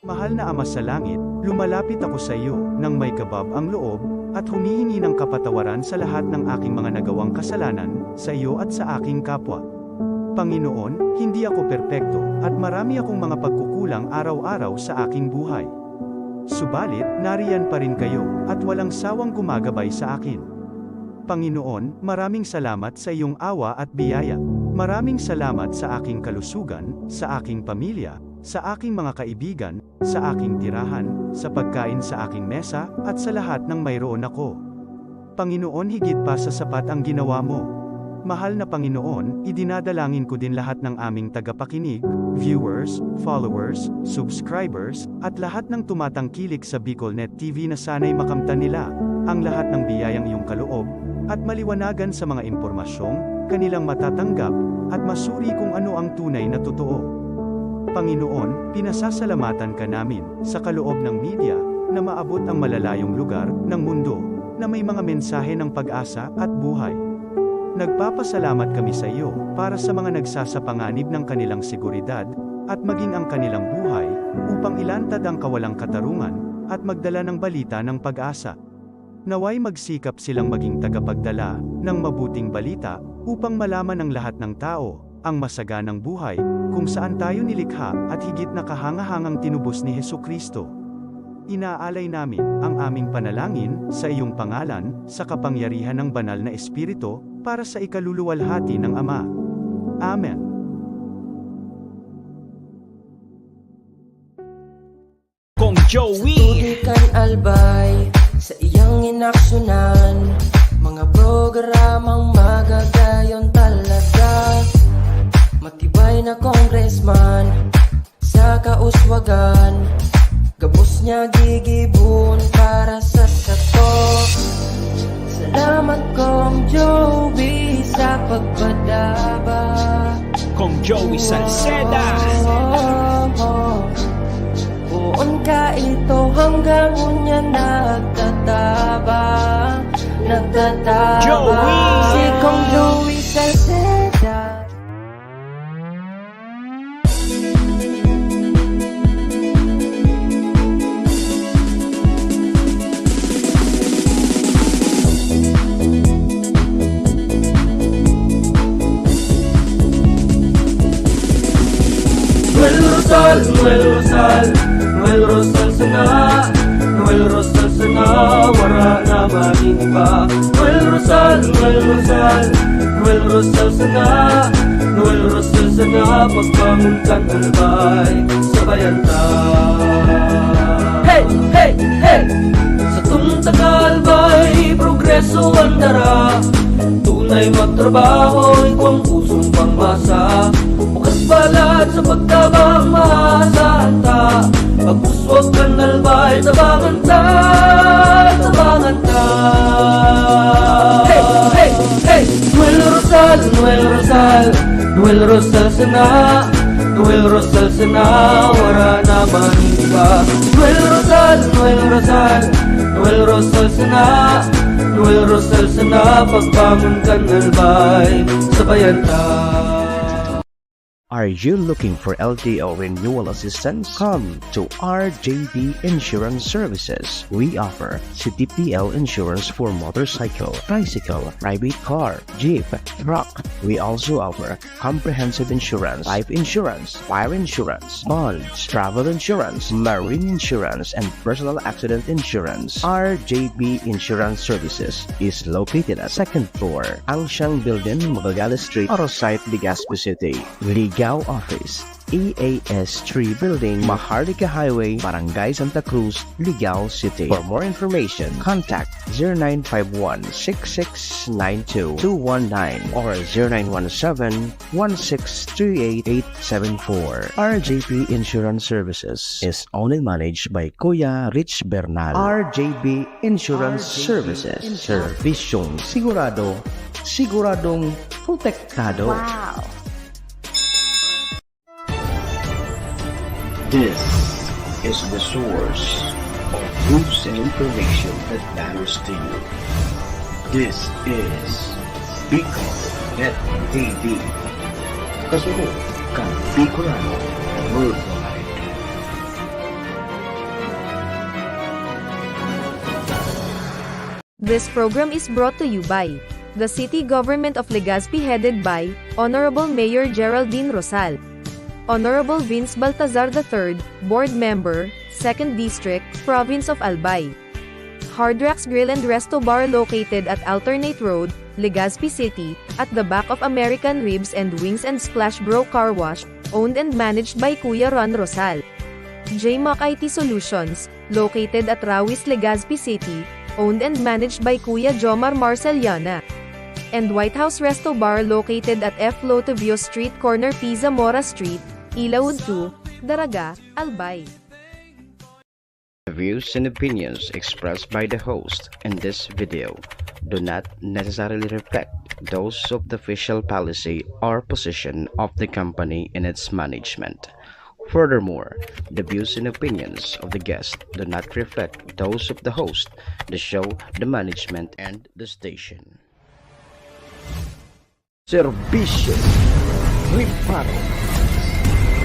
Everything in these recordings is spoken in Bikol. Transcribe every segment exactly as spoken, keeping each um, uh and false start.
Mahal na Ama sa Langit, lumalapit ako sa iyo nang may kabab ang loob at humihingi ng kapatawaran sa lahat ng aking mga nagawang kasalanan sa iyo at sa aking kapwa. Panginoon, hindi ako perpekto at marami akong mga pagkukulang araw-araw sa aking buhay. Subalit, nariyan pa rin kayo at walang sawang gumagabay sa akin. Panginoon, maraming salamat sa iyong awa at biyaya. Maraming salamat sa aking kalusugan, sa aking pamilya, sa aking mga kaibigan, sa aking tirahan, sa pagkain sa aking mesa, at sa lahat ng mayroon ako. Panginoon, higit pa sa sapat ang ginawa mo. Mahal na Panginoon, idinadalangin ko din lahat ng aming tagapakinig, viewers, followers, subscribers, at lahat ng tumatangkilik sa BicolNet T V na sana'y makamtan nila ang lahat ng biyayang iyong kaloob at maliwanagan sa mga impormasyong kanilang matatanggap at masuri kung ano ang tunay na totoo. Panginoon, pinasasalamatan ka namin sa kaloob ng media na maabot ang malalayong lugar ng mundo na may mga mensahe ng pag-asa at buhay. Nagpapasalamat kami sa iyo para sa mga nagsasapanganib ng kanilang seguridad at maging ang kanilang buhay upang ilantad ang kawalang katarungan at magdala ng balita ng pag-asa. Naway magsikap silang maging tagapagdala ng mabuting balita upang malaman ng lahat ng tao ang masaganang buhay kung saan tayo nilikha at higit na kahangahangang tinubos ni Jesu-Cristo. Inaalay namin ang aming panalangin sa iyong pangalan, sa kapangyarihan ng Banal na Espiritu, para sa ikaluluwalhati ng Ama. Amen. Kong Joey. Tutukan Albay sa iyang inaksyonan, mga programang magagayon talaga. Matibay na congressman sa kauswagan, gabos niya gigibon para sa sato. Salamat, Kong Joey, sa pagpadaba. Kong Joey Salceda. Poon ka ito hanggang unya nagtatabang, nagtatabang. Joey! Si Kong Joey Salceda. Noel Rosal, Noel Rosal, Noel Rosal sana, Noel Rosal sana, wara na magin iba. Noel Rosal, Noel Rosal, Noel Rosal sana, Noel Rosal sana, pagbangon kan Albay, sabayan ta. Hey, hey, hey! Satong taga-Albay, progreso an dara. Tunay magtrabaho, igwang pusong pangmasa. Bukas palad sa pagtabang, maasahan ta. Pag-uswag kan Albay, tabangan ta, tabangan ta. Hey, hey, hey! Noel Rosal, Noel Rosal, Noel Rosal sana, Noel Rosal sana, wara na magin iba. Noel Rosal, Noel Rosal, Noel Rosal sana, Noel Rosal sana, pagbangon kan Albay, sabayan ta. Are you looking for L T O renewal assistance? Come to R J B Insurance Services. We offer C T P L insurance for motorcycle, tricycle, private car, jeep, truck. We also offer comprehensive insurance, life insurance, fire insurance, bonds, travel insurance, marine insurance, and personal accident insurance. R J B Insurance Services is located at second floor, Angsiang Building, Magallanes Street, Arosite, Legazpi City. Ligao Office, E A S three Building, Maharlika Highway, Barangay Santa Cruz, Ligao City. For more information, contact zero nine five one, six six nine two, two one nine or zero nine one seven, one six three eight, eight seven four. R J P Insurance Services is owned and managed by Kuya Rich Bernal. R J P Insurance Services. Serbisyong sigurado, siguradong protektado. Wow! This is the source of news and information that matters to you. This is Bicol Net T V. Kasunod kan Bicolano Worldwide. This program is brought to you by the City Government of Legazpi, headed by Honorable Mayor Geraldine Rosal, Honorable Vince Baltazar the third, Board Member, Second District, Province of Albay. Hard Rocks Grill and Resto Bar, located at Alternate Road, Legazpi City, at the back of American Ribs and Wings and Splash Bro Car Wash, owned and managed by Kuya Ron Rosal. J Mac I T Solutions, located at Rawis, Legazpi City, owned and managed by Kuya Jomar Marceliana. And White House Resto Bar, located at F Lotevio Street, corner P Zamora Street, Ilaud two, Daraga, Albay. The views and opinions expressed by the host in this video do not necessarily reflect those of the official policy or position of the company and its management. Furthermore, the views and opinions of the guest do not reflect those of the host, the show, the management, and the station. Serbisyo Reparo.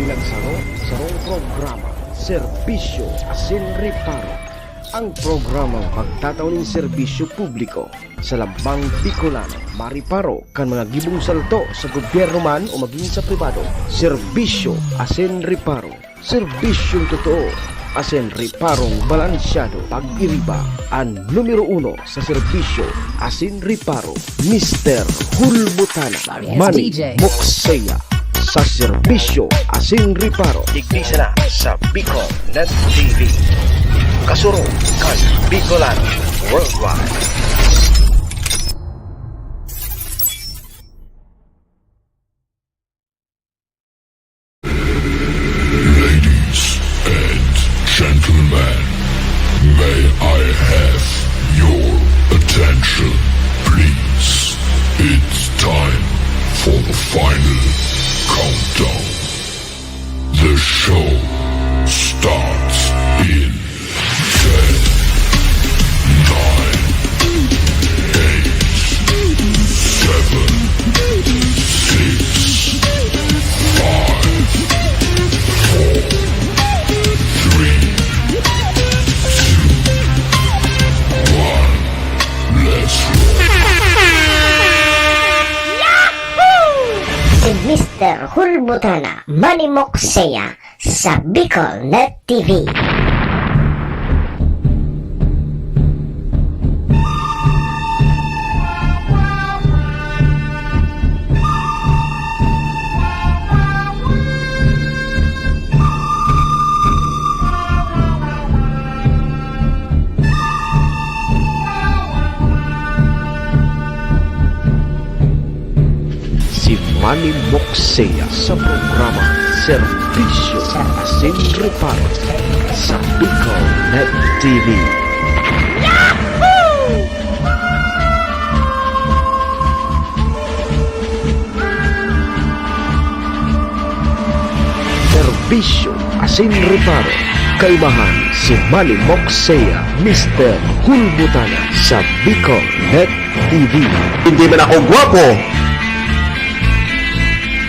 Bilang saro, sarong programa, Serbisyo asin Reparo. Ang programang magtatao nin serbisyo publiko sa lambang Bicolano, mareparo kan mga gibong salto sa gobyerno man o magin sa pribado. Serbisyo asin Reparo. Serbisyong totoo asin reparong balansyado. Pag-iriba, an numero uno sa serbisyo asin reparo, Mister Hulbutana, Marias Manny D J. Moksea, sa serbisyo asin reparo. Digdi sana sa Bicol Net T V. Kasurog kan Bicolano Worldwide. Ladies and gentlemen, may I have your attention, please? It's time for the final countdown. The show starts in ten, nine, eight, seven, six, five, four, three, two, one. Let's roll. Si Mister Hulbutana, Manny Moksea, sa Bicol Net T V. Si Manny Moksea sa programa Serbisyo asin Reparo sa Bicol Net T V. Serbisyo asin Reparo, kaibahan si Manny Moksea, Mister Hulbutana sa Bicol Net T V. Hindi man ako gwapo.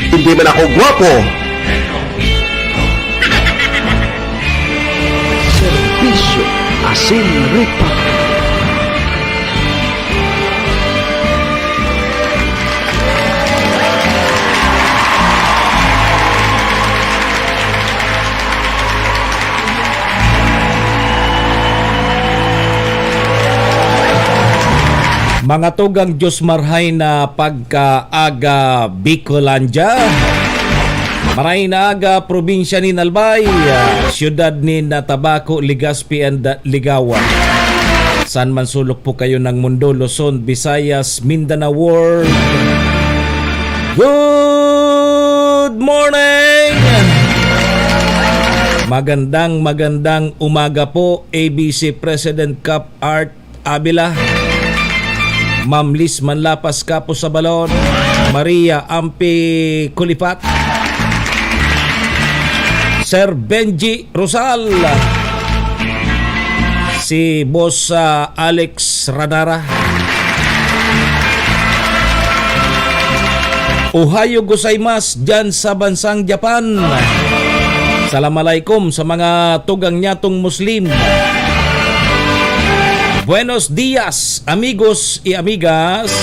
Hindi man ako gwapo. Serbisyo asin reparo. Mga tugang, Diyos marhay na pagkaaga, Bicolandia. Marhay na aga, probinsya nin Albay, siyudad nin Tabaco, Legazpi, and Ligao. Saan man sulok po kayo ng mundo, Luzon, Visayas, Mindanao World. Good morning! Magandang, magandang umaga po, A B C President Cup Art Avila, Ma'am Liz Manlapas, Kapo sa Balon, Maria Ampi Kulipat, Sir Benji Rosal, si Boss, ah, Alex Radara. Ohayo gozaimasu dyan sa bansang Japan. Salam alaikum sa mga tugang nyatong Muslim. Buenos dias, amigos y amigas.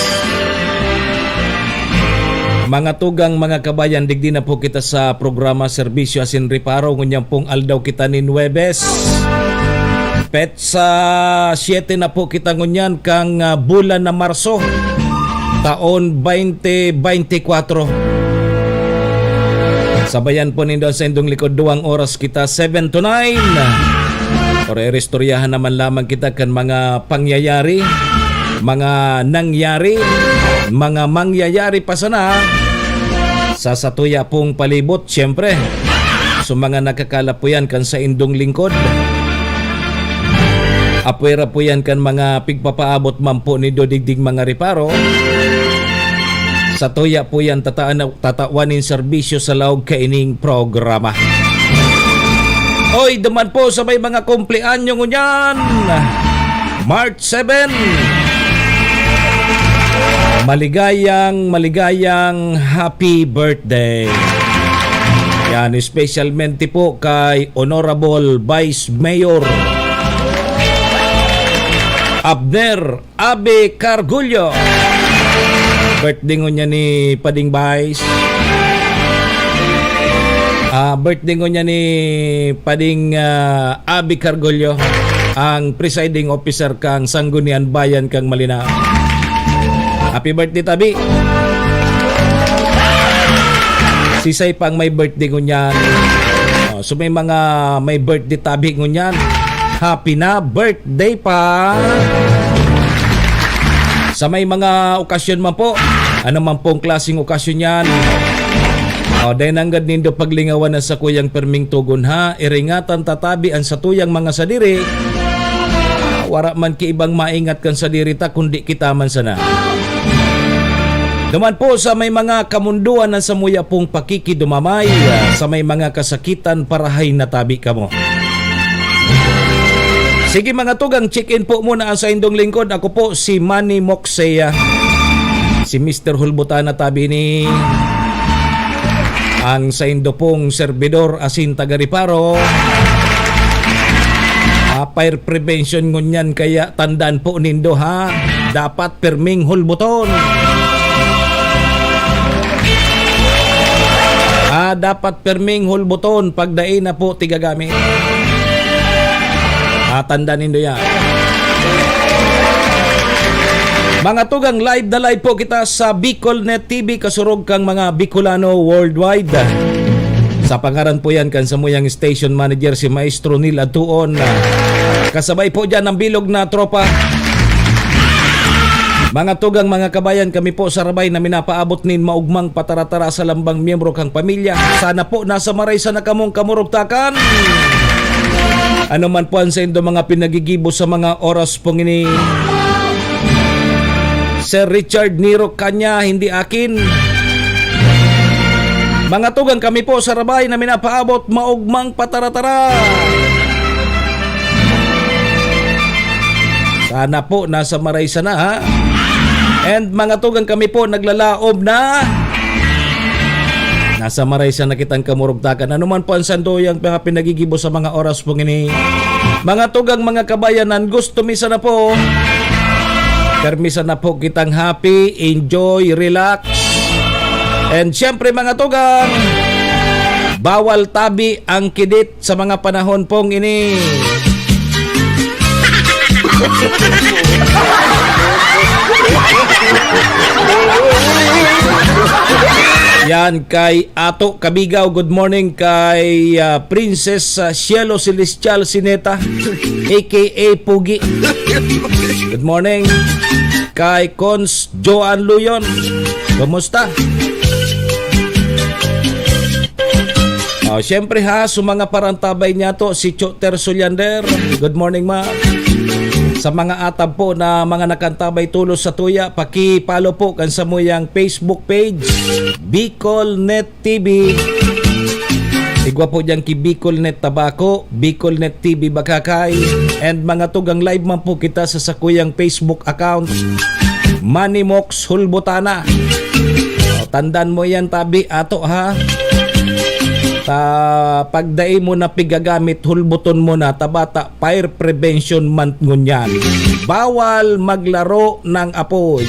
Mga tugang, mga kabayan, digdi na po kita sa programa Serbisyo asin Reparo. Ngunyan pong aldaw kita nin Huwebes. Petsa siete na po kita ngunyan kang, ah, bulan na Marso, taon twenty twenty-four. Sabayan po nindo sa indong likod, duwang oras kita, seven to nine. Pero iristoryahan naman lamang kita kan mga pangyayari, mga nangyari, mga mangyayari pa sana sa satuya pong palibot, siyempre. So, mga nakakalap po yan kan sa indong lingkod. Apwera po yan kan mga pigpapaabot man po ni Dodigdig mga reparo. Satuya po yan tataan tatawan nin serbisyo sa laog kaining programa. Oy, duman po sa may mga kumpleanyo ngunyan, March seven. Maligayang, maligayang happy birthday. Yan, espesyalmente po kay Honorable Vice Mayor Abner Abe Cargullo. Birthday ngunyan ni Pading Vice. Ah, birthday ngunyan ni Pading, ah, Abe Cargullo, ang presiding officer kang Sangguniang Bayan kang Malinao. Happy birthday, tabi. Sisay pang may birthday ngunyan. Oh, so may mga may birthday tabi ngunyan. Happy na birthday pa. Sa may mga okasyon man po, ano man pong klaseng okasyon yan, oh, dai nanggad nindo paglingawan na sa kuyang perming tugon ha. Iringatan tatabi an satuyang mga sadiri. Wara man ki ibang maingat kan sadiri ta, kundi kita man sana. Duman po sa may mga kamundoan na samuya pong pakikidumamay, ah, sa may mga kasakitan, parahay na tabi kamo. Sige, mga tugang, check-in po muna ang saindong lingkod. Ako po si Manny Moxea. Si Mister Hulbutana tabi ni ang saindo pong serbidor asin taga-reparo. Ah, fire prevention ngunyan, kaya tandaan po nindo, ha. Dapat perming hulbuton. Ah, dapat perming hulbuton pag dai na po tigagamit. Ah, tandaan nindo yan. Mga tugang, live na live po kita sa Bicol Net T V, kasurog kang mga Bicolano worldwide. Sa pangaran po yan kan samuyang station manager, si Maestro Neil Adtuon. Kasabay po dyan ang bilog na tropa. Mga tugang, mga kabayan, kami po sa Rabay na minapaabot nin maugmang pataratara sa lambang miyembro kang pamilya. Sana po nasa maray sana kamong kamurugtakan. Ano man po ang saindo mga pinagigibo sa mga oras pong ini, Sir Richard Niro Kanya, hindi akin. Mga tugang, kami po sa Rabay na minapaabot maugmang pataratara. Sana po nasa maray sana, ha? And mga tugang, kami po naglalaom na nasa maray sana kitang kamurugtakan. Ano man po ang sanduyang mga pinagigibo sa mga oras pong ini. Mga tugang, mga kabayanan, gusto mi sana po, permi sana po kitang happy, enjoy, relax. And syempre, mga tugang, bawal tabi ang kidit sa mga panahon pong ini. Yan kay Ato Kabigaw. Good morning kay, ah, Princess, ah, Cielo Celestial Sineta, A K A Pugi. Good morning kay Cons Joan Luyon. Kumusta? Oh, syempre ha, sa mga parantabay niya to, si Choter Suliander. Good morning, ma. Sa mga atab po na mga nakantabay tulos sa tuya, paki-follow po kan samuyang Facebook page, Bicol Net T V. Igwa po diyan ki Bicol Net Tabaco, Bicol Net T V Bakakay, and mga tugang live man po kita sa sakuyang Facebook account, Manny Mox Hulbutana. O, tandaan mo yan, tabi, ato, ha? Ta pag dai mo na pigagamit, hulbuton mo na, ta bata, Fire Prevention Month ngunyan. Bawal maglaro ng apoy.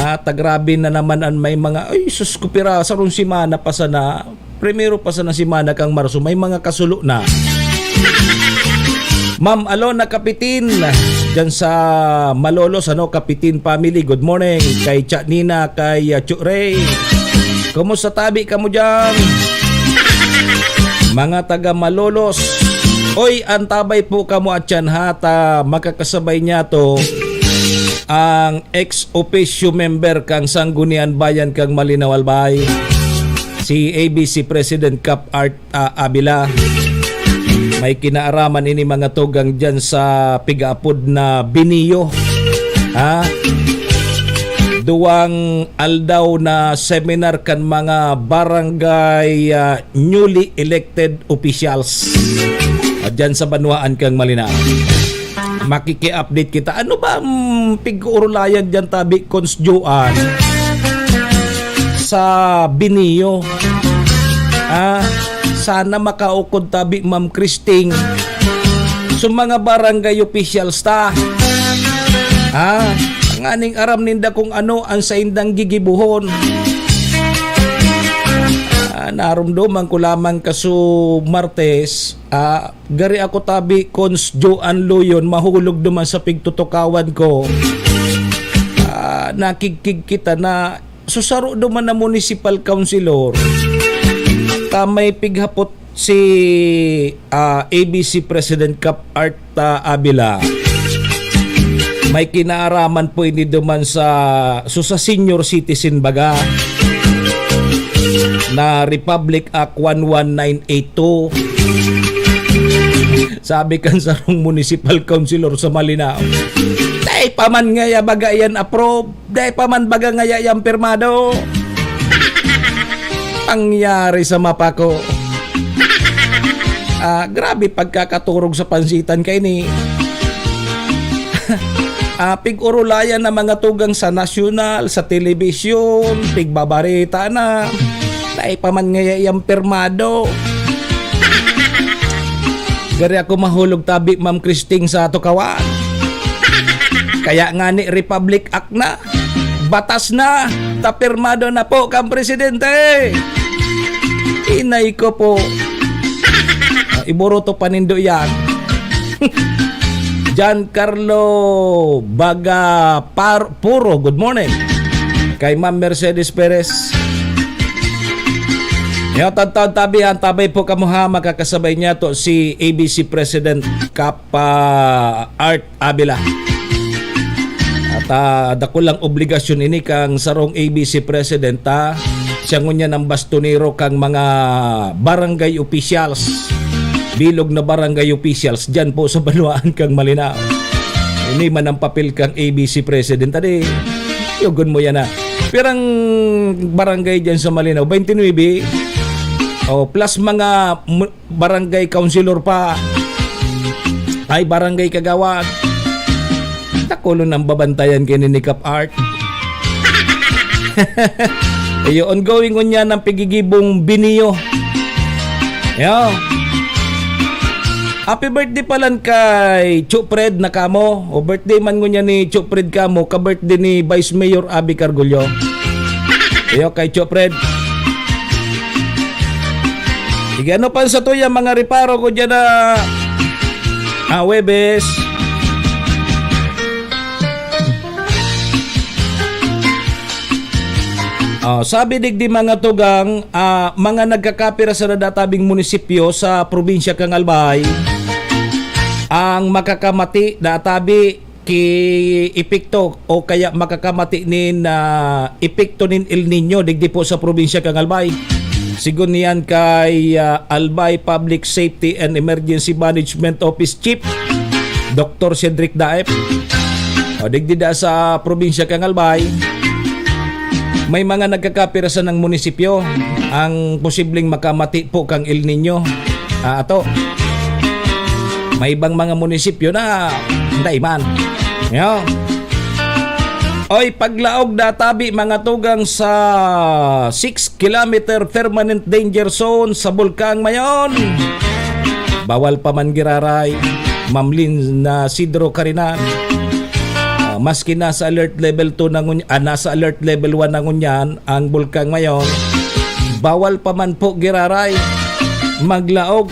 Ah, ta grabe na naman an may mga, ay, sus ko, pira, sarong semana pa sana. Primero pa sana semana kang Marso, may mga kasulo na. Ma'am Alona Kapitin, dyan sa Malolos, ano, Kapitin family, good morning. Kay Cha Nina, kay, ah, Chu Ray. Kumusta tabi kamo dyan? Mga taga Malolos. Oy, antabay po kamo at yan ha, ta makakasabay niya to ang ex officio member kang Sanggunian Bayan kang Malinao, Albay, si A B C President Cap Art, ah, Abila. May kinaaraman ini mga tugang dyan sa pigaapod na Biniyo. Ha? Duwang aldaw na seminar kan mga barangay, ah, newly elected officials, ah, dyan sa banwaan kang Malinao. Makiki-update kita. Ano ba ang pig-urulayan dyan, tabi, Cons Joan? Sa Binio. Ah, sana makaukod tabi, Ma'am Christine. So, mga barangay officials ta. Ah, nganing aram ninda kung ano ang saindang gigibuhon. Ah, narumduman ko lamang kaso Martes, ah, gari ako tabi, Cons Joan Loyon, mahulog duman sa pigtutukawan ko. Ah, nakigkig kita na susaro duman na municipal councilor. Ta may pighapot si, ah, A B C President Cap Art, ah, Abila. May kinaaraman po ini duman sa, so sa senior citizen baga na Republic Act one one nine eight two. Sabi kan sarong municipal councilor sa Malinao, "Dai pa man ngaya baga yan approve. Dai pa man baga ngaya yan pirmado." Pangyari sa mapa ko. Ah, grabe pagkakaturog sa pansitan kaini. Ah, pig-urulayan na mga tugang sa nasyonal, sa telebisyon, pigbabareta na. Dai pa man ngaya iyang pirmado. Gari ako mahulog tabi, Ma'am Christine, sa tukawan. Kaya nga ni Republic Act na, batas na, ta pirmado na po kang presidente. Inay ko po. Ah, iburuto pa nindo yan. John Carlo Baga Par-, Puro, good morning. Kay Ma'am Mercedes Perez. Yo, tadtaon tabi, antabay po kamo ha, makakasabay niya to si A B C President Cap, ah, Art Abela. At, ah, dakulang obligasyon ini kang sarong A B C President, ha. Siya ngunyan ang bastonero kang mga barangay officials, bilog na barangay officials, diyan po sa banwaan kang Malinao. Ini man ang papel kang A B C President. Adi, yugon mo yan, ha. Pirang barangay diyan sa Malinao? Twenty-nine. O, plus mga mu-, barangay councilor pa. Ay, barangay kagawad. Dakulon ang babantayan kini ni Cap Art. Iyo, ongoing unya ng pigigibong biniyo. Yo. Happy birthday palan kay Chupred na kamo. O birthday man ngunya ni Chupred kamo, ka-birthday ni Vice Mayor Abby Cargullo. Iyo, kay Chupred. Sige, ano pa sa tuya, mga reparo ko dyan na, ah, Webes? Oh, sabi digdi, mga tugang, ah, mga nagkakapira sa nadatabing munisipyo sa probinsya kang Albay, ang makakamati, natabi, ki epekto o kaya makakamati nin, ah, epekto nin El Niño digdi po sa probinsya kang Albay. Sigon niyan kay, ah, Albay Public Safety and Emergency Management Office Chief, Doktor Cedric Daep. O, digdi da sa probinsya kang Albay, may mga nagkakapira sa ng munisipyo ang posibleng makamati po kang El Niño. Ah, ato. May ibang mga munisipyo na dai man. Yo. Oy, paglaog na tabi, mga tugang, sa six kilometer permanent danger zone sa Bulkang Mayon. Bawal pa man giraray, Mamlin na Sidro Karinan. Ah, maski nasa alert level two na ngun-, ah, nasa alert level one na ngunyan ang Bulkang Mayon, bawal pa man po giraray maglaog.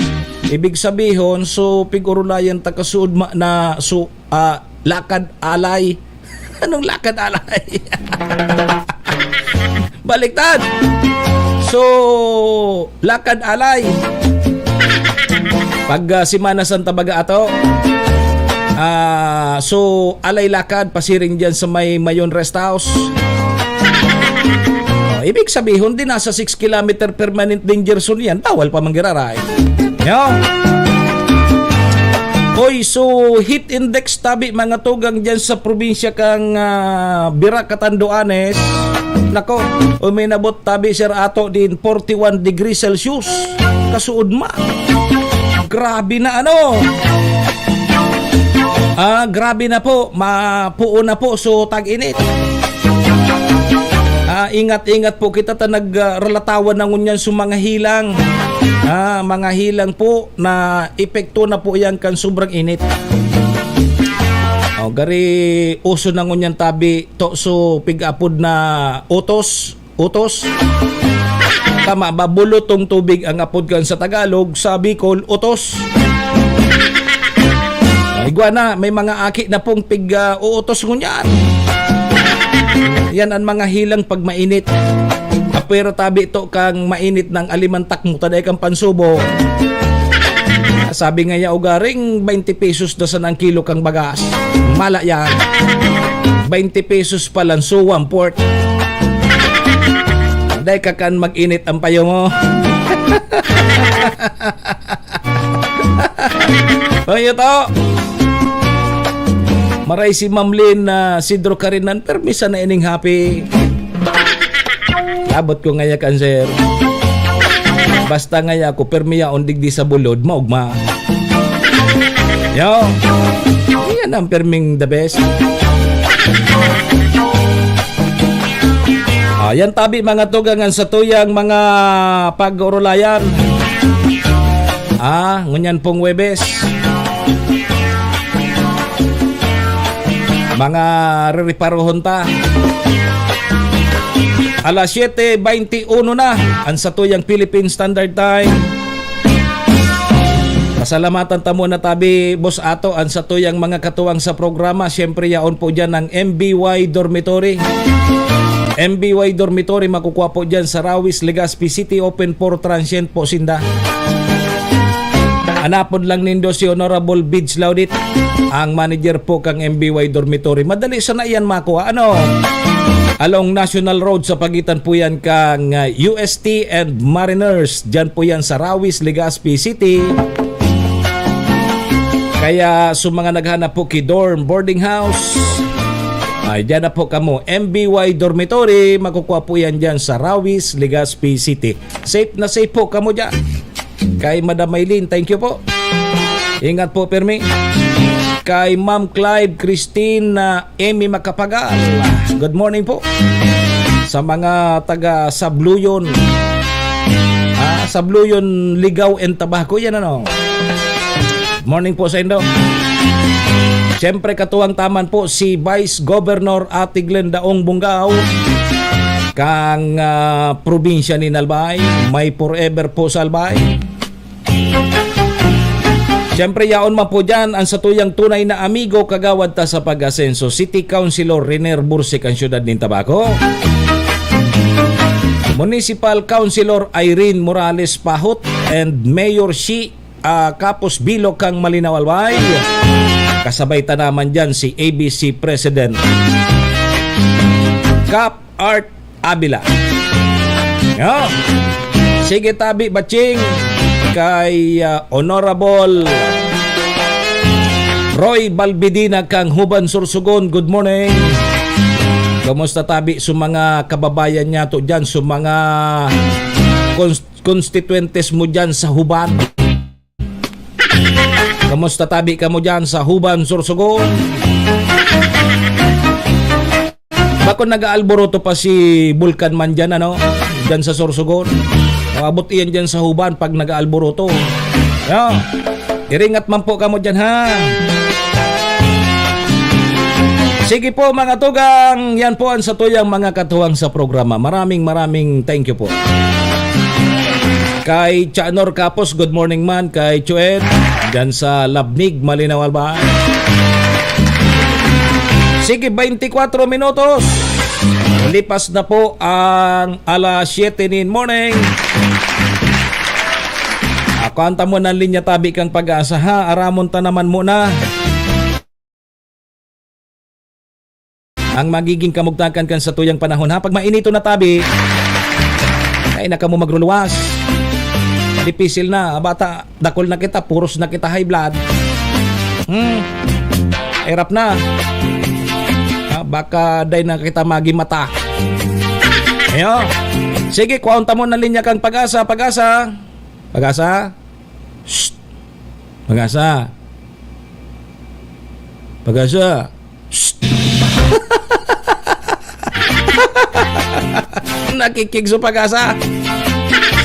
Ibig sabihon, so, pig-orolayan ta kasuodma na, so, ah, lakad alay. Anong lakad alay? Baliktad. So, lakad alay. Pag, ah, Semana Santa baga ato, ah, so, alay lakad pasiring diyan sa may Mayon Rest House. Oh, ibig sabihon, di nasa six kilometer permanent danger zone yan, bawal pa man giraray. Yo. Oy, so, heat index tabi, mga tugang, dyan sa probinsya kang, ah, Bira, Catanduanes. Nako, uminabot tabi, sir, ato din forty-one degrees Celsius. Kasuodma. Grabe na, ano? Ah, grabe na po. Mapuo na po. So, tag-init. Ah, ingat-ingat po kita ta nag, ah, ralatawan na ngunyan sa mga hilang. Ah, mga hilang po na epekto na po yan kan sobrang init. Oh, gari uso na ngunyan tabi to, so pig-apod na utos, utos. Tama ba? Bulutong tubig ang apod kan sa Tagalog, sa Bicol, utos. Ay, igwa na, may mga aki na pong pig, ah, uutos ngunyan. Yan ang mga hilang pag mainit. Ah, pero tabi to kang mainit ng alimantak mo, taday kang pansubo. Sabi nga ya, ugaring twenty pesos na sana ang kilo kang bagas. Mala yan. Twenty pesos pa lang, so one fourth. Day ka kan mag-init ang payo mo. Oy, ito. Maray si Ma'am Lynn na Sidro Karinan, permi sana ining happy. Labot ko ngaya kan, sir. Basta ngaya ako, permi yaon digdi sa bulod, maugma. Yo. Yan ang perming the best. Ah, yan tabi, mga tugang, ang satuyang mga pag-urulayan. Ah, ngunyan pong Huwebes. Mga rereparohon ta. Alas siyete beinti uno na ang satuyang Philippine Standard Time. Pasalamatan ta muna tabi, Boss Ato, ang satuyang mga katuwang sa programa. Siyempre, yaon po dyan ang M B Y Dormitory. M B Y Dormitory, makukuha po dyan sa Rawis, Legazpi City. Open for transient po sinda. Anapod lang nindo si Honorable Bids Laudit, ang manager po kang M B Y Dormitory. Madali sana yan makuha. Ano? Along National Road, sa pagitan po yan kang, uh, U S T and Mariners. Diyan po yan sa Rawis, Legazpi City. Kaya sa mga naghanap po ki dorm, boarding house, ay diyan na po kamo. M B Y Dormitory, makukuha po yan diyan sa Rawis, Legazpi City. Safe na safe po kamo diyan. Kay Madam Maylin, thank you po. Ingat po, Permi. Kay Ma'am Clive Christine, ah, Emmy Macapagal, good morning po. Sa mga taga Sabluyon, ah, Sabluyon, Ligao and Tabaco, yan ano. Morning po sa indo. Siyempre, katuwang taman po si Vice Governor Ate Glenda Ong Bungao, kang, ah, probinsya ni Albay. May forever po sa Albay. Siyempre, yaon man po dyan ang satuyang tunay na amigo, kagawad ta sa pag-asenso, City Councilor Renier Bursik, ang siyudad nin Tabaco. Municipal Councilor Irene Morales Pahot and Mayor Shi, ah, Kapos Bilo kang Malinao, Albay. Kasabay ta naman dyan si A B C President Kap Art Abila. Yo. Sige, tabi, Baching, kay, ah, Honorable Roy Balbidina kang Huban, Sorsogon. Good morning. Kumusta tabi sa mga kababayan niya to dyan, sa mga cons-, constituentes mo dyan sa Huban? Kamusta tabi kamo dyan sa Huban, Sorsogon? Kung nag-aalburuto pa si Bulkan man dyan, ano, dyan sa Sorsogon, abot iyan dyan sa huban pag nag-aalburuto. Yo, iringat man po kamo dyan, ha? Sige po, mga tugang, yan po ang satuyang mga katuwang sa programa. Maraming, maraming thank you po. Kay Chanor Kapos, good morning man. Kay Chuet, dyan sa Labnig, Malinaw, Albay. Sige, twenty-four minutos. Lipas na po ang alas siyete nin morning. Ako ang tamo ng linya tabi kang Pag-asa, ha. Aramon ta naman muna ang magiging kamugtakan kan satuyang panahon, ha. Pag mainito na tabi, ay na kamo magruluwas. Dipisil na, bata, dakul na kita, puros na kita high blood. Hmm. Hirap na. Ah, baka day na kita magimata. Ayo. Sige, kuhaon ta mo na linya kang Pag-asa. Pag-asa. Pag-asa. Shh. Pag-asa. Pag-asa. Shh. Nakikig sa Pag-asa.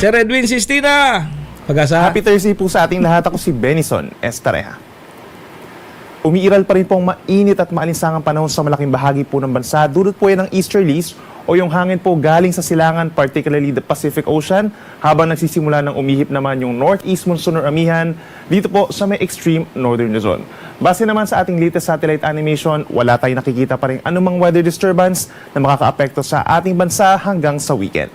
Sir Edwin Sistina. Pag-asa. Happy Thursday po sa ating lahat. Ako si Benison Estareha. Umiiral pa rin po ang mainit at maalinsangang panahon sa malaking bahagi po ng bansa. Dulot po yan ng easterlies o yung hangin po galing sa silangan, particularly the Pacific Ocean, habang nagsisimula ng umihip naman yung northeast monsoon or amihan dito po sa may extreme northern Luzon. Base naman sa ating latest satellite animation, wala tayong nakikita pa rin anumang weather disturbance na makakaapekto sa ating bansa hanggang sa weekend.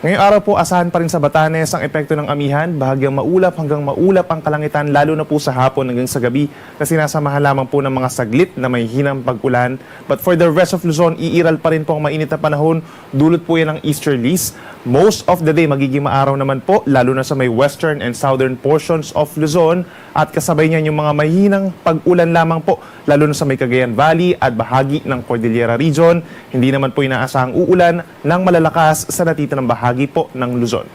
Ngayong araw po, asahan pa rin sa Batanes ang epekto ng amihan, bahagyang maulap hanggang maulap ang kalangitan, lalo na po sa hapon hanggang sa gabi, na sinasamahan lamang po ng mga saglit na may hinang pag-ulan. But for the rest of Luzon, iiral pa rin po ang mainit na panahon, dulot po yan ng easterlies. Most of the day, magiging maaraw naman po, lalo na sa may western and southern portions of Luzon, at kasabay niyan yung mga mahinang pag-ulan lamang po, lalo na sa may Cagayan Valley at bahagi ng Cordillera Region. Hindi naman po inaasahang uulan ng malalakas sa natitirang bahagi po ng Luzon.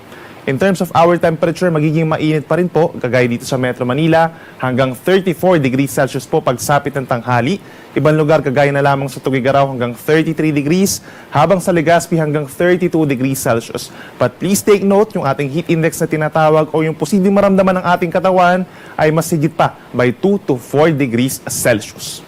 In terms of our temperature, magiging mainit pa rin po, kagaya dito sa Metro Manila, hanggang thirty-four degrees Celsius po pagsapit ng tanghali. Ibang lugar, kagaya na lamang sa Tuguegarao, hanggang thirty-three degrees, habang sa Legazpi, hanggang thirty-two degrees Celsius. But please take note, yung ating heat index na tinatawag o yung posibleng maramdaman ng ating katawan ay mas higit pa by two to four degrees Celsius.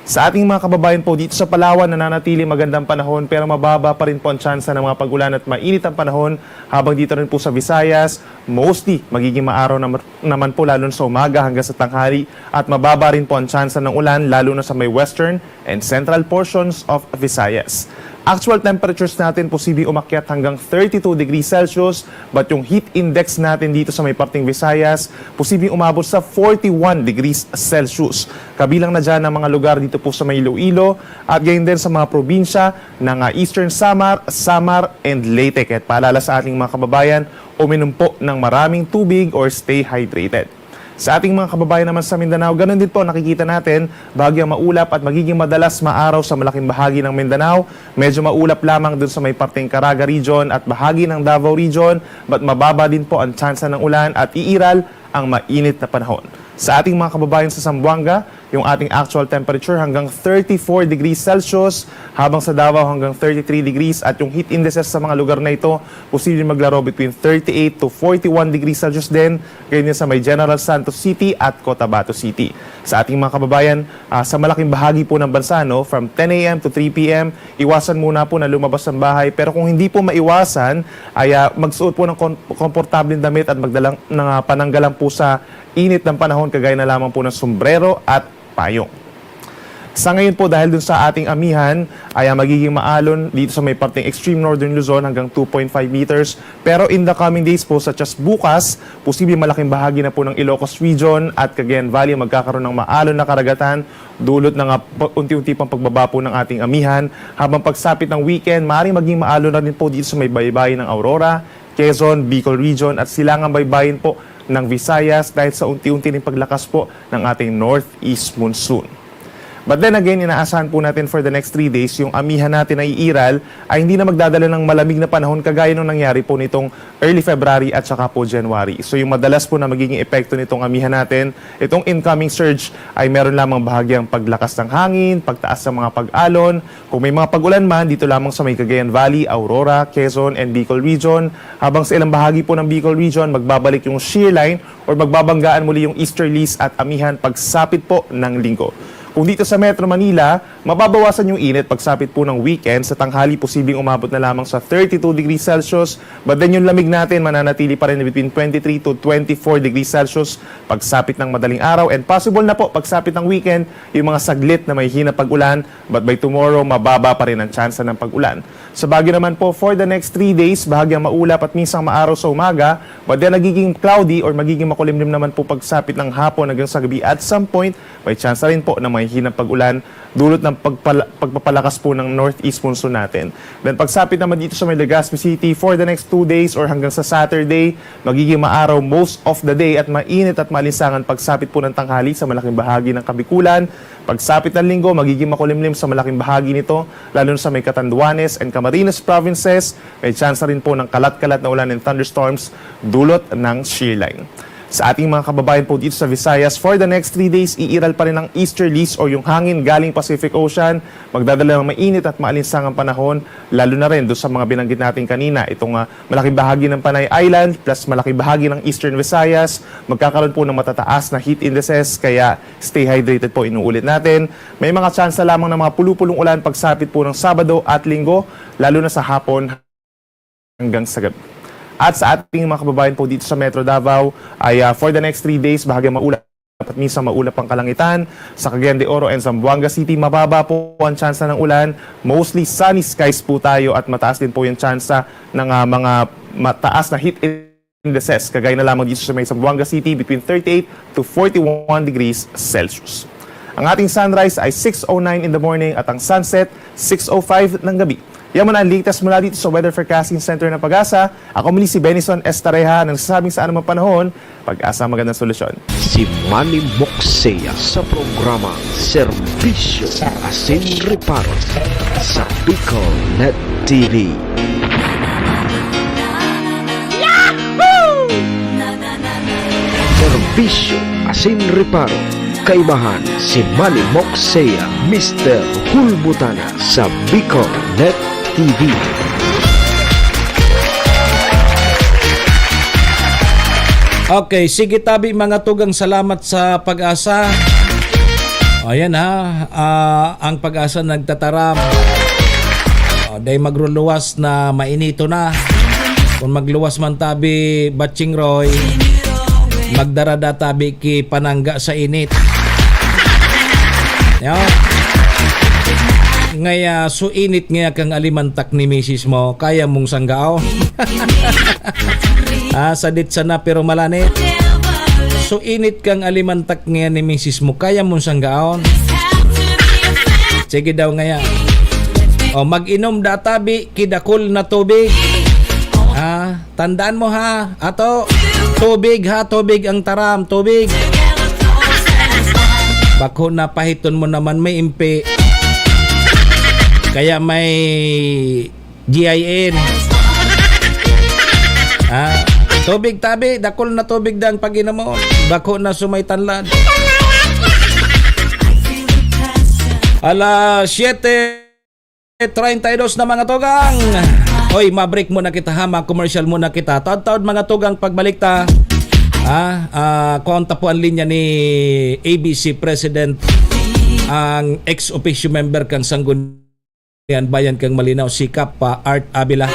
Sa ating mga kababayan po dito sa Palawan, nananatiling magandang panahon, pero mababa pa rin po ang tsansa ng mga pag-ulan at mainit ang panahon, habang dito rin po sa Visayas, mostly magiging maaraw nam-, naman po, lalo na sa umaga hanggang sa tanghali, at mababa rin po ang tsansa ng ulan, lalo na sa may western and central portions of Visayas. Actual temperatures natin posibleng umakyat hanggang thirty-two degrees Celsius, but yung heat index natin dito sa may parteng Visayas posibleng umabot sa forty-one degrees Celsius. Kabilang na dyan ang mga lugar dito po sa may Iloilo at gayon din sa mga probinsya ng, ah, Eastern Samar, Samar, and Leyte. Kaya't paalala sa ating mga kababayan, uminom po ng maraming tubig or stay hydrated. Sa ating mga kababayan naman sa Mindanao, ganun din po, nakikita natin, bahagyang maulap at magiging madalas maaraw sa malaking bahagi ng Mindanao. Medyo maulap lamang dun sa may parteng Caraga Region at bahagi ng Davao Region, but mababa din po ang tsansa ng ulan at iiral ang mainit na panahon. Sa ating mga kababayan sa Zamboanga, yung ating actual temperature hanggang thirty-four degrees Celsius, habang sa Davao hanggang thirty-three degrees, at yung heat indices sa mga lugar na ito, posibleng maglaro between thirty-eight to forty-one degrees Celsius din, ganyan sa may General Santos City at Cotabato City. Sa ating mga kababayan, ah, sa malaking bahagi po ng bansa, no, from ten a m to three p m, iwasan muna po na lumabas ng bahay. Pero kung hindi po maiwasan, ay, ah, magsuot po ng kon-, komportableng damit at magdalang ng, ah, pananggalang po sa init ng panahon, kagaya na lamang po ng sombrero at payong. Sa ngayon po, dahil dun sa ating amihan, ay, ah, magiging maalon dito sa may parteng extreme northern Luzon hanggang two point five meters. Pero in the coming days po, such as bukas, posibleng malaking bahagi na po ng Ilocos Region at Cagayan Valley magkakaroon ng maalon na karagatan, dulot na nga pa-, unti-unti pang pagbaba po ng ating amihan. Habang pagsapit ng weekend, maaaring maging maalon na rin po dito sa may baybayin ng Aurora, Quezon, Bicol Region at silangang baybayin po ng Visayas dahil sa unti-unti ring paglakas po ng ating northeast monsoon. But then again, inaasahan po natin for the next three days, yung amihan natin na iiral ay hindi na magdadala ng malamig na panahon kagaya nung nangyari po nitong early February at saka po January. So yung madalas po na magiging epekto nitong amihan natin, itong incoming surge, ay meron lamang bahagyang paglakas ng hangin, pagtaas ng mga pag-alon. Kung may mga pag-ulan man, dito lamang sa may Cagayan Valley, Aurora, Quezon, and Bicol Region. Habang sa ilang bahagi po ng Bicol Region, magbabalik yung shear line or magbabanggaan muli yung easterlies at amihan pagsapit po ng Linggo. Kung dito sa Metro Manila, mababawasan yung init pagsapit po ng weekend. Sa tanghali, posibleng umabot na lamang sa thirty-two degrees Celsius. But then yung lamig natin mananatili pa rin between twenty-three to twenty-four degrees Celsius pagsapit ng madaling araw. And possible na po pagsapit ng weekend, yung mga saglit na may hina pag-ulan. But by tomorrow, mababa pa rin ang tsansa ng pag-ulan. Sa Baguio naman po, for the next three days, bahagyang maulap at minsang maaraw sa umaga, but then nagiging cloudy or magiging makulimlim naman po pagsapit ng hapon hanggang sa gabi. At some point, may tsansa rin po na may hinang pag-ulan dulot ng pagpala- pagpapalakas po ng northeast monsoon natin. Then pagsapit naman dito sa may Legazpi City, for the next two days or hanggang sa Saturday, magiging maaraw most of the day at mainit at maalinsangan pagsapit po ng tanghali sa malaking bahagi ng Kabikulan. Pagsapit ng Linggo, magiging makulimlim sa malaking bahagi nito, lalo na sa may Catanduanes and Camarines provinces. May tsansa rin po ng kalat-kalat na ulan and thunderstorms dulot ng shear line. Sa ating mga kababayan po dito sa Visayas, for the next three days, iiral pa rin ang easterlies o yung hangin galing Pacific Ocean. Magdadala ng mainit at maalinsangang panahon, lalo na rin doon sa mga binanggit natin kanina. Itong ah, malaking bahagi ng Panay Island plus malaking bahagi ng Eastern Visayas, magkakaroon po ng matataas na heat indices. Kaya stay hydrated po, inuulit natin. May mga tsansa lamang ng mga pulupulong ulan pagsapit po ng Sabado at Linggo, lalo na sa hapon hanggang sa gabi. At sa ating mga kababayan po dito sa Metro Davao, ay ah, for the next three days, bahagyang maulap at minsan maulap ang kalangitan. Sa Cagayan de Oro and Zamboanga City, mababa po ang tsansa ng ulan. Mostly sunny skies po tayo at mataas din po yung tsansa ng ah, mga mataas na heat indices, kagaya na lamang dito sa may Zamboanga City, between thirty-eight to forty-one degrees Celsius. Ang ating sunrise ay six oh nine in the morning at ang sunset, six oh five ng gabi. Yan muna ang latest mula dito sa Weather Forecasting Center ng PAGASA. Ako muli si Benison Estareja, na nagsasabing sa anumang panahon, PAGASA, magandang solusyon. Si Manny Moxea sa programa Serbisyo Asin Reparo sa Bicol Net T V. Serbisyo Asin Reparo, kaibahan si Manny Moxea, Mister Hulbutana sa Bicol Net T V. Okay, sige tabi mga tugang, salamat sa PAGASA. O, yan ha, ah, ang PAGASA nagtataram. O, dai magruluwas na mainito na. Kung magluwas man tabi, Batching Roy, magdara da tabi ki panangga sa init. Yo. Ngaya, so init ngaya kang alimantak ni misis mo, kaya mong sanggaon? Ah, sadit sana pero malanit. So init kang alimantak ngaya ni misis mo, kaya mong sanggaon? Sige daw ngaya. O, mag-inom da tabi ki dakul na tubig. Ah, tandaan mo ha, ato, tubig ha, tubig ang taram, tubig. Bako na pahiton mo naman may impi. Kaya may G I N. Ah, tubig tabi, dakul na tubig dang pag-inom mo. Bako na sumay tanlad. Alas siyete treinta y dos na, mga tugang. Oy, ma-break muna kita ha, ma-commercial muna kita. Taod-taod, mga tugang, pagbalik ta. Ah, ah, kuha ta po ang linya ni A B C President, ang ex officio member kang Sangguniang Bayan kang Malinao, si Kap pa Art Avila.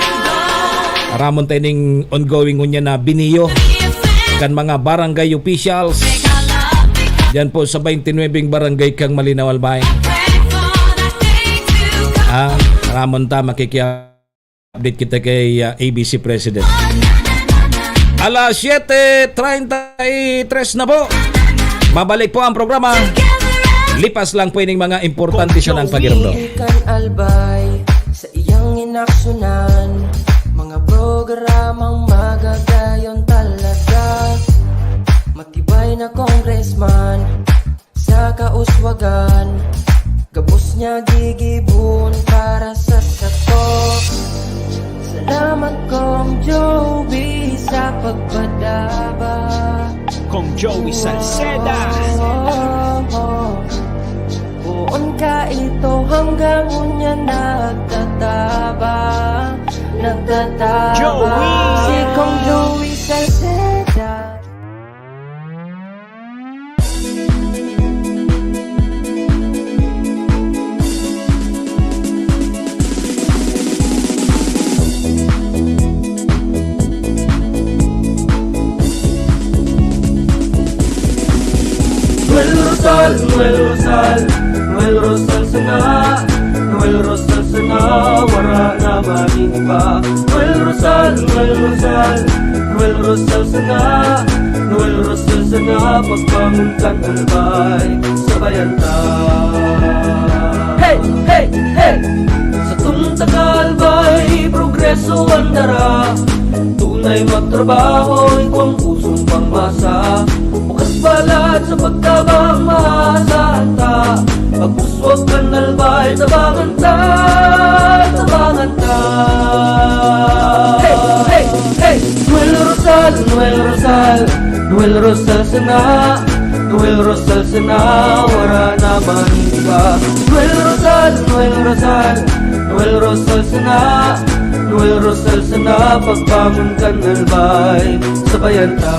Aramon tayo ning ongoing ngunyan na biniyo kan mga barangay officials diyan po sa twenty-nine barangay kang Malinao, Albay. Ah, aramon ta, makikiupdate kita kay, ah, A B C President. Alas siyete treinta y tres na po. Mabalik po ang programa. Lipas lang po ining mga importante sa nang pagirumdom. Kan Albay sa iyang inaksyonan, mga programang magagayon talaga. Matibay na congressman sa kauswagan, Gabos niya gigibohon para sa sato. Salamat, Kong Joey, sa pagpadaba. Kong Joey Salceda. Oh, oh, oh. Poon ka ito hanggang unya nagtatabang, nagtatabang. Joey! Si Kong Joey Salceda. Noel Rosal, Noel Rosal, Noel Rosal sana, Noel Rosal sana, wara na man iba. Noel Rosal, Noel Rosal, Noel Rosal sana, Noel Rosal sana, pagbangon kan Albay, sabayan ta. Hey, hey, hey! Satong taga-Albay, progreso an dara. Tunay magtrabaho, igwang pusong pangmasa. Bukas palad sa pagtabang, maasahan ta. Pagpuswag kan Albay, tabangan ta, tabangan ta. Hey, hey, hey! Noel Rosal, Noel Rosal, Noel Rosal sana, Noel Rosal sana, wara na man iba. Noel Rosal, Noel Rosal, Noel Rosal sana, Noel Rosal sana, pagbangon kan Albay, sabayan ta.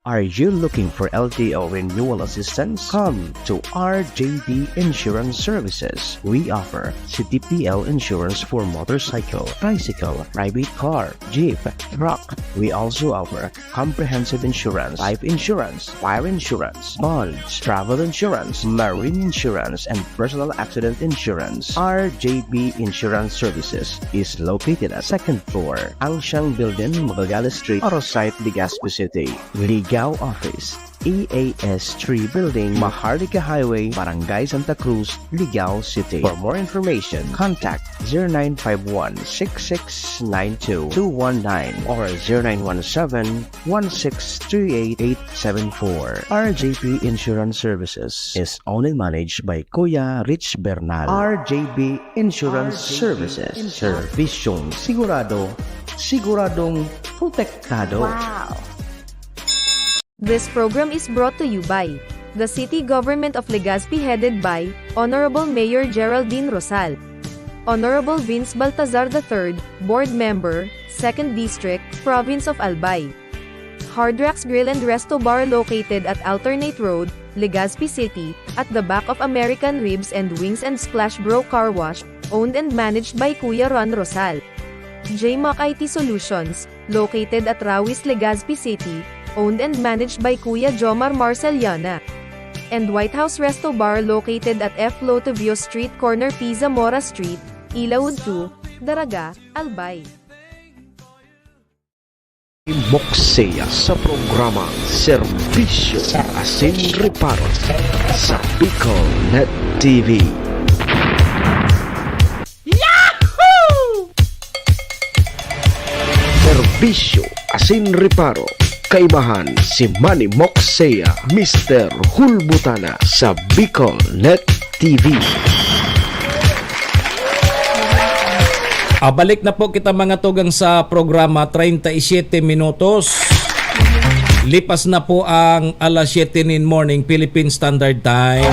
Are you looking for L T O renewal assistance? Come to R J B Insurance Services. We offer C T P L insurance for motorcycle, tricycle, private car, jeep, truck. We also offer comprehensive insurance, life insurance, fire insurance, bonds, travel insurance, marine insurance, and personal accident insurance. R J B Insurance Services is located at second floor, Angsiang Building, Magallanes Street, Arosite, Legazpi City. Ligao Office, E A S three Building, Maharlika Highway, Barangay Santa Cruz, Ligao City. For more information, contact zero nine five one, six six nine two, two one nine or zero nine one seven, one six three eight, eight seven four. R J P Insurance Services is owned and managed by Kuya Rich Bernal. R J P Insurance Services. Servisyong sigurado, siguradong protektado. Wow! This program is brought to you by the City Government of Legazpi, headed by Honorable Mayor Geraldine Rosal, Honorable Vince Baltazar the third, Board Member, Second District, Province of Albay. Hard Rocks Grill and Resto Bar, located at Alternate Road, Legazpi City, at the back of American Ribs and Wings and Splash Bro Car Wash, owned and managed by Kuya Ron Rosal. J Mac I T Solutions, located at Rawis, Legazpi City, owned and managed by Kuya Jomar Marceliana. And White House Resto Bar, located at F Lotovio Street, corner P Zamora Street, Ilaud two, Daraga, Albay. Mokseya sa programang Serbisyo asin Reparo sa Bicol Net T V. Yahoo! Serbisyo asin Reparo. Kaimahan si Manny Mokseya, Mister Hulbutana sa Bicol Net T V. Ah, balik na po kita, mga tugang, sa programa, treinta y siete minutos. Lipas na po ang alas siyete nin morning, Philippine Standard Time.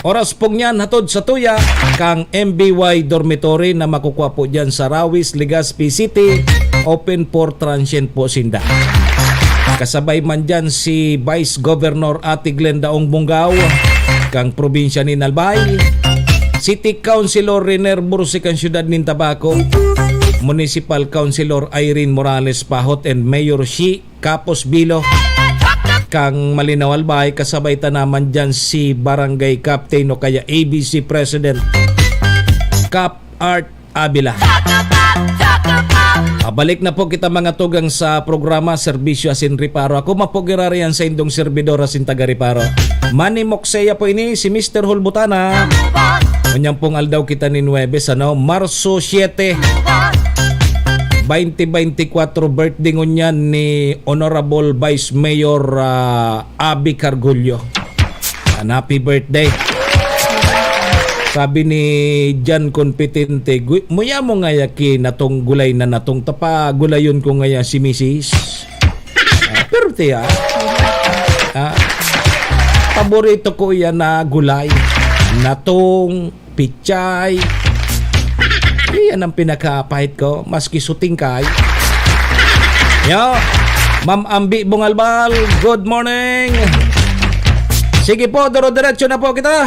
Oras pong yan, hatod sa tuya, kang M B Y Dormitory na makukuha po dyan sa Rawis, Legazpi City. Open for transient po sinda. Kasabay man dyan si Vice Governor Ate Glenda Ong Bungao, kang probinsya nin Albay. City Councilor Riner Bursi, kang siyudad nin Tabaco. Municipal Councilor Irene Morales Pahot and Mayor Shi Kapos Bilo, kang Malinao Albay. Kasabay ta naman dyan si Barangay Captain o kaya A B C President Cap Art Avila. Pabalik na po kita, mga tugang, sa programa Serbisyo asin Reparo. Ako man po giraray an saindong servidor asin taga-reparo, Manny Mokseya po ini, si Mister Hulbutana. Ngunyan pong aldaw kita nin Huwebes, ano, Marso siyete, twenty twenty-four, birthday ngunyan ni Honorable Vice Mayor, ah, Abby Cargullo. Happy birthday. Sabi ni Jan Competente, "Gu-, muya mo ngaya ki natong gulay na natong tapa, gulayon ko ngaya si misis." Ah, pero tiya, ah, paborito ko yan na gulay. Natong, pichay. Iyan ang pinakapahit ko, maski sutingkay. Yo, Ma'am Ambi Bungalbal, good morning. Sige po, duro-diretso na po kita.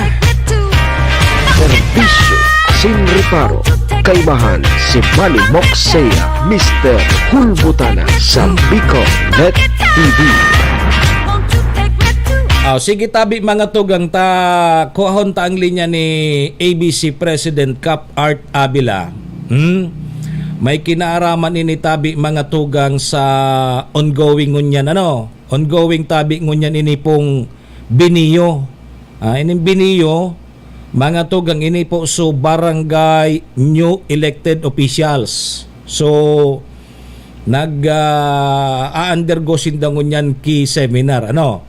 Serbisyo sin reparo. Kaibahan si Manny Moxea, Mister Hulbutana sa Bicol Net T V. Oh, sige tabi mga tugang ta, kuhahon ta ang linya ni A B C President Kap Art Avila. Hmm? May kinaaraman ini tabi mga tugang sa ongoing ngunyan, ano? Ongoing tabi ngunyan ini pong Binio. Ah, ining Binio, mga tugang ini po so barangay new elected officials. So, nag, ah, a-undergo sinda ngunyan ki seminar, ano?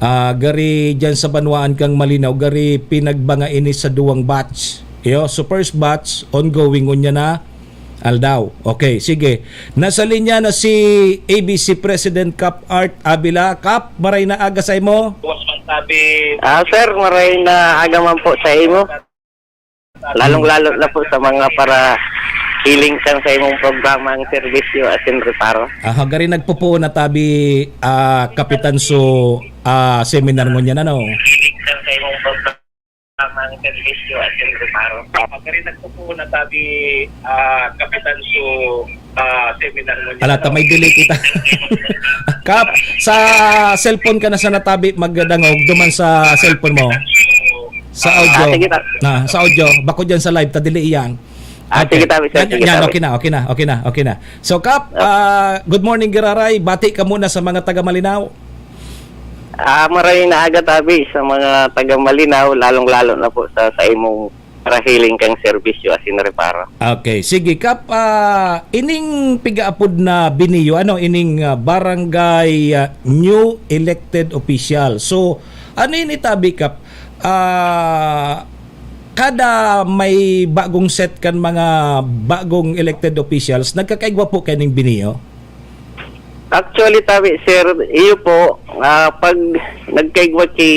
Ah, gari diyan sa banwaan kang Malinaw, gari pinagbanga ini sa duwang batch. Iyo, so first batch, ongoing ngunyan na aldaw. Okay, sige. Nasa linya na si A B C President Kap Art Avila. Kap, maray na aga sa imo. Ah, sir, maray na aga man po sa imo. Lalong-lalo na po sa mga para hiling kan sa imong programa ang serbisyo asin reparo. Aha, gari nagpupuon na tabi, ah, Kapitan, so, ah, seminar ngunyan, ano? Hiling kan sa imong programa ang serbisyo asin reparo. Pagkari nagpupuon na tabi, ah, Kapitan, so, ah, seminar ngunyan. Ala, ta may delay kita. Kap, sa cellphone ka na sa natabi magdangog, duman sa cellphone mo. Sa audio. Ah, sige, ta- Na, sa audio, bako diyan sa live, ta dili iyang. Ah, sige, tabi, sir. Yan, Sige, yan, tabi. Okay na, okay na, okay na, okay na. So, Kap, ah, good morning, Giraray. Bati ka muna sa mga taga Malinaw. Ah, maray na aga tabi sa mga taga Malinaw, lalong-lalo na po sa sa imong para hiling kang serbisyo asin reparo. Okay, sige, Kap. Ah, ining pigaapod na Binio, ano, ining, ah, barangay, ah, new elected official. So, ano ini tabi, Kap? Ah, kada may bagong set kan mga bagong elected officials, nagkakaigwa po kaining Binio? Actually, tabi, sir, iyo po, ah, pag nagkaigwa ki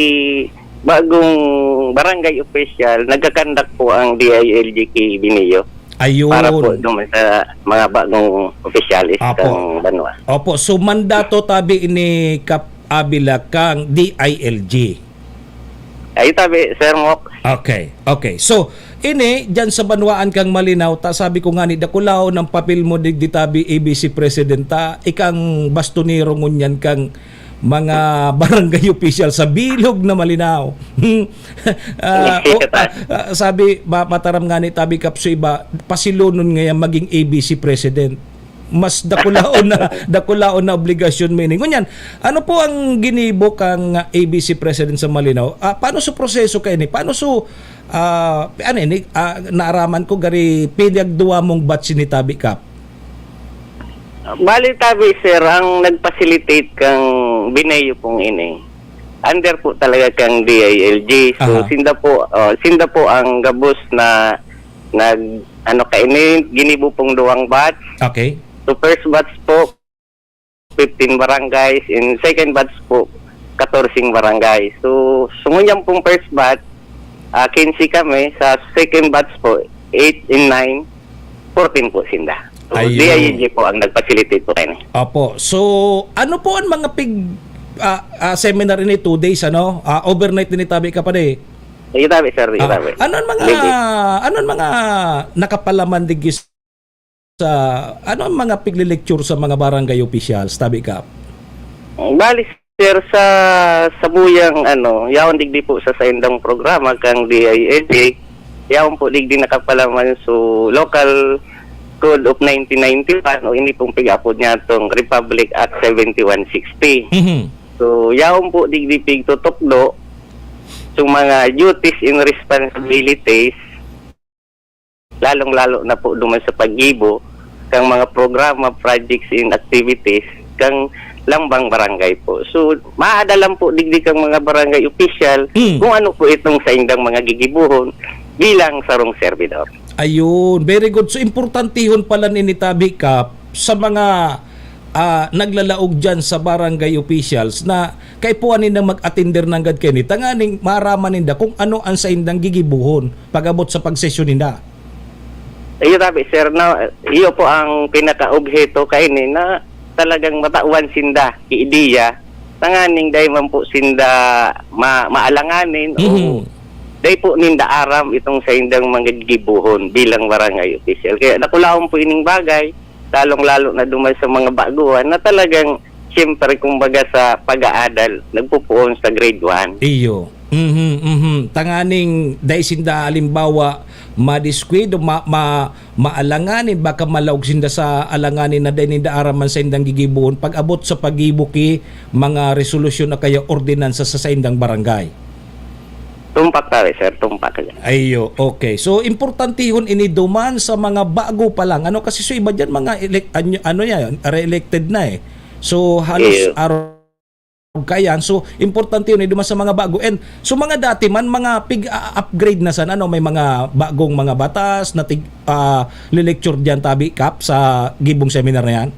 bagong barangay official, nagkakandak po ang D I L G ki Binio Ayun. Para po duman sa mga bagong opisyalis Apo. Ng banwa. Opo, so mandato tabi ni Kap Avila kang D I L G. Ay, tabi, Sir Ngok. Okay, okay. So, ini, dyan sa banwaan kang Malinaw, ta sabi ko nga ni, dakulaon ang papel mo digdi tabi A B C President, ta ikang bastonero ngunyan kang mga barangay official sa bilog na Malinaw. Ah, o, ah, ah, sabi, ma- mataram nga ni tabi Kap, so iba, pasilonon ngayon maging A B C President. Mas dakulaon na dakulaon na obligasyon mo ini. Ngunyan, ano po ang ginibo kang A B C President sa Malinaw? Ah, paano su proseso kayo ni? Paano su ah, ano ini? Ah, naaraman ko gari pinagduwa mong batch ni Tabi Kap. Bali, tabi, sir, ang nag-facilitate kang Bineo pong ini, under po talaga kang D I L G. So, Aha. Sinda po, oh, sinda po ang gabos na nag, ano, kaini, ginibo pong duwang batch. Okay. So, first batch po, fifteen barangays. In second batch po, fourteen barangays. So, sungunyan pong first batch, ah, quince kami. Sa second batch po, eight and nine, fourteen po sinda. So, Ayun. D I L G po ang nag-facilitate po kayo. Opo. So, ano po ang mga pig ah, ah, seminar ini, two days, ano? Ah, overnight din itabi ka pa di. Sige, tabi, sir. Sige, Ah, tabi. Ano ang mga Sige. Ano ang mga nakapalaman digdi sa ano ang mga piglilecture sa mga barangay officials, tabi ka? Bali, sir, sa sabuyang, ano, yaon digdi po sa saindang programa kang D I L G, yaon po digdi nakapalaman so local code of nineteen ninety-one o ini pong pig-apod niya tong Republic Act seventy-one sixty. Mhm. So, yaon po digdi pigtutukdo so mga duties and responsibilities, lalong-lalo na po duman sa paggibo kang mga programa, projects and activities kang lambang barangay po. So, maadalan po digdi kang mga barangay official Mm. kung ano po itong saindang mga gigibohon bilang sarong servidor. Ayun, very good. So, importantehon pala nini tabi, Kap, sa mga, ah, naglalaog diyan sa barangay officials na kaipuhan nindang mag-atender nanggad kaini, tanganing maaraman ninda kung ano ang saindang gigibohon pag-abot sa pagsesyon ninda. Iyo tabi, sir, no? Iyo po ang pinaka-obheto kaini na talagang matawan sinda ki ideya, tanganing dai man po sinda ma-, maalanganin o Mhm. dai po ninda aram itong saindang mga gigibohon bilang barangay official. Kaya dakulaon po ining bagay, lalong-lalo na duman sa mga baguhan na talagang, siyempre, kumbaga sa pag-aadal, nagpupuon sa grade one. Iyo. Mhm, mhm. Tanganing dai sinda, halimbawa, madiskwida, ma-, ma-, maalanganin, baka malaog sinda sa alanganin na dai ninda aram an saindang gigibohon pag-abot sa paggibo ki mga resolusyon o kaya ordinansa sa saindang barangay. Tumpak tayo, sir. Tumpak yan. Ayo, okay. So, importantehon ini duman sa mga bago pa lang. Ano kasi, so, iba diyan, mga elec-, ano, ano yan, re-elected na eh. So, halos Iyo. araw kayan. So, importante yun, eh, duman sa mga bago. And, so, mga dati man, mga pig-a-upgrade na sana, no? May mga bagong mga batas na tig-, ah, le-lecture diyan, tabi, Kap, sa gibong seminar na yan?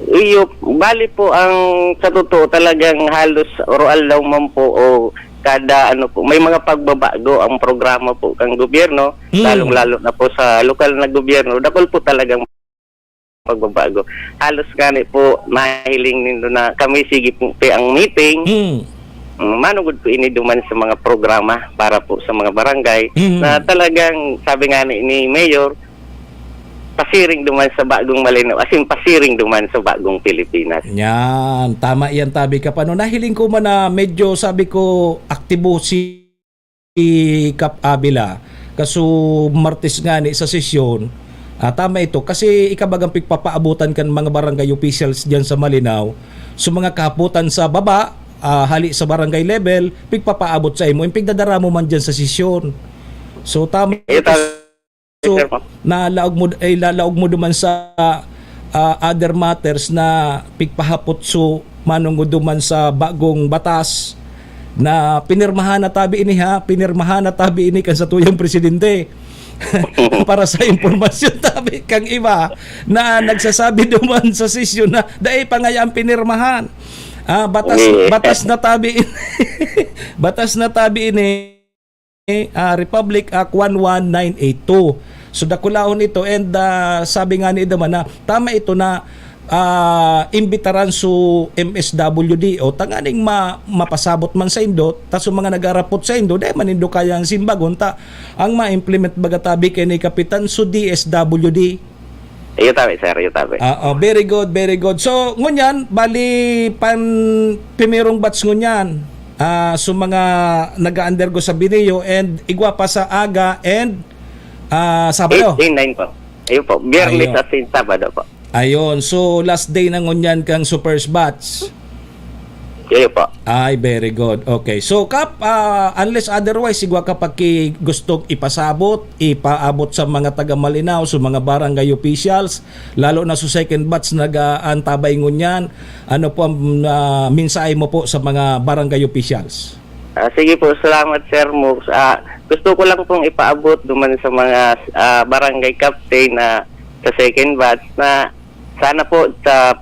Iyo, bali po, ang sa totoo, talagang halos araw-araw man po o kada ano po, may mga pagbabago ang programa po kang gobyerno, Hmm. lalong-lalo na po sa lokal na gobyerno. Dakul po talagang pagbabago. Halos gani po, mahiling nindo na kami, sige po, pe ang meeting. Hmm. Mm, manugod po ini duman sa mga programa para po sa mga barangay Hmm. na talagang, sabi nga ni, ni Mayor, pasiring duman sa bagong Malinao, as in, pasiring duman sa bagong Pilipinas. Yan, tama yan, tabi, Kap. Ano, nahiling ko man na medyo, sabi ko, aktibo si Kap Avila. Kaso Martes ngani sa sesyon, ah, tama ito, kasi ika bagang pigpapaabotan kan mga barangay officials diyan sa Malinao. So, mga kahapotan sa baba, ah, hali sa barangay level, pigpapaabot sa imo, yung pigdadara mo man diyan sa sesyon. So, tama ito. Ito, So, Sir, ma'am. nalaog mo, eh, lalaog mo duman sa, ah, other matters na pigpahapot so manungod duman sa bagong batas na pinirmahan na tabi ini, ha, pinirmahan na tabi ini kan satuyang presidente. Para sa impormasyon tabi kang iba na nagsasabi duman sa sesyon na dai pa ngaya ang pinirmahan. Ah, batas, Hindi. batas na tabi ini. Batas na tabi ini. Ah, Republic Act one one nine eight two. So, dakulahon ito, and, ah, sabi nga ni Edaman na tama ito na, ah, imbitaran so M S W D o tanganing ma-, mapasabot man sa indo, ta so mga nag-arapot sa indo, dai man indo kayang simbagon ta ang ma-implement baga tabi kay ni Kapitan so D S W D. Iyo tabi, sir. Iyo tabi. Ah, oh, very good, very good. So, ngunyan, bali, pan, primerong batch ngunyan. Ah, so, mga nag-undergo sa Bineo and igwa pa sa aga and, ah, Sabado. Eight and nine po. Ayun po. Biyernes Ayun. at Sabado po. Ayun. So, last day na ngunyan kang so first batch. Iyo po. Ay, very good. Okay. So, Kap, ah, unless otherwise, igwa ka pa ki gustong ipasabot, ipaabot sa mga taga Malinao, sa mga barangay officials, lalo na sa second batch nag-aantabay ngunyan, ano po ang, ah, mensahe mo po sa mga barangay officials? Ah, sige po, salamat, Sir Mux. Ah, gusto ko lang pong ipaabot duman sa mga, ah, barangay captain na sa second batch na sana po sa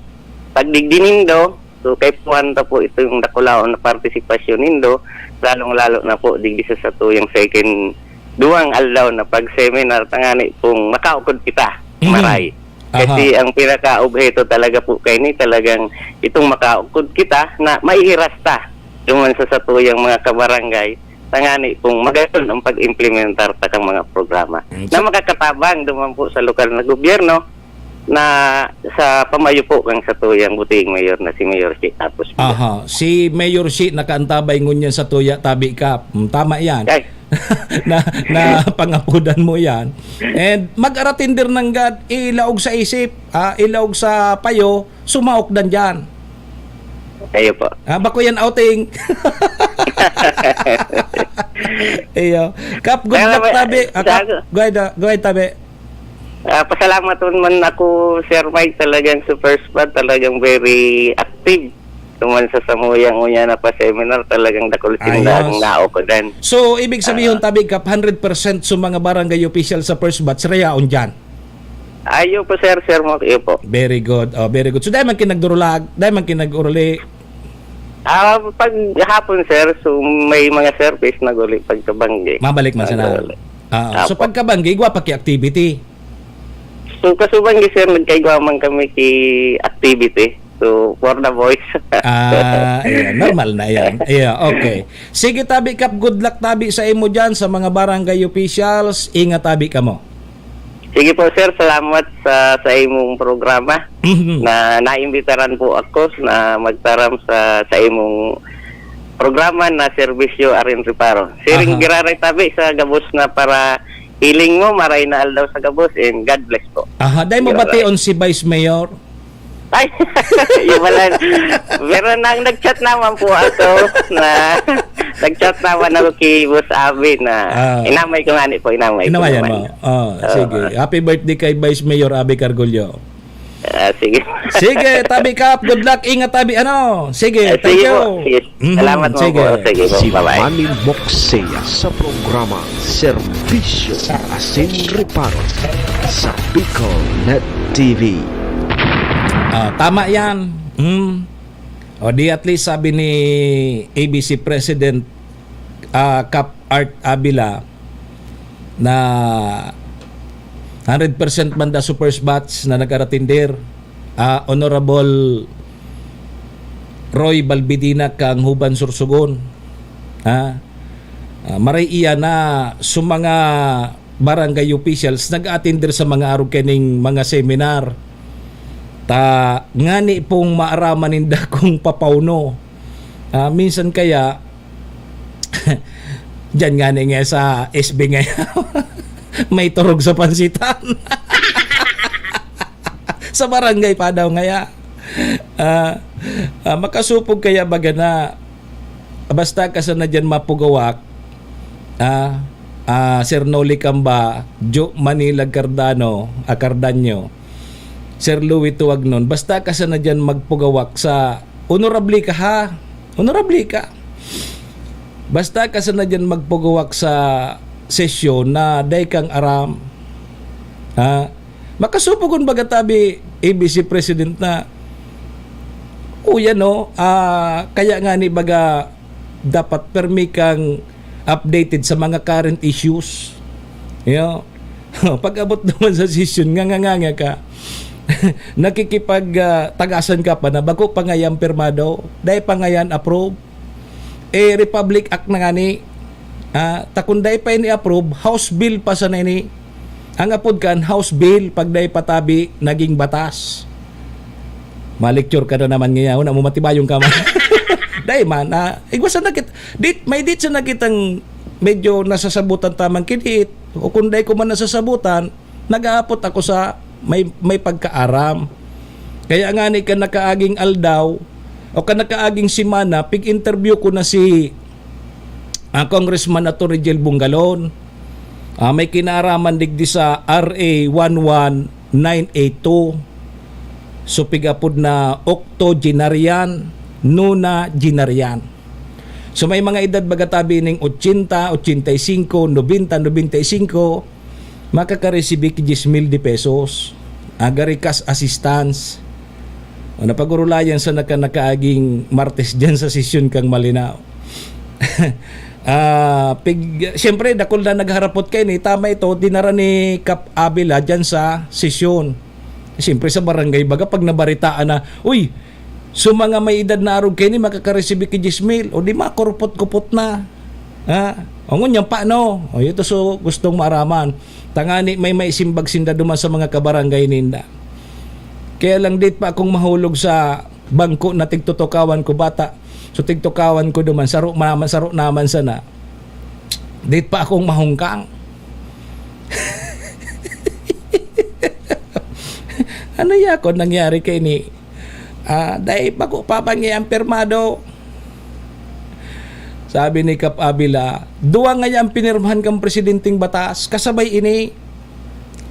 pagdigdi nindo, so, kaipuhan ta po itong dakulaon na partisipasyon nindo, lalong-lalo na po digdi sa satuyang second, duwang aldaw na pag-seminar, tangani pong makaukod kita, Mhm. maray. Kasi Aha. ang pinaka-obheto talaga po kaini, talagang itong makaukod kita na maihiras ta duman sa satuyang mga kabarangay, tangani pong magayon ang pag-implementar ta kang mga programa Mm, na so makakatabang duman po sa lokal na gobyerno, na sa pamayo po kang satuyang buting mayor na si Mayor Shi Tapos Villa. Aha, si Mayor Shi nakaantabay ngunyan sa tuya, tabi ka. Mm, tama yan. Ay. Na, na pangapudan mo yan. And mag-aratender nanggad, ilaog sa isip, ah, ilaog sa payo, sumaok dan dyan. Kayo po. Ah, bako yan outing. Iyo. Kap, good Kaya luck, may, tabi. Ah, sa Kap, ako go ahead, ah, go ahead, tabi. Ah, pasalamat man ako, Sir Mike, talagang sa first bat, talagang very active. Tuman sa samuyang unya na pa seminar, talagang dakul sinda ang Ayos. Naukodan. So, ibig sabihin, Ah. Tabi Kap, hundred percent sa mga barangay official sa first batch, rayaon dyan? Ayo po, sir, sir mo, iyo po. Very good. Oh, very good. So, dahil man kinagdurulag, dahil man kinag-uruli. Ah, pag hapon, sir, so may mga service nag-uli pagkabanggi. Mabalik man sana. Nag-uli. Ah, so Apo. Pagkabanggi, igwa pa ki activity? So, kasubanggi, sir, nagkaigwa man kami ki activity. So, for the boys. Ah, ayan. Normal na yan. Ayan, okay. Sige, Tabi Kap, good luck, Tabi, sa imo dyan, sa mga barangay officials. Ingat, Tabi, kamo. Sige po, sir. Salamat sa, sa imong programa Mhm. na naimbitaran po ako na magtaram sa, sa imong programa na Serbisyo Arin Reparo. Siring Aha. giraray, Tabi, sa gabos na para hiling mo, maray na aldaw sa gabos, and God bless po. Aha, dai mo Giraray. bation si Vice Mayor? Ay, yun pala. Pero nang nag-chat naman po ako na, nag-chat naman ako kay Boss Avi na Ah. inamay ko nga ni po, inamay ko Inamayan naman. mo? Oh, Oo. sige. Happy birthday kay Vice Mayor Avi Cargullo. Ah, sige. Sige, Tabi Kap. Good luck. Ingat, Tabi. Ano? Sige, Ah, thank sige you. po. Sige. Mhm, Salamat mo sige. po. Sige po. Si Bye-bye. Manny Moxea sa programa Serbisyo Asin Reparo sa Bicol Net T V. Ah, tama yan. Hmm. O di at least sabi ni A B C President, ah, Kap Art Avila na hundred percent man da sa first batch na nag-aratindir, ah, Honorable Roy Balbidina kang Huban Sorsogon. Ha? Ah, maray iya na sa mga barangay officials nag-aattender sa mga arog kaning mga seminar. Ta ngani pong maaraman ninda kung papauno. Ah, minsan kaya, diyan ngani nga sa S B ngaya, may turog sa pansitan. Sa barangay pa daw ngaya. Ah, ah, makasupog kaya baga na, basta ka sana diyan mapugawak, ah, ah, Sir Noli Camba, Jo Manila Cardano, ah, Cardanio, Sir Louis Tuagnon, basta ka sana diyan magpugawak sa, honorable ka ha, honorable ka. Basta ka sana diyan magpugawak sa sesyon na dai kang aram, ha? Makasupog kun baga tabi, A B C President na, "Uy, ano, ah, kaya nga ni baga dapat permi kang updated sa mga current issues." Yo. Pag-abot naman sa sesyon, nganganganga ka. Nakikipag, ah, tagasan ka pa na bako pa ngayan pirmado, dai pa ngayan approve. Eh, Republic Act na ngani. Ah, ta kun dai pa ini approve, House Bill pa sana ini. Ang apod kan, House Bill, pag dai pa tabi, naging batas. Ma-lecture ka na naman ngayon, na mo matibayong ka man. Dai man, ah, igwa sa nakit-, dit, may dit sa nakitang medyo nasasabutan tamang kidit, o kung dai ko man nasasabutan, nag-aapot ako sa may, may pagkaaram. Kaya ngani kan nakaaging aldaw o kan nakaaging semana, pig-interview ko na si, ah, Congressman Attorney Jel Bongalon. Ah, may kinaaraman digdi sa R A one one nine eight two. So, pig-apod na octogenarian, nonagenarian. So, may mga edad baga tabi ning ochenta, ochenta y cinco, nobenta, nobenta y cinco, makakaresibi ki dies mil de pesos. Agari cash assistance. O, napag-urulayan sa naka-, nakaaging Martes diyan sa sesyon kang Malinao. Ah, pig-, siyempre, dakul na nagharapot kaini. Tama ito, dinara ni Kap Abela diyan sa sesyon. Siyempre, sa barangay baga, pag nabaritaan na, "Uy, so mga may edad na arog kaini, makakaresibi ki dies mil." O di, makurupot-kupot na. Ha? O ngunyan pa, no? O, ito so gustong maaraman. Tangani may maisimbag sinda duman sa mga kabarangay ninda. Kaya lang, dit pa akong mahulog sa bangko na tigtutukawan ko bata. So, tigtukawan ko duman, saro naman, saro naman sana. Dit pa akong mahungkang. Ano ya kon nangyari kaini? Ah, dai bako pa ba niya ang pirmado? Sabi ni Kap Abila, "Duwa ngaya ang pinirmahan kang presidenteng batas, kasabay ini."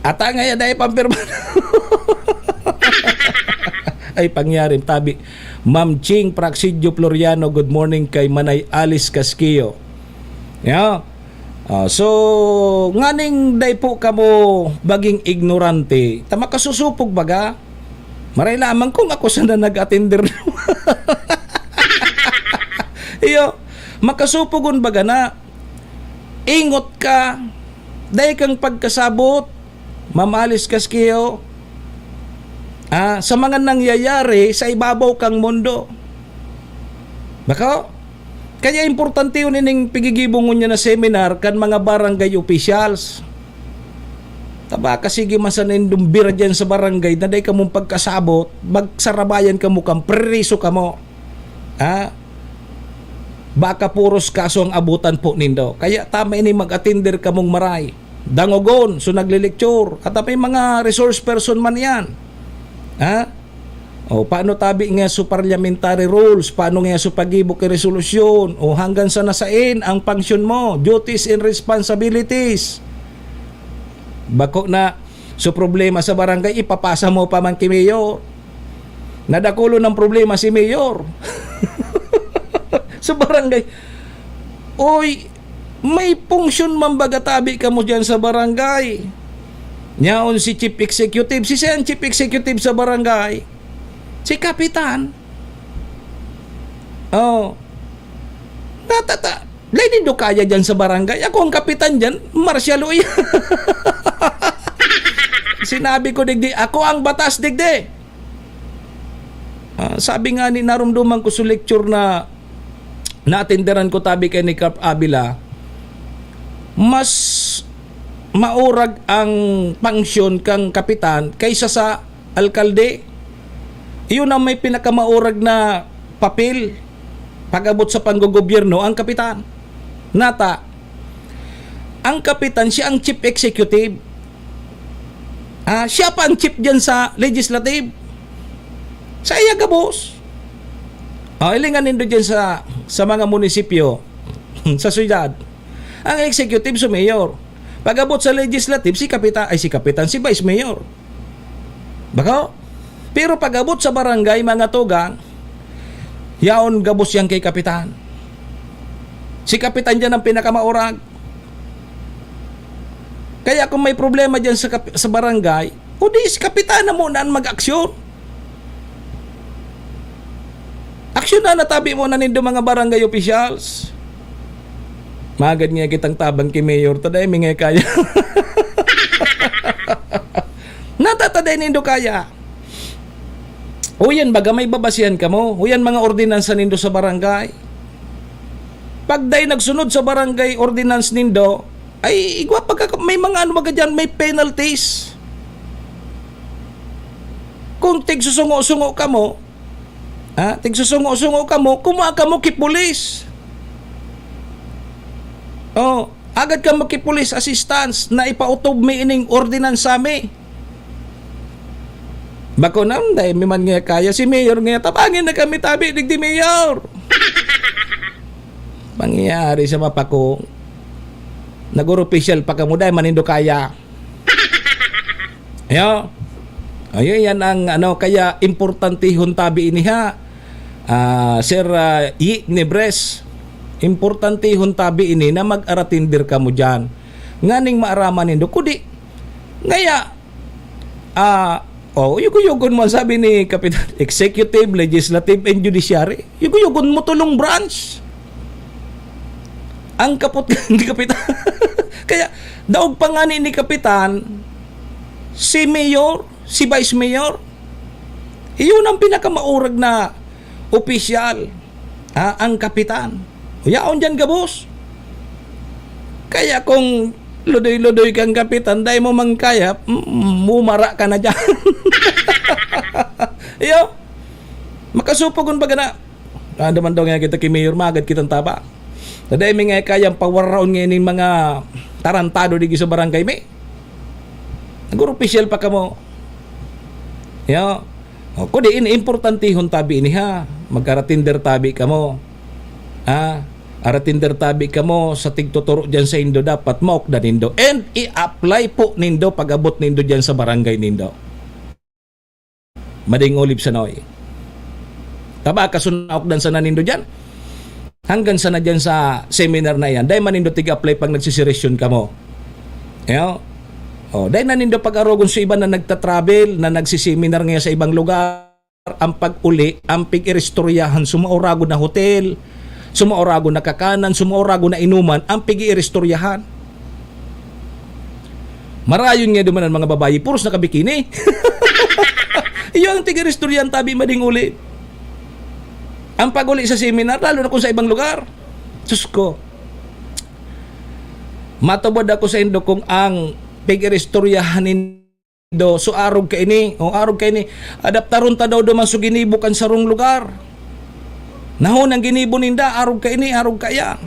Ata ngaya dai pampirma. Ay, pangyari, tabi. Ma'am Ching Praxidyo Floriano, good morning kay Manay Alice Casquillo. Yeah. Ah, so, nganing dai po kamo maging ignorante, ta makasusupog baga. Maray lamang kung ako sana nag-atender. Iyo, makasupogon baga na. Ingot ka, dai kang pagkasabot, Ma'am Alice Casquillo, ah, sa mga nangyayari sa ibabaw kang mundo. Bako? Kaya importante yun ining pigigibong ngunyan na seminar kan mga barangay officials. Taba ka, sige, masanindong bira dyan sa barangay na dai kamong pagkasabot, magsarabayan kamo, kan preriso kamo. Ha? Baka puros kaso ang abutan po nindo. Kaya tama ini, mag-atender kamong maray. Dangogon, so nagle-lecture. At may mga resource person man yan. Ha? O, paano tabi nga so parliamentary rules? Paano nga so paggibo ki resolusyon? O, hanggang sa nasain ang function mo, duties and responsibilities? Bako na, so problema sa barangay, ipapasa mo pa man ki mayor. Nadakulon ang problema si mayor. Sa barangay, oy, may function man baga tabi kamo diyan sa barangay. Nyaon si chief executive. Si siya ang chief executive sa barangay? Si kapitan. Oh. Natata, dai nindo kaya diyan sa barangay. Ako ang kapitan diyan, martial law yan. Sinabi ko, digdi, ako ang batas, digdi. Ah, sabi nga ni, narumduman ko sa lecture na naatenderan ko tabi kay ni Kap Avila, mas maurag ang pangsyon kang kapitan kaysa sa alkalde. Iyon ang may pinakamaurag na papel pag-abot sa panggogobyerno, ang kapitan. Nata, ang kapitan, siya ang chief executive. Ah, siya pa ang chief diyan sa legislative. Sa iya gabos. Ah, ilingan nindo diyan sa, sa mga munisipyo, sa syudad. Ang executive, si mayor. Pag-abot sa legislative, si kapitan, ay, si kapitan, si vice mayor. Bako? Pero pag-abot sa barangay, mga tugang, yaon gabos yan kay kapitan. Si kapitan diyan ang pinakamaurag. Kaya kung may problema diyan sa kap-, sa barangay, o di si kapitan na muna ang mag-aksyon. Aksyon na, natabi mo na nindo, mga barangay officials. Magad nga kitang tabang ki mayor, ta dai mi nga kaya. Natata, dai nindo kaya. O yan, baga may babasihan kamo. O yan, mga ordinansa nindo sa barangay. Pag dai nagsunod sa barangay ordinance nindo, ay, igwa pagka-, may mga ano baga dyan, may penalties. Kung tigsusungo-sungo kamo, ha, tigsusungo-sungo kamo, kumua kamo ki pulis. Oh, agad kamo ki police assistance na ipautob mi ining ordinansa mi. Bako na, dai mi man nga kaya si mayor nga, tabangin na kami tabi, digdi mayor. Mangyayari sa mapako. Nag-oropisyal pa kamo, dai man nindo kaya. Ayo. Ayo, yan ang ano, kaya importantehon tabi ini ha. Ah, Sir, ah, Yi Nebres, importantehon tabi ini na mag-aratinder kamo diyan. Nganing maaraman nindo. Kudi, ngaya, ah, oh, yugo-yugon mo, sabi ni Kapitan, executive, legislative, and judiciary. Yugo-yugon mo tulong branch. Ang kapot ni Kapitan. Kaya, daog pa nga ni, ni Kapitan, si mayor, si vice mayor, iyon ang pinakamaurag na opisyal, ha, ang kapitan. Yaon diyan gabos. Kaya kung ludoy-ludoy kang kapitan, dai mo man kaya, mm, mumara ka na diyan. Iyo, makasupogon baga na. Ano man daw nga kita ki mayor, magad kitang taba. Na dai mi nga kayang pawaraon nga ining mga tarantado digdi sa barangay mi. Nag-oropisyal pa kamo. Yo. O, kundi ini, importantehon tabi ini, ha. Mag-aratinder tabi kamo. Ha? Aratinder tabi kamo sa tigtuturo diyan sa indo, dapat maokdan nindo. And i-apply po nindo pag-abot nindo diyan sa barangay nindo. Mading Olive Sanoy. Taba, kaso naokdan sana nindo diyan. Hanggang sana diyan sa seminar na iyan. Dai man nindo tig-apply pag nagsiseresyon kamo. Yo? Oh, dai na nindo pag-arogon sa iba na nagta-travel, na nagsiseminar ngayon sa ibang lugar. Ang pag-uli, ang pig-iristoryahan, sumauragon na hotel, sumauragon na kakanan, sumauragon na inuman, ang pig-iristoryahan. Marayon nga duman ang mga babayi, puros nakabikini. Iyo ang tig-iristoryahan tabi, Mading Olive. Ang pag-uli sa seminar, lalo na kung sa ibang lugar. Sus ko. Matubod ako sa indo kung ang pig-iristoryahan nindo, so arog kaini, o arog kaini, adaptaron ta daw duman so ginibo kan sarong lugar. Nahon ang ginibo ninda, arog kaini, arog kaiyan.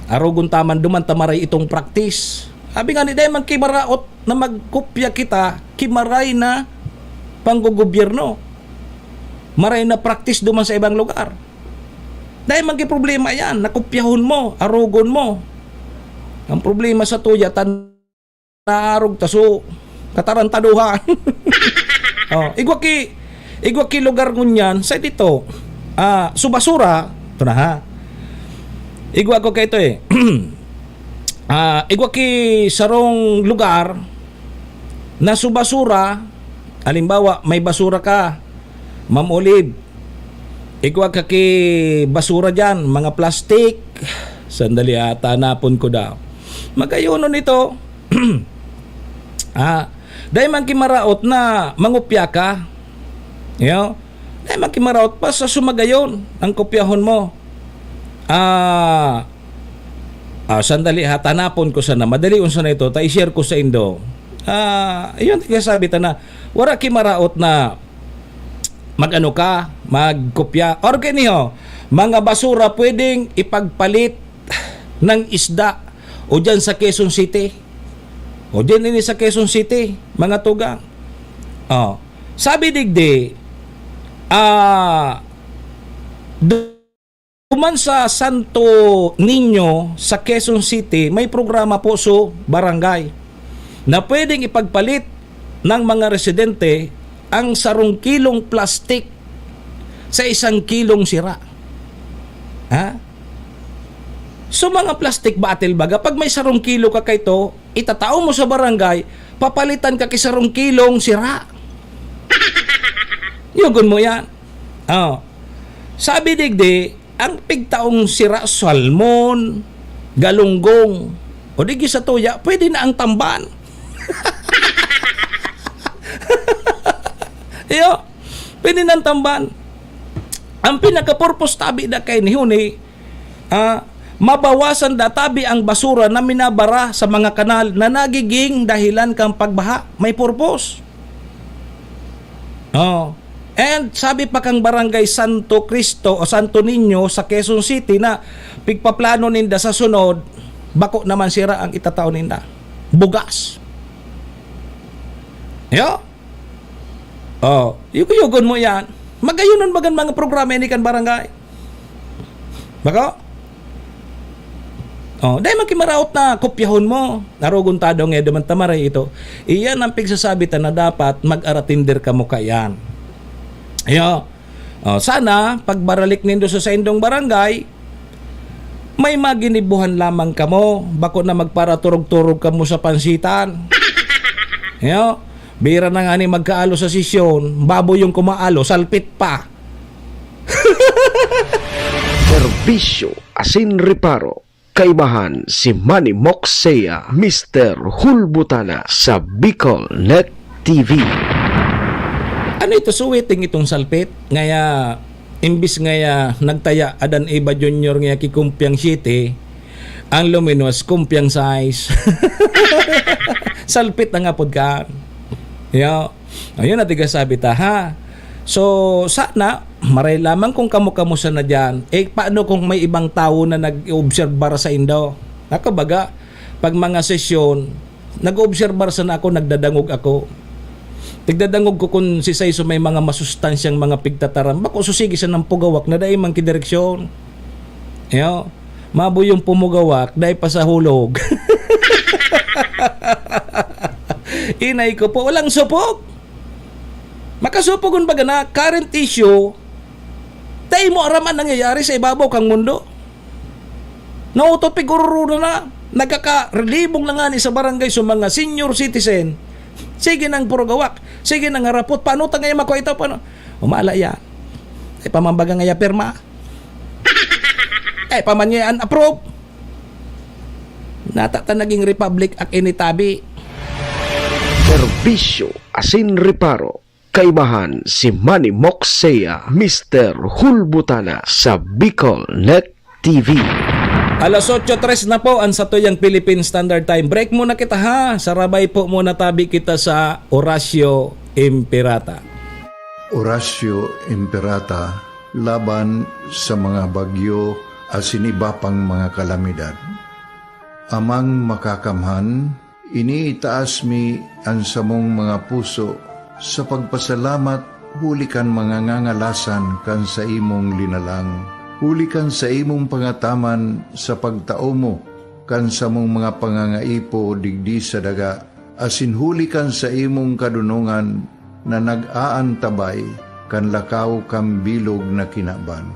Arogon ta man duman ta maray itong practice. Abi nga ni, dai man ki maraot na magkopya kita ki maray na panggogobyerno. Maray na practice duman sa ibang lugar. Dai man ki problema iyan, nakopyahon mo, arogon mo. Ang problema sa tuya, tan-, naarog ta, so, katarantaduhan. Oh, igwa ki, igwa ki lugar ngunyan, sa dito, ah, so basura, ito na ha. Igwa ko kaito eh. Ah, igwa ki sarong lugar na so basura, halimbawa, may basura ka, Ma'am Olive, igwa ka ki basura diyan, mga plastic. Sandali, ah, tanapon ko daw. Magayonon ito. Ah, dai man ki maraot na mangopya ka. Yo? Dai man ki maraot, basta so magayon ang kopyahon mo. Ah, ah, sandali ha, tanapon ko sana. Madali unsa na ito, ta i-share ko sa indo. Ah, iyon, tigasabi ta na, wara ki maraot na mag-ano ka, magkopya. Or kini, oh, mga basura pwedeng ipagpalit ng isda o dyan sa Quezon City. O dyan ini sa Quezon City, mga tugang. Oh, sabi digdi, ah, duman sa Santo Niño sa Quezon City, may programa po so barangay na pwedeng ipagpalit ng mga residente ang sarong kilong plastik sa isang kilong sira. Ha? So, mga plastic bottle baga, pag may sarong kilo ka kaito, itatao mo sa barangay, papalitan ka ki sarong kilong sira. Yugon mo yan. Oh. Sabi digdi, ang pigtaong sira, salmon, galunggong, o di sa tuya, pwede na ang tamban. Iyo, pwede na ang tamban. Ang pinaka-purpose tabi na kay ni Huni, ah, mabawasan da tabi ang basura na minabara sa mga kanal na nagiging dahilan kang pagbaha. May purpose. Oh. And sabi pa kang Barangay Santo Cristo o Santo Niño sa Quezon City na pigpaplano ninda sa sunod, bako naman sira ang itatao ninda. Bugas. Yo? Oh, yugo-yugon mo yan. Magayonon bagan mga programa ini kan barangay. Bako? Oh, dai man ki maraot na kopyahon mo. Narogon ta daw nga duman ta maray ito. Iyan ang pigsasabi ta na dapat mag-aratinder kamo kaiyan. Iyo. Oh, sana, pagbaralik nindo sa saindong barangay, may maginibuhan lamang kamo. Bako na magparaturog-turog kamo sa pansitan. Iyo. Bira na nga ni magkaalo sa sesyon, baboy yung kumaalo, salpit pa. Serbisyo asin reparo. Kaibahan si Manny Moxea, Mister Hulbutana sa Bicol Net T V. Ano ito, suwiting itong salpit? Ngaya, imbis ngaya, nagtaya Adan Eva Junior ngaya ki Kumpiang City, ang luminos, Kumpiang Size. Salpit ang apod ka. Yo. Ayun, na tiga sabi ta, ha? So, sana, maray lamang kung kamo-kamo sana diyan. Eh, paano kung may ibang tawo na nag-oobserbar sa indo? Ako baga, pag mga sesyon, nag-oobserbar sana ako, nagdadangog ako. Nagdadangog ko kung si Saiso may mga masustansyang mga pigtataram. Bako, so sige sanang pugawak na dai man ki direksyon. Yo. Mabuyong pumugawak, dai pa sa hulog. Inay ko po, walang supog. Makasupogon baga na current issue, dai mo aram an nangyayari sa ibabaw kan mundo. Nautopig ororo na, nagkakarelibong na ngani sa barangay, sa mga senior citizen. Sige nang purugawak, sige nang harapot, paano ta ngayon makuha ito? Paano? Umala yan. Ay, pamambaga nga ya pirma. Eh, paman niya an approve. Nata ta naging Republic ak ini tabi. Serbisyo asin reparo. Kaibahan si Manny Moxea, Mister Hulbutana sa Bicol Net T V. Alas otso tres na po ang satuyang Philippine Standard Time. Break muna kita ha. Sarabay po muna tabi kita sa Oratio Imperata. Oratio Imperata laban sa mga bagyo asin iba pang mga kalamidad. Amang Makakamhan, iniitaas mi an samong mga puso sa pagpasalamat huli kan mga ngangalasan kan saimong linalang, huli kan saimong pangataman sa pagtao mo kan samong mga pangangaipo digdi sa daga, asin huli kan saimong kadonongan na nag-aantabay kan lakaw kan bilog na kinaban.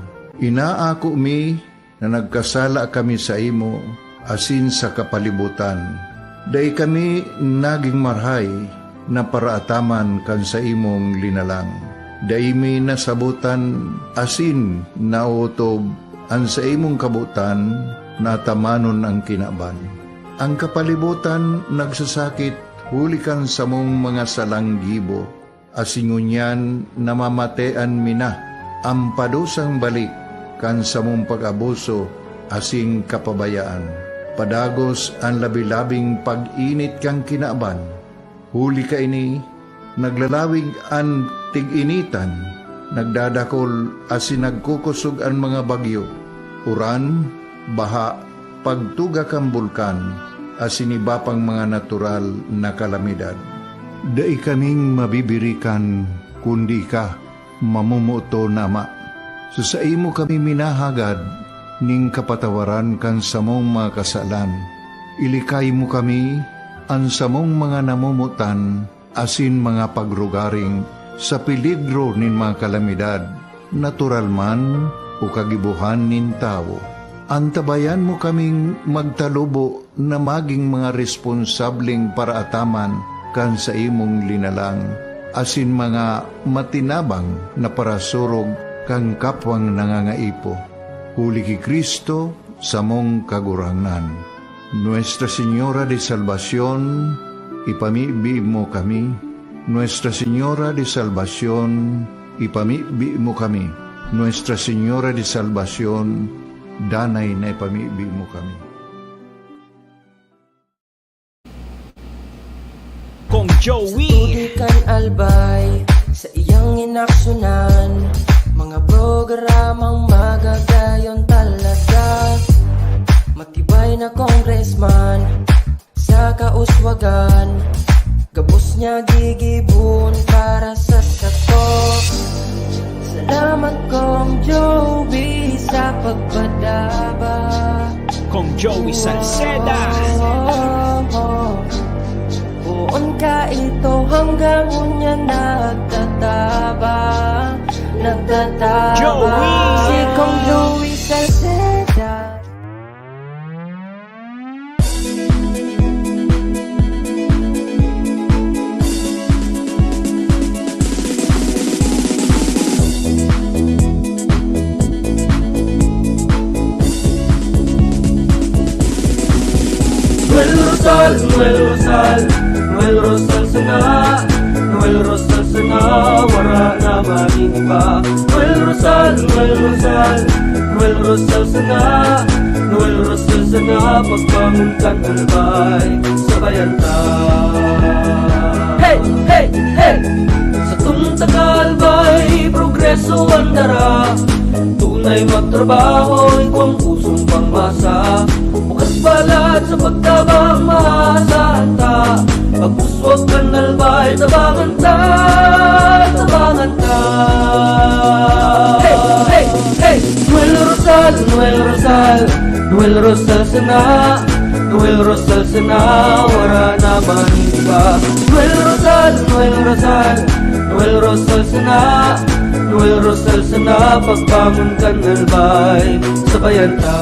Inaako mi na nagkasala kami saimo asin sa kapalibotan. Dai kami nagin marahay na paraataman kan saimong linalang. Dai mi nasabotan asin naotob an saimong kabotan na atamanon an kinaban. An kapalibotan nagsasakit huli kan samong mga salang gibo, asin ngunyan namamatean mi na an padusang balik kan samong pag-abuso asin kapabayaan. Padagos an labi-labing pag-init kan kinaban. Huli kaini, naglalawig an tig-initan, nagdadakol asin nagkukosog an mga bagyo, uran, baha, pagtuga kan bulkan, asin iba pang mga natural na kalamidad. Dai kaming mabibirikan kundi ika, mamomoton na Ama. Sa saimo kami minahagad nin kapatawaran kan samong mga kasalan. Ilikay mo kami, an samong mga namomotan, asin mga pagrugaring sa peligro nin mga kalamidad, natural man o kagibohan nin tawo. Antabayan mo kaming magtalubo na magin mga responsableng paraataman kan saimong linalang, asin mga matinabang na parasurog kan kapwang nangangaipo. Huli ki Cristo, samong Kagurangnan. Nuestra Señora de Salvacion, ipamibi mo kami. Nuestra Señora de Salvacion, ipamibi mo kami. Nuestra Señora de Salvacion, danay na ipamibi mo kami. Kong Joey. Sa tubig kan Albay, sa iyang inaksyunan, mga programang magagayon talaga. Matibay na congressman sa kauswagan, gabos niya gigibon para sa sato. Salamat Kong Joey sa pagpadaba. Kong Joey Salceda. Poon ka ito hanggang unya nagtataba, nagtataba. Joey! Si Kong Joey Salceda. Noel Rosal, Noel Rosal, Noel Rosal sana, Noel Rosal sana, wara na magin iba. Noel Rosal, Noel Rosal, Noel Rosal sana, Noel Rosal sana, pagbangon kan Albay, sabayan ta. Hey, hey, hey! Sa tungtang Albay, progreso ang dara. Tunay magtrabaho, ikaw ang pusong pangmasa. Bukas balat sa pagtabang, maasahan ta. Pag-uswag kan Albay, tabangan ta, tabangan ta. Hey, hey, hey! Noel Rosal, Noel Rosal, Noel Rosal sana, Noel Rosal sana, wala naman iba. Noel Rosal, Noel Rosal, Noel Rosal sana, Noel Rosal sana, pagbangon kan Albay, sabayan ta.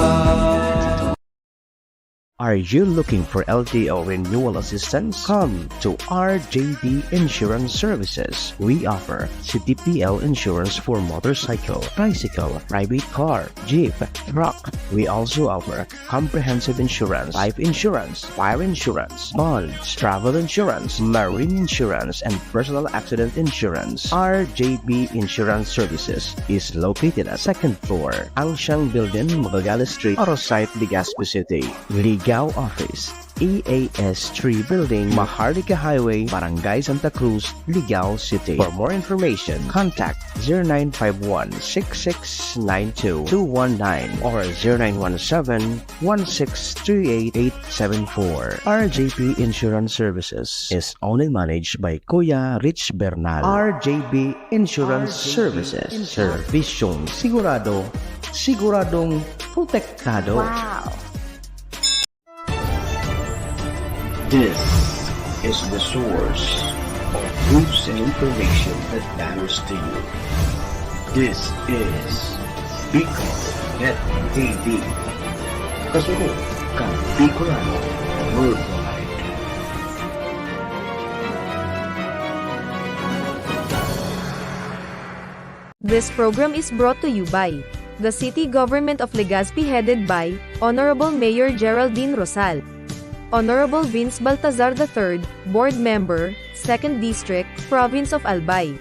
Are you looking for L T O renewal assistance? Come to R J B Insurance Services. We offer C T P L insurance for motorcycle, tricycle, private car, jeep, truck. We also offer comprehensive insurance, life insurance, fire insurance, bonds, travel insurance, marine insurance, and personal accident insurance. R J B Insurance Services is located at second floor, Angsiang Building, Magallanes Street, Orosite, Legazpi City. Ligao Office, E A S three Building, Maharlika Highway, Barangay Santa Cruz, Ligao City. For more information, contact zero nine five one six six nine two two one nine or zero nine one seven one six three eight eight seven four. R J P Insurance Services is owned and managed by Kuya Rich Bernal. R J P Insurance Services. Serbisyong sigurado, siguradong protektado. Wow! This is the source of news and information that matters to you. This is Bicol Net T V. Kasunod kan Bicolano worldwide. This program is brought to you by the City Government of Legazpi, headed by Honorable Mayor Geraldine Rosal, Honorable Vince Baltazar the third, Board Member, Second District, Province of Albay.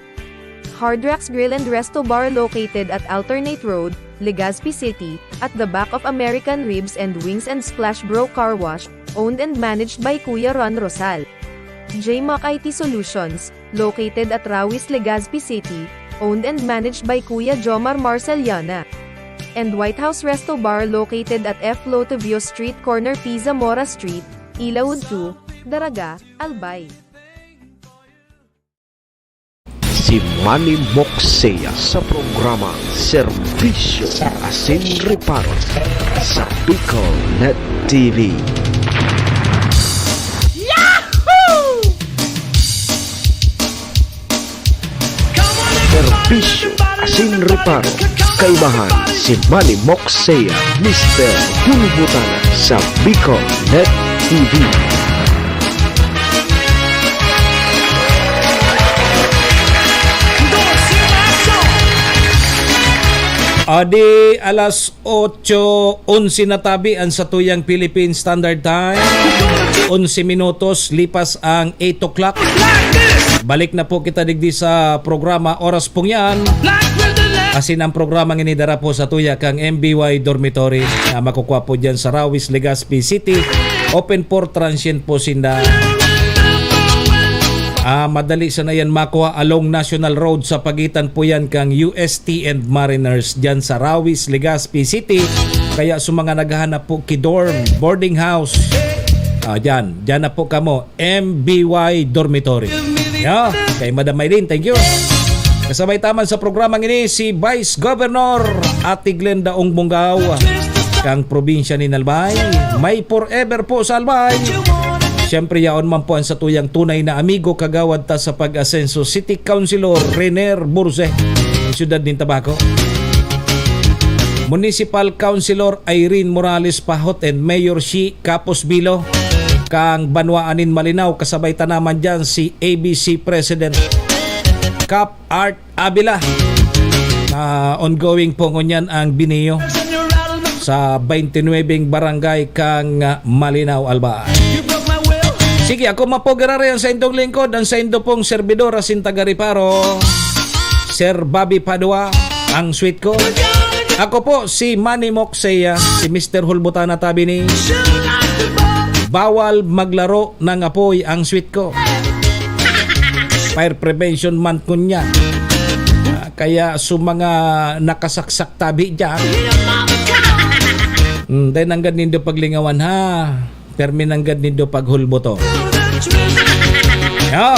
Hard Rocks Grill and Resto Bar, located at Alternate Road, Legazpi City, at the back of American Ribs and Wings and Splash Bro Car Wash, owned and managed by Kuya Ron Rosal. J Mac I T Solutions, located at Rawis, Legazpi City, owned and managed by Kuya Jomar Marceliana. And White House Resto Bar, located at F Lotovio Street, corner P Zamora Street, Ilaud two, Daraga, Albay. Si Manny Moksea sa programang Serbisyo Asin Reparo sa Bicol Net T V. Yahoo! Serbisyo Asin Reparo, kaibahan si Manny Moksea, Mister Gulbutana sa Bicol Net T V. Adi alas otso onse na tabi an satuyang Philippine Standard Time. Onse minutos lipas ang eight o'clock. Balik na po kita digdi sa programa Oras Pong Yan. Asin ang programa ngini dara po sa tuya kang M B Y Dormitory na makukwa po dyan sa Rawis, Legazpi City. Open for transient po sinda. Ah, madali sana yan makuha along National Road sa pagitan po yan kang U S T and Mariners dyan sa Rawis, Legazpi City. Kaya sa mga naghahanap po ki dorm, boarding house, ah, dyan, dyan na po kamo, M B Y Dormitory. Yeah, kay Madam Maylin, thank you. Kasabay taman sa programa ngini si Vice Governor Ate Glenda Ong Bongao, kang probinsya ni Albay. May forever po sa Albay. Siyempre, yaon man po ang satuyang tunay na amigo, kagawad ta sa pag-asenso, City Councilor Renier Burze, ng siyudad nin Tabaco. Municipal Councilor Irene Morales Pahot and Mayor Shi Capos Bilo, kang banwaan nin Malinao, kasabay ta naman dyan si A B C President Cap Art Avila. Ah, ongoing po ngunyan ang biniyo sa twenty-nine barangay kang, ah, Malinao, Albay. Sige, ako man po giraray ang saindong lingkod, ang saindo pong servidor asin taga-reparo, Sir Bobby Padua, ang sweet ko. Ako po si Manny Moksea, si Mister Hulbutana Tabi ni. Bawal maglaro ng apoy ang sweet ko. Fire Prevention Month ngunyan. Ah, kaya sa mga nakasaksak tabi dyan, mm, dai nanggad nindo paglingawan, ha. Permi nanggad nindo paghulbuton. Yo!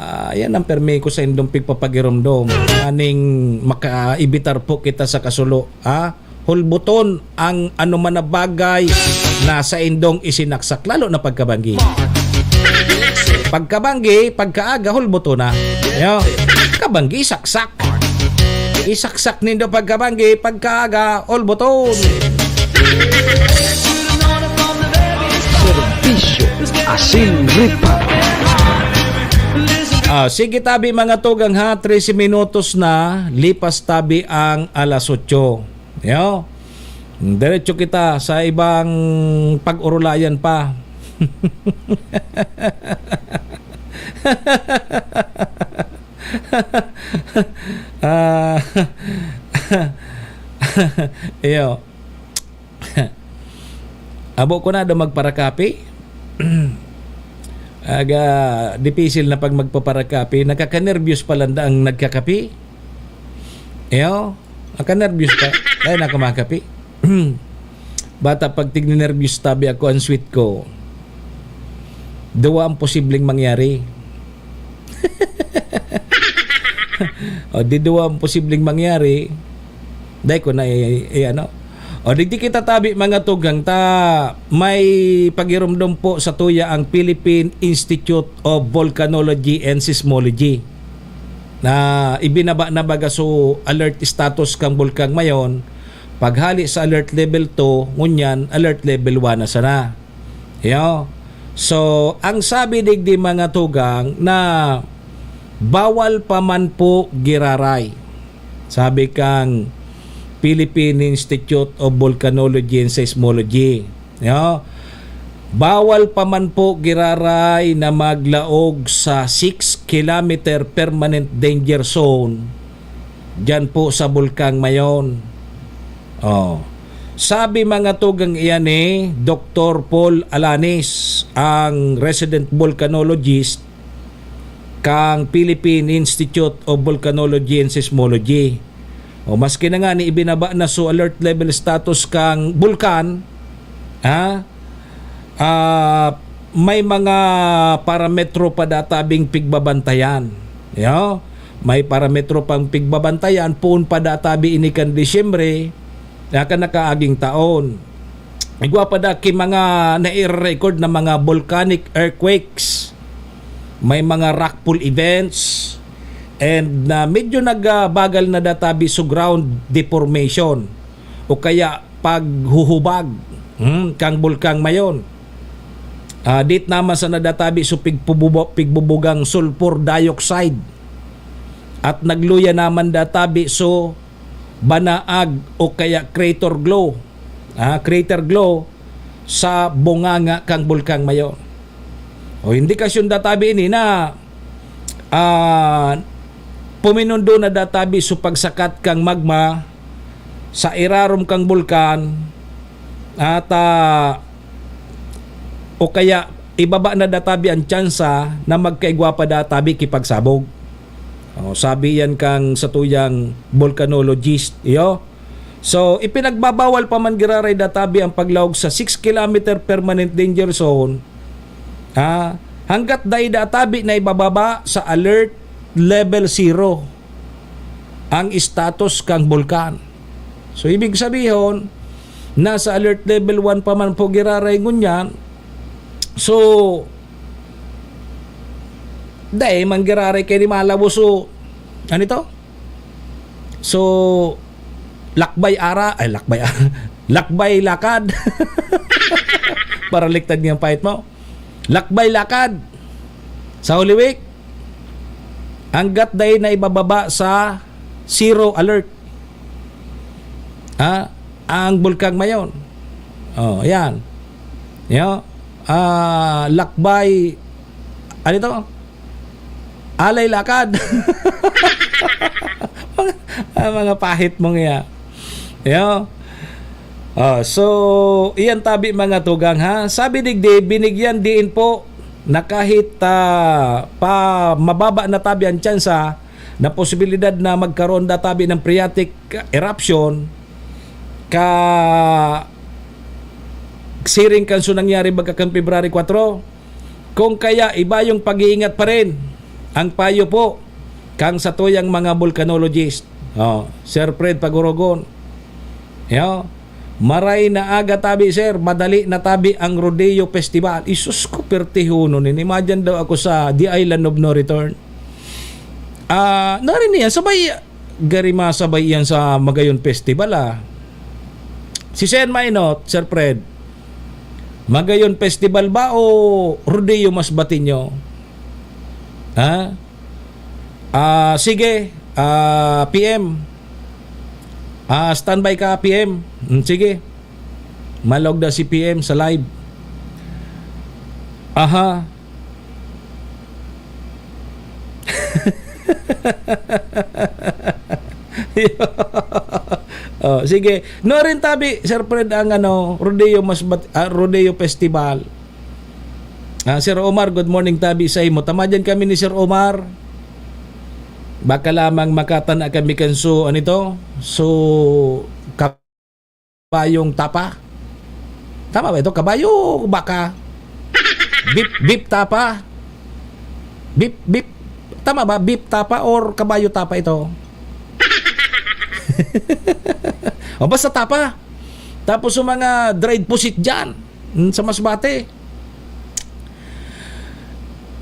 Ah, yan ang permi ko saindong pigpapagiromdom. Aning makaibitar po kita sa kasulo, ha? hulbuton ang anoman na bagay na saindong isinaksak, lalo na pagkabanggi. Pagkabanggi, pagkaaga, hulbuton na. Yo, kabanggi, saksak. Isaksak nindo pagkabanggi, pagkaaga, hulbuton. Serbisyo asin reparo. Ah, sige tabi mga tugang ha, trese minutos na, lipas tabi ang alas otso. Yo. Diretso kita sa ibang pag-urulayan pa. Ah, iyo. Abo ko na daw magparakapi. Aga, dipisil na pag magpaparakapi. Nakakanerbiyos pa landa ang nagkakapi. Iyo, nakanerbiyos pa. Ay, nakamakapi. Bata, pag tigninerbiyos tabi ako, ang sweet ko. Duwa ang posibleng mangyari. O, di duwa ang posibleng mangyari. Dai ko na i-, i-, ano. O, digdi kita tabi, mga tugang, ta may pagirumdom po sa tuya ang Philippine Institute of Volcanology and Seismology na ibinaba na baga so alert status kang Bulkang Mayon. Paghali sa alert level two, ngunyan alert level one na sana. Yo. So, ang sabi digdi, mga tugang, na bawal pa man po giraray. Sabi kang Philippine Institute of Volcanology and Seismology. Yo. Bawal pa man po giraray na maglaog sa six kilometer permanent danger zone diyan po sa Bulkang Mayon. Oh. Sabi, mga tugang, iyan ni Doktor Paul Alanis, ang resident volcanologist kang Philippine Institute of Volcanology and Seismology. O, maski na nga ni ibinaba na so alert level status kang bulkan, ha? Ah, may mga parametro pa databing pigbabantayan. Yo? May parametro pang pigbabantayan, poon pa databi ini kan Disyembre, na kan nakaaging taon. Igwa pa da ki mga nai-record na mga volcanic earthquakes, may mga rockfall events, and na medyo nagbagal na databi so ground deformation o kaya paghuhubag, hmm, kang Bulkang Mayon. Ah, dit naman sa nadatabi so pigpububo-, pigbubugang sulfur dioxide at nagluya naman databi so banaag o kaya crater glow. Ah, crater glow sa bunganga kang Bulkang Mayon. O, indikasyon databi ini na, ah, puminundo na databi so pagsakat kang magma sa irarom kang bulkan at, ah, o kaya ibaba na databi ang tsansa na magkaigwa pa databi ki pagsabog. O, sabi yan kang satuyang volcanologist, iyo. So, ipinagbabawal pa man giraray databi ang paglaog sa six kilometer permanent danger zone, ah, hanggat dai databi na ibababa sa alert level zero ang status kang bulkan. So, ibig sabihon, nasa alert level one pa man po giraray ngunyan. So, dai man giraray kay di malawos so, ano ito? So, lakbay ara-, ay, lakbay ara-, lakbay lakad. Paraliktad niyang pahit mo. Lakbay lakad. Sa Holy Week, hanggat dai na ibababa sa zero alert. Ha? Ang Bulkang Mayon. Oh, yan. Yo, ah, lakbay, ano ito? Alay lakad. Mga, ah, mga pahit mong iya. Yo. Oh, so, iyan tabi, mga tugang, ha. Sabi digdi, binigyan diin po na kahit, ah, pa mababa na tabi ang tsansa na posibilidad na magkaroon da tabi ng phreatic eruption, ka siring kan so nangyari baga kan February kwatro. Kung kaya, iba yung pag-iingat pa rin. Ang payo po, kang satuyang mga volcanologist. Oh, Sir Fred Pagorogon. Yo. Maray na aga tabi, sir. Madali na tabi ang Rodeo Festival. Isus ko, pertihuno nin. Imagine daw ako sa The Island of No Return. Ah, narinig yan. Sabay, gari masabay yan sa Magayon Festival, ah. Si Sen Mainot, Sir Fred, Magayon Festival ba o Rodeo Masbate nyo? Ha? Ah, sige, ah, P M. Ah, standby ka, P M. Mm, sige. Malog na si P M sa live. Aha. Oh, sige. No rin tabi, Sir Fred, ang ano, Rodeo Masbat-, ah, Rodeo Festival. Ah, Sir Omar, good morning tabi sa imo. Tama dyan kami ni Sir Omar. Baka lamang makatana kami kan so, ano ito? So, kabayong tapa. Tama ba ito? Kabayo o baka? Beef, beef tapa. Beef, beef. Tama ba? Beef tapa or kabayo tapa ito? O basta tapa. Tapos yung mga dried pusit dyan, mm, sa Masbate.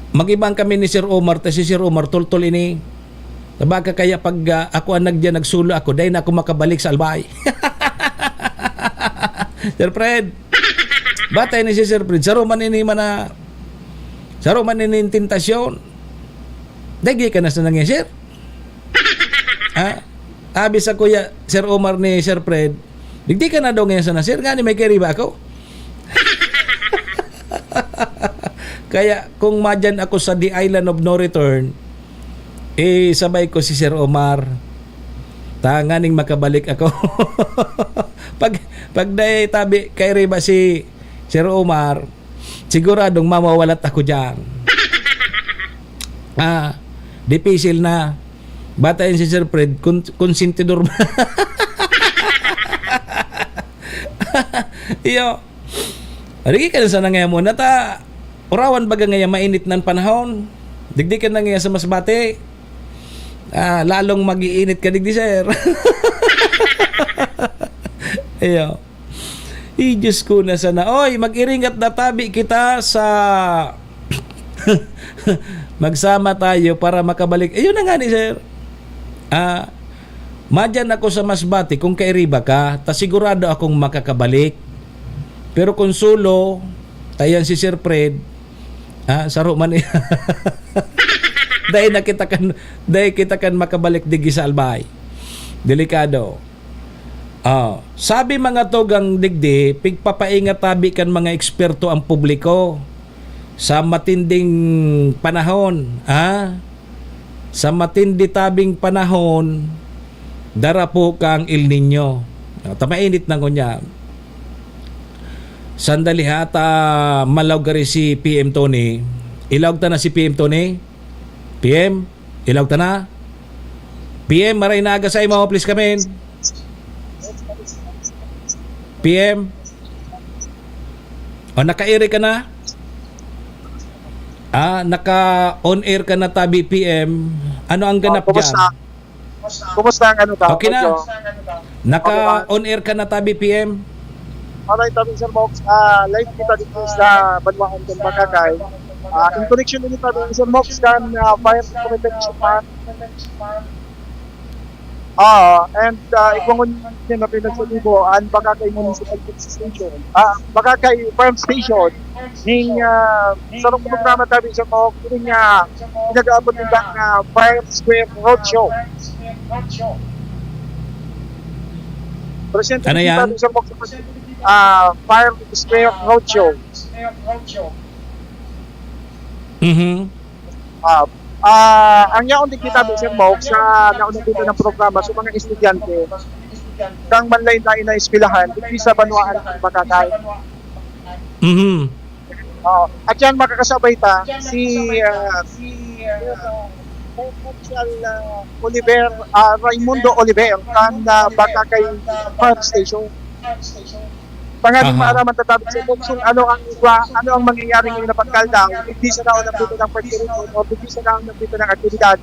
Mag-ibang kami ni Sir Omar, ta si Sir Omar, tultol ini. Baka kaya pag, ah, ako ang nagyan, nagsulo ako, dai na ako makabalik sa Albay. Sir Fred, batay ni si Sir Fred, saro man ini man na, saro man ini tentasyon. Dai ka na sa nangyay, sir. Ha? Abi sa kuya, Sir Omar ni Sir Fred, "Digdi ka na daw ngayon sana, sir, ngani may kairiba ako." Kaya kung madyan ako sa The Island of No Return, eh, sabay ko si Sir Omar. Tanganing makabalik ako. Pag, pag dai tabi kairiba si Sir Omar, siguradong mamawalat ako diyan. Ah, dipisil na. Bata yan si Sir Fred, kun-, konsentidor ba? Iyo. Rigi ka na sana ngayon mo. Nata, urawan baga ngayon, mainit na ang panahon. Digdi ka na ngayon sa Masbate. Ah, lalong mag-iinit ka digdi, sir. Iyo. Ay, Diyos ko na sana. Oy, mag-iringat na tabi kita sa magsama tayo para makabalik. Ayun na nga ni sir. Ah, madyan ako sa Masbate kung kairiba ka, ta sigurado akong makakabalik. Pero kung solo, tayan si Sir Fred, ah, saro man. Dai na kita kan, dai kita kan makabalik digdi sa Albay. Delikado. Ah, sabi mga tugang digdi, pigpapaingat tabi kan mga eksperto ang publiko sa matinding panahon, ha? Sa matindi tabing panahon, darapo ka ang El Niño. Ah, ta mainit na ngunyan. Sandali ha, ta malaw gari si P M Tony. Ilaog ta na si P M Tony. P M, ilaog ta na. P M, maray na aga sa imo, please come in. P M. O, naka-air ka na? Ah, naka-on air ka na tabi, P M. Ano ang ganap Oh, kumusta? diyan? Kumusta ang ano ka? Okay na. Medyo Naka-on air ka na tabi, P M. Alright, tabi, Sir Mox. Ah, live kita dito sa Banwaan kan Bakakay. Ah, in connection nito, tabi, Sir Mox, kan, ah, fire protection man. Ah, and, ah, igwangon niya na pinagsalibo ang Bakakay Municipal Police Station. Ah, Bakakay Fire Station. Ning, ah, sarong programa tabi sa mga kuning, ah, pinag-aabot nila nga Fire Square Roadshow. Presente Ano dito yan? tabi sa mga, ah, Fire Square Roadshow. Mhm. Ah, ah, ang yaon din kita, Sir Mok, sa naunang dito ng programa, sa mga estudyante, kang manlain-lain na eskwelahan, digdi sa banwaan ng Bakakay. Mhm. Oo. At yan, makakasabay ta, si, ah, si, ah, Marshal, ah, Oliver, ah, Raimundo Oliver, kan, ah, Bakakay Fire Station. Tanganing Aha. maaraman ta tabi sa Mok kung ano ang iba, ano ang mangyayari ngayon na pagkaldaw, digdi sa naunang dito ng pagtirigon o digdi sa naunang dito ng aktibidad.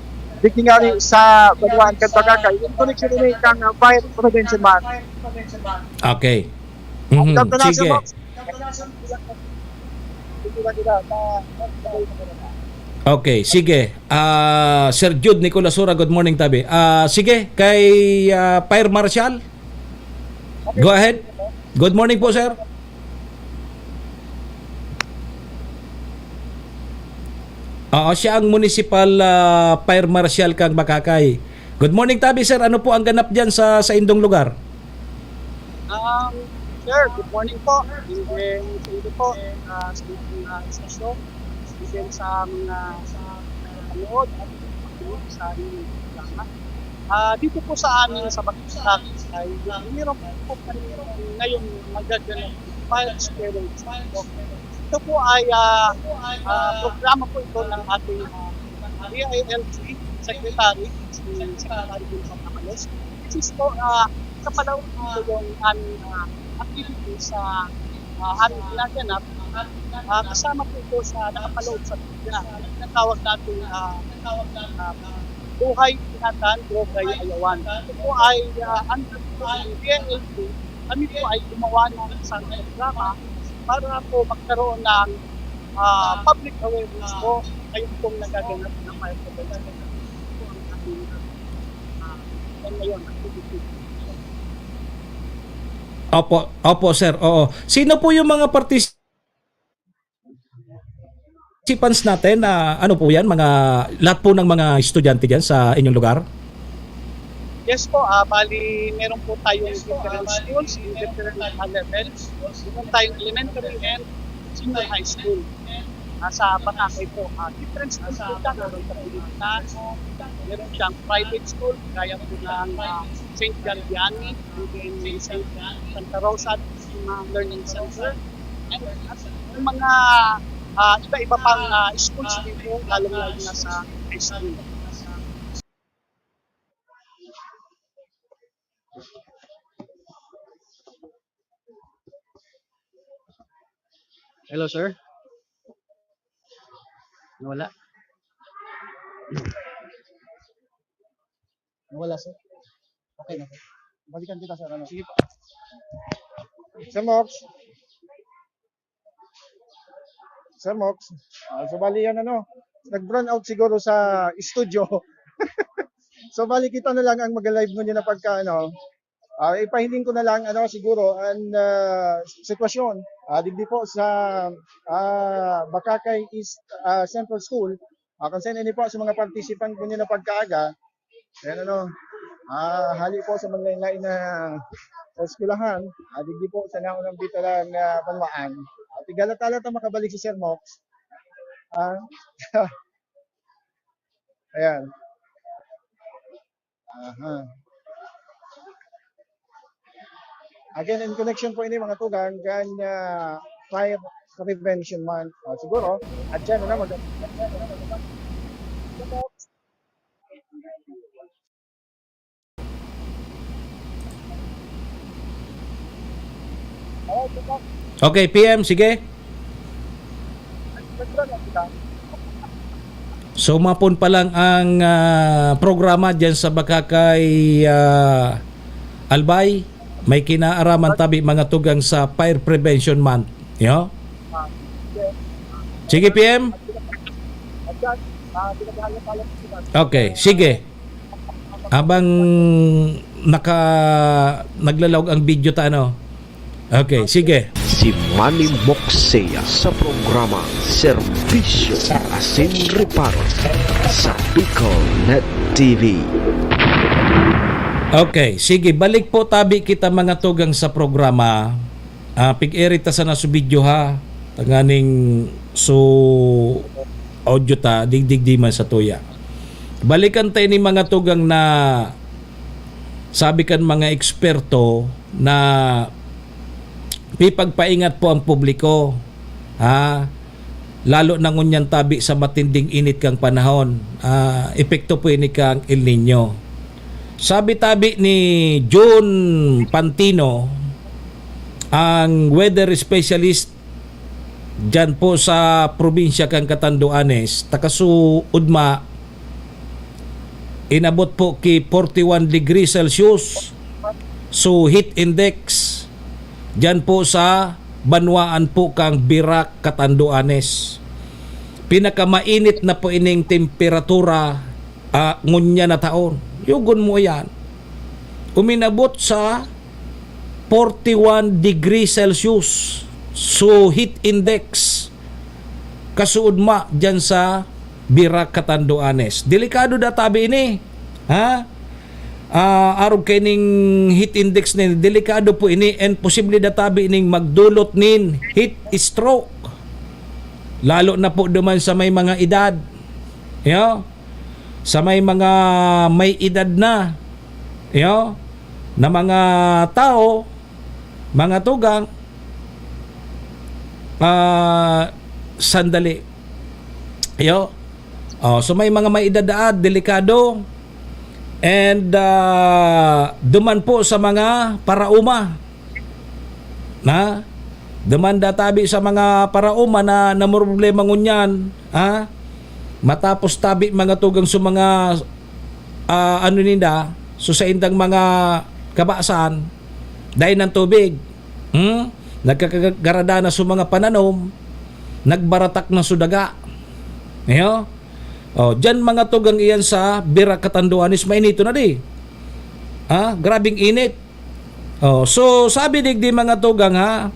digdi ngani sa banwaan kan Bagakay, in connection ini kan, ah, fire prevention month. Okay. Mhm. Sige. Okay, sige. Ah, Sir Jude Nicolasura, good morning, tabi. Ah, sige, kay, ah, Fire Marshal. Go ahead. Good morning po, sir. Oo, siya ang municipal, ah, fire marshal kan Bagakay. Good morning, tabi, sir. Ano po ang ganap diyan sa, sa indong lugar? Um, sir, good morning po. And then, sa inyo po, ah, sa mga, ah, istasyon, and then sa mga, sa mga nanonood at sa inyong programa. Ah, dito po sa amin sa Bagakay ay mayroon po kami ngayon magaganap na fire squirrel. Ito po ay, ah, ah, programa po ito ng ating, ah, D I L G Secretary, si Secretary Wilson Amalos. This is po, ah, sa palaog po yung aming, ah, activity sa, ah, aming ginaganap. Ah, kasama po ito sa nakapaloob sa media. Tinatawag natin, ah, ah, Buhay Ingatan, Buhay Ayawan. Ito po ay, ah, under po ng D I L G. Kami po ay gumawa ng isang programa para po magkaroon ng, ah, public awareness po ngayon pong nagaganap na fire prevention. Ito po ang ating, ah, ngayon, activity. Opo, opo, sir. Oo. Sino po yung mga participants natin? Ah, ano po yan? Mga, lahat po ng mga estudyante dyan sa inyong lugar? Yes po, ah, bali meron po tayong different schools in different, ah, levels. Meron tayong elementary and senior high school. Ah, sa Batacay po, ah, different schools po dyan. Meron sa Pilipinano, meron siyang private school, gaya po ng, ah, Saint John Vianney, and then Saint Santa Rosa, yung mga learning center. And at yung mga, ah, iba-iba pang, ah, schools din po, lalong-lalo na sa high school. Hello, sir. Nawala. Nawala, sir. Okay na, sir. Balikan kita, sir. Ano? Sige po. Sir Mox. Sir Mox. Ah, so, bali yan, ano, nag-brown out siguro sa studio. So, bali kita na lang ang mag-live ngunyan na pagka, ano, ah, ipahiling ko na lang, ano, siguro, ang, ah, sitwasyon. Ah, digdi po sa, ah, Bakakay East, ah, Central School. Ah, kung saan ini po sa mga participant po nila pagkaaga. Ayan, ano, ah, hali po sa mga lain na eskwelahan. Ah, digdi po sa naunang bitalang, ah, banwaan. At igala-tala ta makabalik si Sir Mox. Ah, ayan. Aha. Again, in connection po ini, mga tugang, kan, ah, fire prevention month. Ah, siguro, at dyan na mag- Okay, P M, sige. So, mapon pa lang ang, ah, programa dyan sa Bakakay, ah, Albay. May kinaaraman tabi mga tugang sa Fire Prevention Month. Yo? Sige, P M. Okay, sige. Habang naka naglalaog ang video ta, ano? Okay, sige. Si Manny Moxea sa programa Serbisyo Asin Reparo sa Bicol Net T V. Okay, sige, balik po tabi kita mga tugang sa programa. Ah, pig-eri ta sana su video, ha. Tanganing su audio ta, digdig di man sa tuya. Balikan ta ini mga tugang na sabi kan mga eksperto na pipagpaingat po ang publiko, ha? Lalo na ngunyan tabi sa matinding init kang panahon. Ah, epekto po ini kang El Nino. Sabi tabi ni Jun Pantino, ang weather specialist dyan po sa probinsya kan Catanduanes, takasuudma inabot po ki forty-one degrees Celsius. So, heat index, diyan po sa banwaan po kang Virac, Catanduanes. Pinakamainit na po ining temperatura, ah, ngunyan na taon. Yugon mo yan. Uminabot sa forty-one degrees Celsius. So, heat index, kasuodma diyan sa Virac, Catanduanes. Delikado da tabi ini. Ha? Ah, arog kay ning heat index ni, delikado po ini and posible da tabi ning magdulot nin heat stroke. Lalo na po duman sa may mga edad. Yo? Sa may mga may edad na. Yo? Na mga tao, mga tugang, ah, sandali. Yo? Oh, so may mga may edad, delikado. And, ah, duman po sa mga paraoma. Na? Duman da tabi sa mga paraoma na namroblema ngunyan, ha? Matapos tabi mga tugang sa mga, ah, ano ninda, so sa indang mga kabasan, dahil ng tubig. Hmm? Nagkakagarada na sa mga pananom, nagbaratak na sa daga. Ayo? Oh, diyan mga tugang iyan sa Virac, Catanduanes, mainito na di. Ah, grabing init. Oh, so sabi digdi mga tugang ha,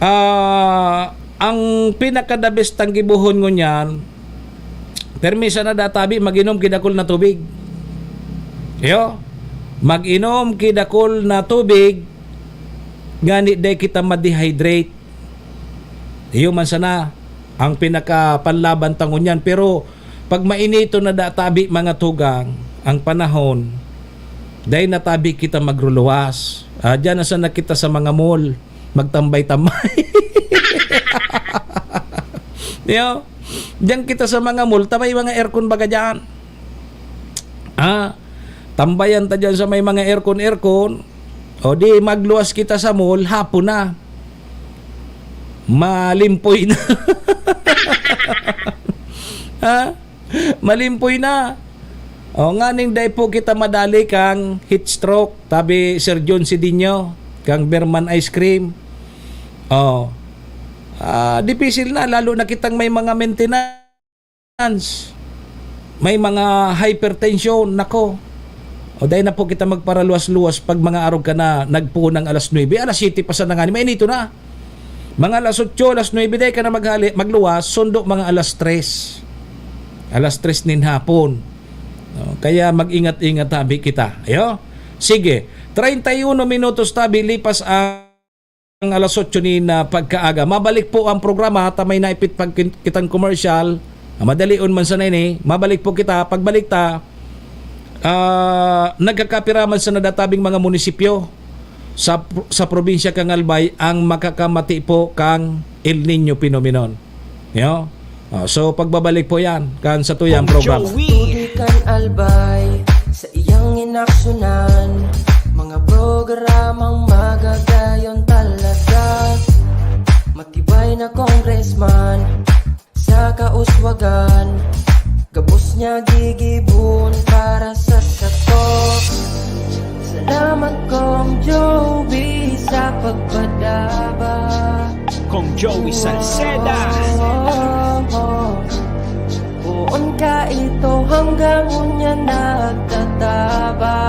ah, ang pinaka-the best tang gibohon ngunyan, permi sana da tabi mag-inom ki dakul na tubig. Yo, mag-inom ki dakul na tubig, ngani dai kita ma-dehydrate. Iyo man sana ang pinakapanlaban ta ngunyan. Pero pag mainiton na da tabi mga tugang ang panahon, dai na tabi kita magruluwas. Ah, diyan na sana kita sa mga mall, magtambay-tambay. Yo, diyan kita sa mga mall, ta may mga aircon baga diyan. Ah, tambayan ta diyan sa may mga aircon, aircon. O di, magluwas kita sa mall, hapon na. Malimpoy na. Ha? Malimpoy na. O, nganing dai po kita madali kang heat stroke, tabi Sir John Sidinho, kang Berman Ice Cream. O. Ah, dipisil na, lalo na kitang may mga maintenance. May mga hypertension, nako. O, dai na po kita magparaluwas-luwas pag mga arog ka na nagpuon ng alas nuebe, alas siyete pa sana ngani, mainito na. Mga alas otso, alas nuebe, dai ka na maghali, magluwas, sundo mga alas tres. Alas tres nin hapon. No, kaya mag-ingat-ingat tabi kita. Ayo? Sige, treinta y uno minutos tabi lipas ang alas otso nin, ah, pagkaaga. Mabalik po ang programa, ta may naipit pag kin-, kitang commercial. Ah, madalion man sana ini. Mabalik po kita. Pagbalik ta, ah, nagkakapira man sana da tabing mga munisipyo sa pro-, sa probinsya kang Albay ang makakamati po kang El Niño phenomenon. Yo? Ah, so, pagbabalik po yan kan satuyang programa. Tubig kan Albay, sa iyang inaksyonan, mga programang magagayon talaga. Matibay na congressman, sa kauswagan, gabos niya gigibon para sa sato. Salamat, Kong Joey, sa pagpadaba. Kong Joey Salceda. Poon ka ito hanggang unya nagtataba,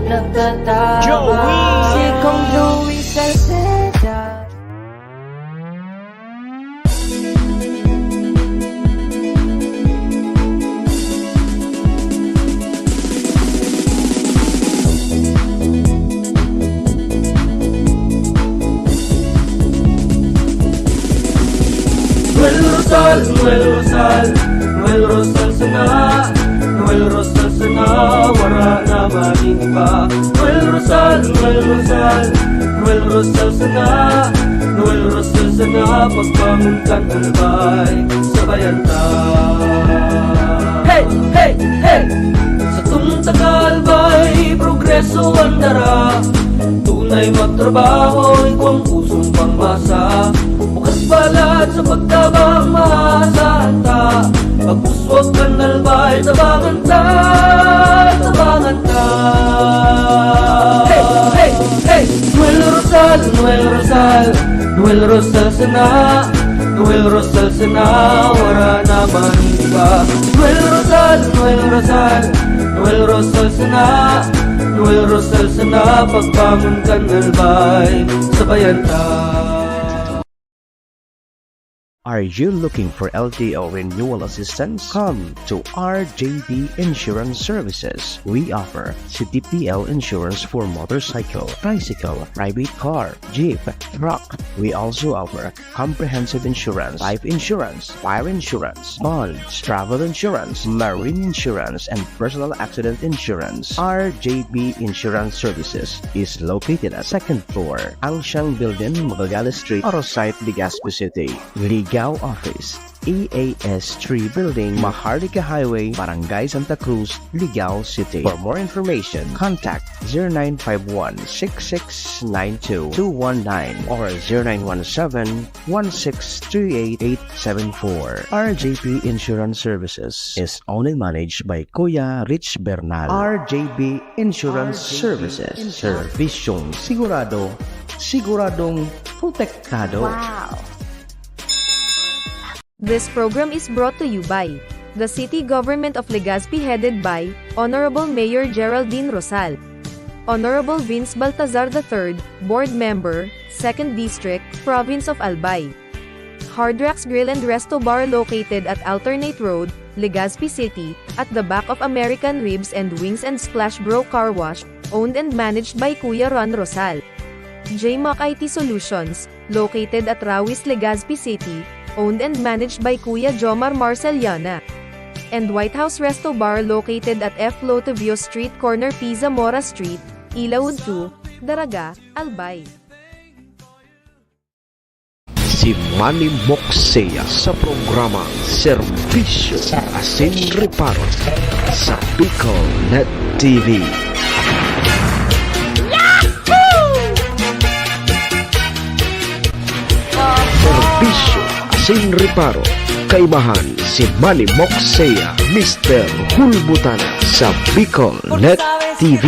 nagtataba. Joey! Si Kong Joey Salceda. Noel Rosal, Noel Rosal, Noel Rosal sana, Noel Rosal sana, wara na magin iba. Noel Rosal, Noel Rosal, Noel Rosal sana, Noel Rosal sana, pagbangon kan Albay, sabayan ta. Hey, hey, hey! Satong taga Albay, progreso an dara. Tunay magtrabaho, igwang pusong pangmasa. Bukas balat sa pagtabang, maasahan ta. Pag-uswag kan Albay, tabangan ta. Noel Rosal, Noel Rosal sana, Noel Rosal sana, wala naman iba. Noel Rosal, Noel Rosal, Noel Rosal sana, Noel Rosal sana, pagbangon kan Albay, sabayan ta. Are you looking for L T O renewal assistance? Come to R J B Insurance Services. We offer C T P L insurance for motorcycle, tricycle, private car, jeep, truck. We also offer comprehensive insurance, life insurance, fire insurance, bonds, travel insurance, marine insurance, and personal accident insurance. R J B Insurance Services is located at second floor, Angshang Building, Magallanes Street, Arosite, Legazpi City. Ligao Office, E A S three Building, Maharlika Highway, Barangay Santa Cruz, Ligao City. For more information, contact zero nine five one six six nine two two one nine or zero nine one seven one six three eight eight seven four. R J P Insurance Services is owned and managed by Kuya Rich Bernal. R J B Insurance Services. Servisyong sigurado, siguradong protektado. Wow! This program is brought to you by the City Government of Legazpi, headed by Honorable Mayor Geraldine Rosal, Honorable Vince Baltazar the third, Board Member, Second District, Province of Albay. Hard Rocks Grill and Resto Bar, located at Alternate Road, Legazpi City, at the back of American Ribs and Wings and Splash Bro Car Wash, owned and managed by Kuya Ron Rosal. J Mac I T Solutions, located at Rawis, Legazpi City, owned and managed by Kuya Jomar Marceliana. And White House Resto Bar, located at F Lotovio Street, corner P Zamora Street, Ilaud two, Daraga, Albay. Si Manny Moksea sa programa Serbisyo asin Reparo sa BicolNet T V. Serbisyo asin Reparo, kaimahan si Manny Moksea, Mister Hulbutana sa BicolNet T V.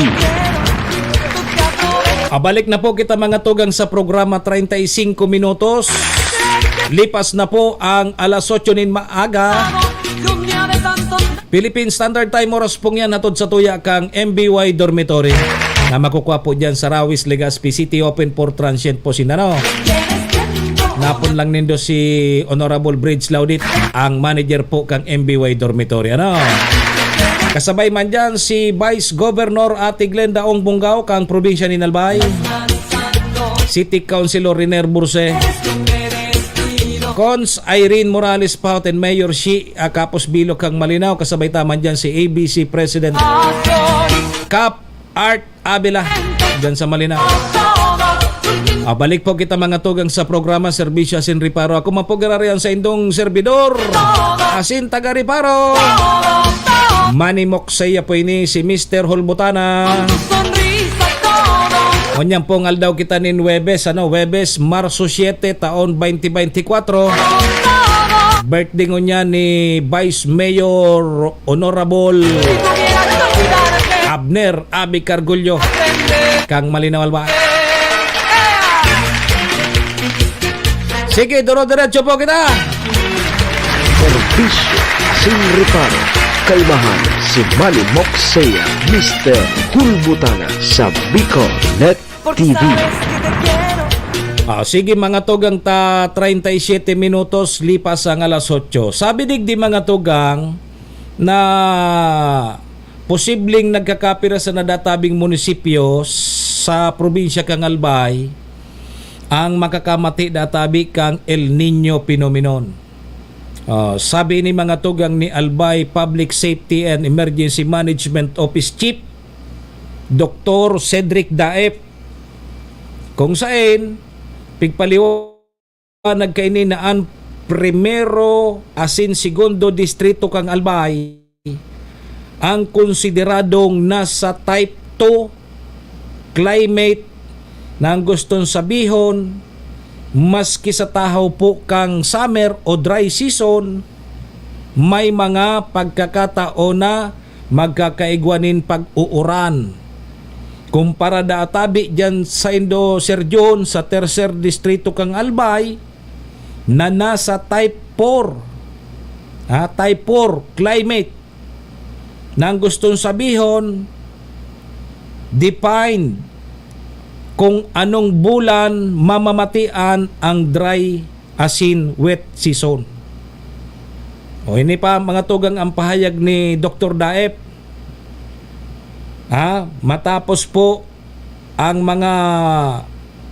Abalik na po kita, mga tugang, sa programa, treinta y cinco minutos. Lipas na po ang alas otso nin maaga. Philippine Standard Time, oras pong yan, hatod sa tuya kang M B Y Dormitory na makukuha po dyan sa Rawis, Legazpi City, open for transient po sinda, no? Napon lang nindo si Honorable Bridge Laudit, ang manager po kang M B Y Dormitory, ano? Kasabay man dyan si Vice Governor Ate Glenda Ong Bungao kang probinsya ni Albay. City Councilor Riner Burse. Cons Irene Morales Pauten, Mayor Shi, ah, Kapos Bilo kang Malinao, kasabay ta man dyan si A B C President Cap Art Abela, dyan sa Malinao. Ah, balik po kita, mga tugang, sa programa Serbisyo asin Reparo. Ako man po, giraray an saindong serbidor, asin taga Reparo, Manny Moksea po ini, si Mister Hulbutana. Ngunyan pong aldaw kita nin Huwebes, ano, Huwebes, Marso siete, taon twenty twenty-four. Birthday ngunyan ni Vice Mayor Honorable Abner Abi Cargullo, kang Malinao, Albay. Sige, duro-diretso po kita. Serbisyo asin Reparo, kaimahan si Manny Moksea, Mister Hulbutana sa BicolNet T V. Ah, sige, mga tugang, ta treinta y siete minutos lipas ang alas otso. Sabi digdi, mga tugang, na posibleng nagkakapira sa nadatabing munisipyo sa probinsya kang Albay ang makakamati databi kang El Niño phenomenon. Ah, sabi ni mga tugang ni Albay Public Safety and Emergency Management Office Chief Doktor Cedric Daep, kung saen pigpaliwanag kaini na an primero asin segundo distrito kang Albay ang konsideradong nasa type two climate, na ang guston sabihon, maski sa tahaw po kang summer o dry season, may mga pagkakataon na magkakaigwa nin pag-uuran. Kumpara da tabi diyan saindo, Sir Jun, sa tercer distrito kang Albay, na nasa type four, ha, type four climate, na ang gustong sabihon, define kung anong bulan mamamatian ang dry asin wet season. O, ini pa, mga tugang, ang pahayag ni Doktor Daep. Ha? Matapos po ang mga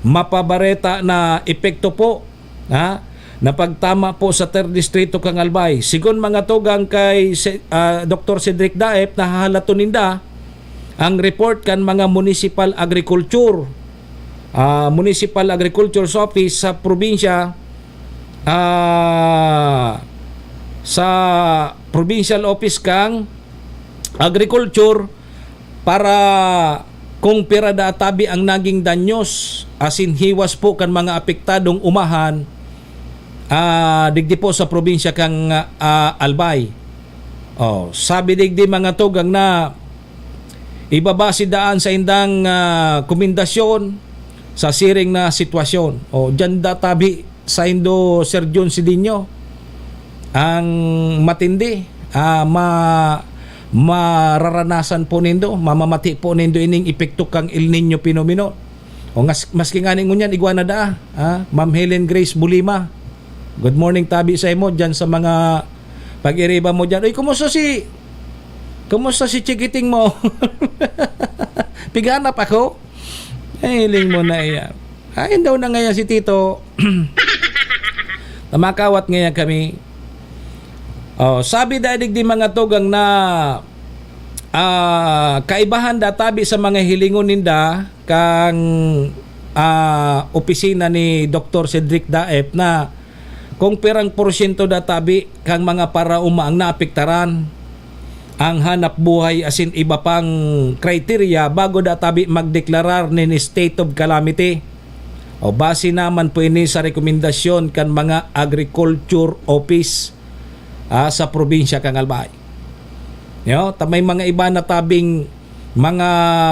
mapabareta na epekto po, ha? Na pagtama po sa Third Distrito kang Albay. Sigon, mga tugang, kay Se-, ah, Doktor Cedric Daep, nahahalaton ninda ang report kan mga municipal agriculture, ah, municipal agriculture's office sa probinsya, ah, sa provincial office kang agriculture para kung pira da tabi ang naging danyos asin hiwas po kan mga apektadong umahan, ah, digdi po sa probinsya kang, ah, Albay. Oh, sabi digdi, mga tugang, na ibabase daan sa indang, ah, komendasyon sa siring na sitwasyon. O, diyan da tabi saindo, Sir Jun Sidinho, ang matindi, ah, ma-, mararanasan po nindo, mamamati po nindo ining epekto kang El Niño phenomenon. O ngas-, maski ngani ngunyan, igwa na daa, ah, Ma'am Helen Grace Bulima. Good morning tabi sa imo diyan sa mga pag-iriba mo diyan. Uy, kumusta si, kumusta si Chikiting mo? Pighanap ako? Ay, hiling mo na iyan. Ayun daw na ngayon si Tito. Namakawat ngayon kami. Oh, sabi da digdi, mga tugang, na, ah, kaibahan da tabi sa mga hilingon ninda kang, ah, opisina ni Doktor Cedric Daep na kung pirang porsyento da tabi kang mga paraoma ang naapektaran, ang hanap buhay asin iba pang kriteriya bago da tabi magdeklarar nin state of calamity. O base naman po ini sa rekomendasyon kan mga agriculture office, ah, sa probinsya kang Albay. Yo, ta may mga iba na tabing mga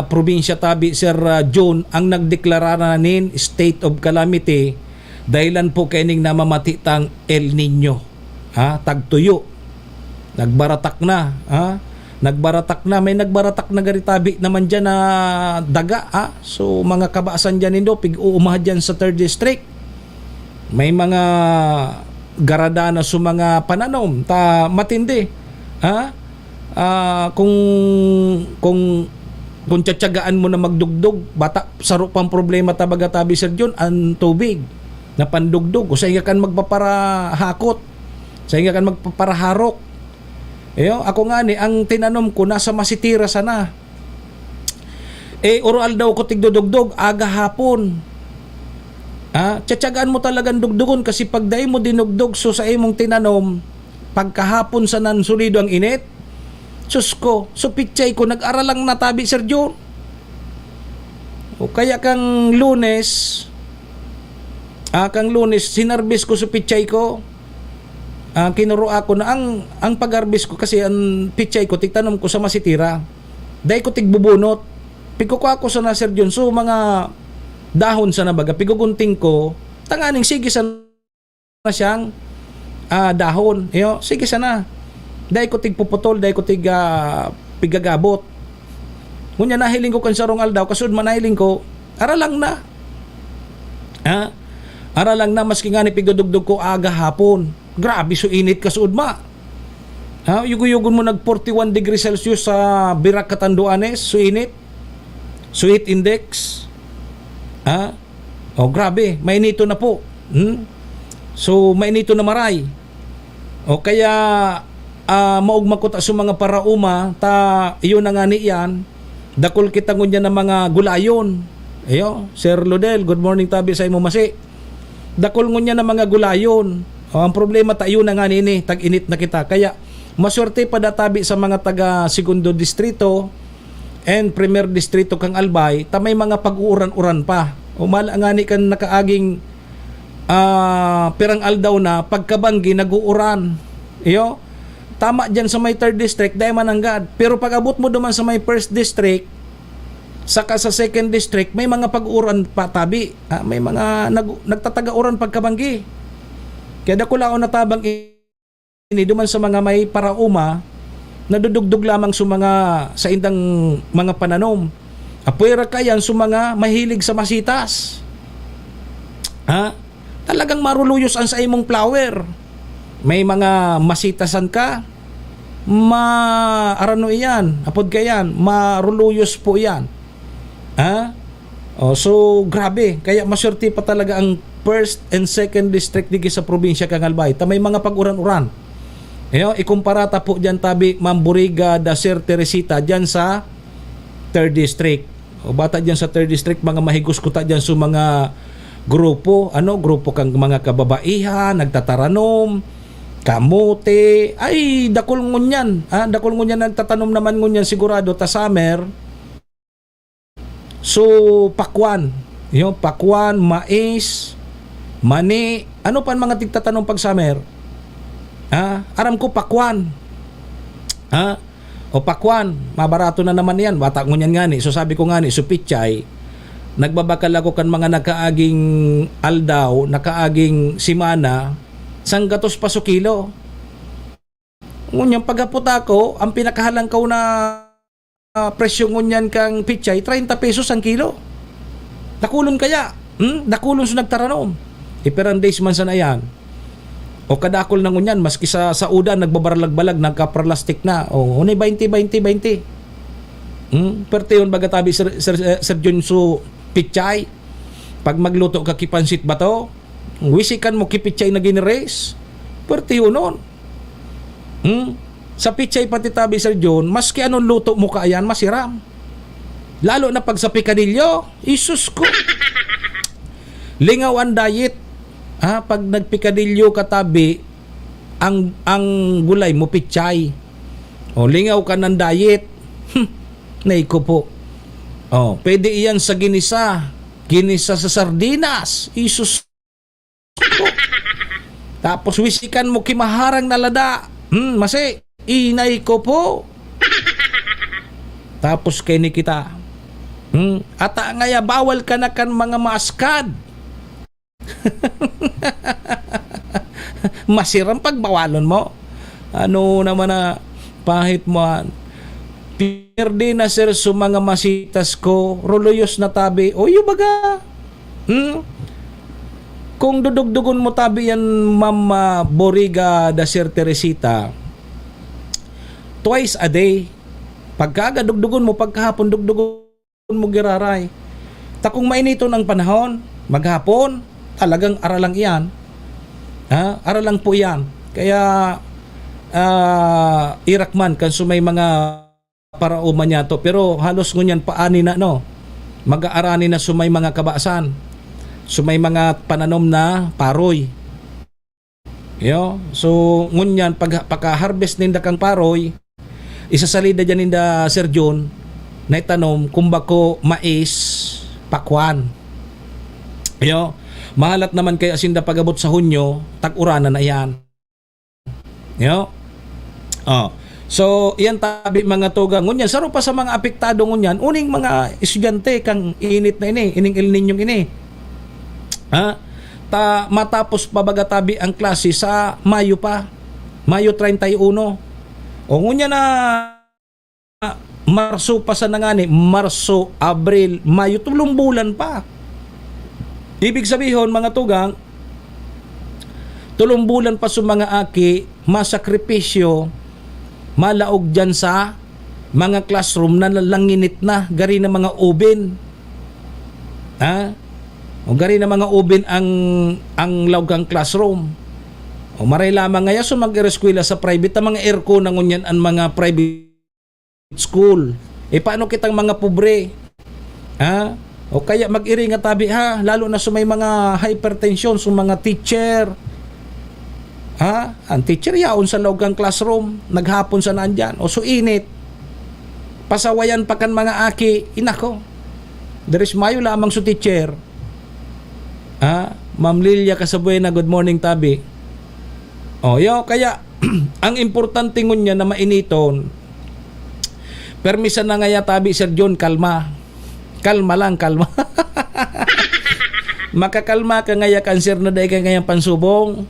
probinsya tabi, Sir, ah, Jun, ang nagdeklara na nin state of calamity, dahilan po kaining namamati tang El Niño. Ha? Tagtuyo. Nagbaratak na. Ha? Nagbaratak na. May nagbaratak na gari tabi naman dyan na daga. Ha? So, mga kabasan dyan nindo, pig-uumahad dyan sa third district. May mga garada na sa mga pananom. Ta matindi. Ha? Ah, kung, kung, kung tsatsagaan mo na magdugdog, bata, saro pang problema ta baga tabi, Sir Jun, ang tubig na pandugdog. O sainga kan magpaparahakot, sainga kan magpaparaharok. Iyo, ako ngani, ang tinanom ko nasa masitira sana. Eh, oro-aldaw ko tigdudugdog, aga hapon. Ah, tsatsagaan mo talagang dugdugon kasi pag dai mo dinugdog so sa imong tinanom, pagkahapon sa nan solido ang init, sus ko, so pichay ko, nag-aralang natabi, Sir Jun. O kaya kang Lunes, ah, kang Lunes, sinarbis ko so pichay ko. Ah, kinuro ako na ang, ang pag-arbis ko kasi ang pichay ko, tigtanom ko sa masitira. Dai ko tigbubunot. Pigkukua ko sana, Sir Jun. So, mga dahon sana baga, pigugunting ko, tanganing sige sana siyang, ah, dahon. Iyo, sige sana. Dai ko tigpuputol, dai ko tig, ah, pigagabot. Ngunyan, nahiling ko kan sarong aldaw, kasud man nahiling ko, aralang na. Ha? Aralang na, maski ngani pigdudugdog ko aga hapon. Grabe, so init kasud ma. Ha? Yugo-yugon mo nag forty-one degrees Celsius sa Virac, Catanduanes, so init. So heat index. Ha? O, grabe, mainito na po. Hmm? So, mainito na maray. O kaya, ah, maugma ko ta sa mga paraoma, ta, iyo na ngani yan, dakul kita ngunyan na mga gulayon. Iyo, Sir Lodel, good morning tabi sa imo masi. Dakul ngunyan na mga gulayon. O, ang problema ta, iyo na ngani ini, tag-init na kita. Kaya, maswerte pa da tabi sa mga taga Segundo Distrito and Primer Distrito kang Albay, ta may mga pag-uuran-uran pa. O mala ngani kan nakaaging, ah, pirang aldaw na, pagkabanggi, nag-uuran. Iyo? Tama dyan sa may third district, dai mananggad. Pero pag abot mo duman sa may first district, Saka sa second district, may mga pag-uran pa tabi. Ah, may mga nag-, nagtataga-uran pagkabanggi. Kaya dakulaon na tabang ini duman sa mga may paraoma, nadudugdog lamang sa mga, sa indang mga pananom. Apwera kayan sa mga mahilig sa masitas. Ha? Talagang maruluyos ang sa imong flower. May mga masitasan ka, ma-, arano iyan, apod kayan, maruluyos po iyan. Ha? Oh, so, grabe. Kaya maswerte pa talaga ang first and second district digi sa probinsya kan Albay. Ta may mga pag-uran-uran. Iyo, ikumpara ta po diyan tabi, Ma'am Boriga da Sir Teresita, diyan sa third district. O bata diyan sa third district, mga mahigos ko ta diyan sa mga grupo, ano, grupo kang mga kababaihan, nagtataranom, kamote, ay, dakul ngunyan. Ah, dakul ngunyan nagtatanom naman ngunyan sigurado ta summer. So, pakwan. Yung pakwan, mais, mani, ano pa ang mga tigtatanom pag summer? Ah, aram ko, pakwan. Ah, o pakwan, mabarato na naman yan. Bata ngunyan ngani. So, sabi ko ngani, so pichay, nagbabakal ako kan mga nakaaging aldaw, nakaaging simana, sanggatos pa so kilo. Ngunyan, paghapot ako, ang pinakahalangkaw na, ah, presyo ngunyan kang pichay, treinta pesos ang kilo. Dakulon kaya? Hmm? Dakulon sa nagtaranom. Iperang days man sana yan. O kadakol na ngunyan, maski sa, sa udan, nagbabarlag-balag, nagkaparlastik na. O, unay baynte, baynte, baynte. Hmm? Perte yun, baga tabi, Sir, Sir, Sir Junso, pichay. Pag magluto ka kipansit ba to? Wisikan mo kipichay na ginires. Perte yun nun. Hmm? Sa pichay pati tabi, Sir John, maski anong luto mo kaayan, masiram. Lalo na pag sa pikadilyo, isus ko. Lingaw ang diet. Ha, pag nagpikadilyo ka tabi, ang, ang gulay mo, pichay. O, lingaw ka ng diet. Hmm, naiko po. O, pwede iyan sa ginisa. Ginisa sa sardinas. Isus ko. Tapos wisikan mo ki maharang na lada. Hmm, masi, inay ko po. Tapos kay ni kita. Hmm, ata ngaya bawal ka na kan mga maaskad. Masiram pagbawalon mo. Ano naman na pahit mo, an? Pierde na, sir, so mga masitas ko. Ruluyos na tabi. O, iyo baga. Hmm? Kung dudugdugon mo tabi yan, Ma'am, ah, Boriga da Sir Teresita, twice a day. Pagkaaga, dugdugon mo, pagkahapon, dugdugon mo giraray. Ta kung mainiton ang panahon, maghapon, talagang aralang iyan. Ha? Aralang po iyan. Kaya, ah, irak man kan so may mga paraoma niya to. Pero halos ngunyan paani na, no? Mag-aarani na so may mga kabasan. So may mga pananom na paroy. Yo, so ngunyan pag pagka-harvest ninda kang paroy, isasalida diyan ninda, Sir John, na itanom kung bako mais, pakwan. Yo, mahalat naman kaya sinda pag-abot sa Hunyo, tag-uranan na iyan. Yo. Oh. So, iyan tabi, mga tugang. Ngunyan, saro pa sa mga apektado ngunyan, uning mga estudyante kang init na ini, ining El Niño ini. Ha? Ta matapos pa baga tabi ang klase sa Mayo pa. Mayo treinta y uno. O ngunyan na Marso pa sana ngani, Marso, Abril, Mayo, tulong bulan pa. Ibig sabihon, mga tugang, tulong bulan pa sa mga aki, masakripisyo, malaog diyan sa mga classroom na langinit na, gari na mga oven. Ha? O gari na mga oven ang, ang laog kang classroom. O maray lamang ngaya so mag-ereskwela sa private, ang mga aircon na ngunyan ang mga private school. E, paano kitang mga pobre? Ha? O kaya mag-iri nga tabi, ha? Lalo na sa may mga hypertension, sa mga teacher. Ha? Ang teacher yaon sa laog kang classroom, naghapon sa nandyan. O so init. Pasawayan pa kan mga aki, inako. There is Mayo lamang sa teacher. Ha? Ma'am Lilia Casabuena, good morning, tabi. O, yo, kaya, ang importante ngunyan na mainiton, permi sana ngaya tabi, Sir John, kalma. Kalma lang, kalma. Makakalma ka ngaya, cancer na dai ka ngaya pansubong.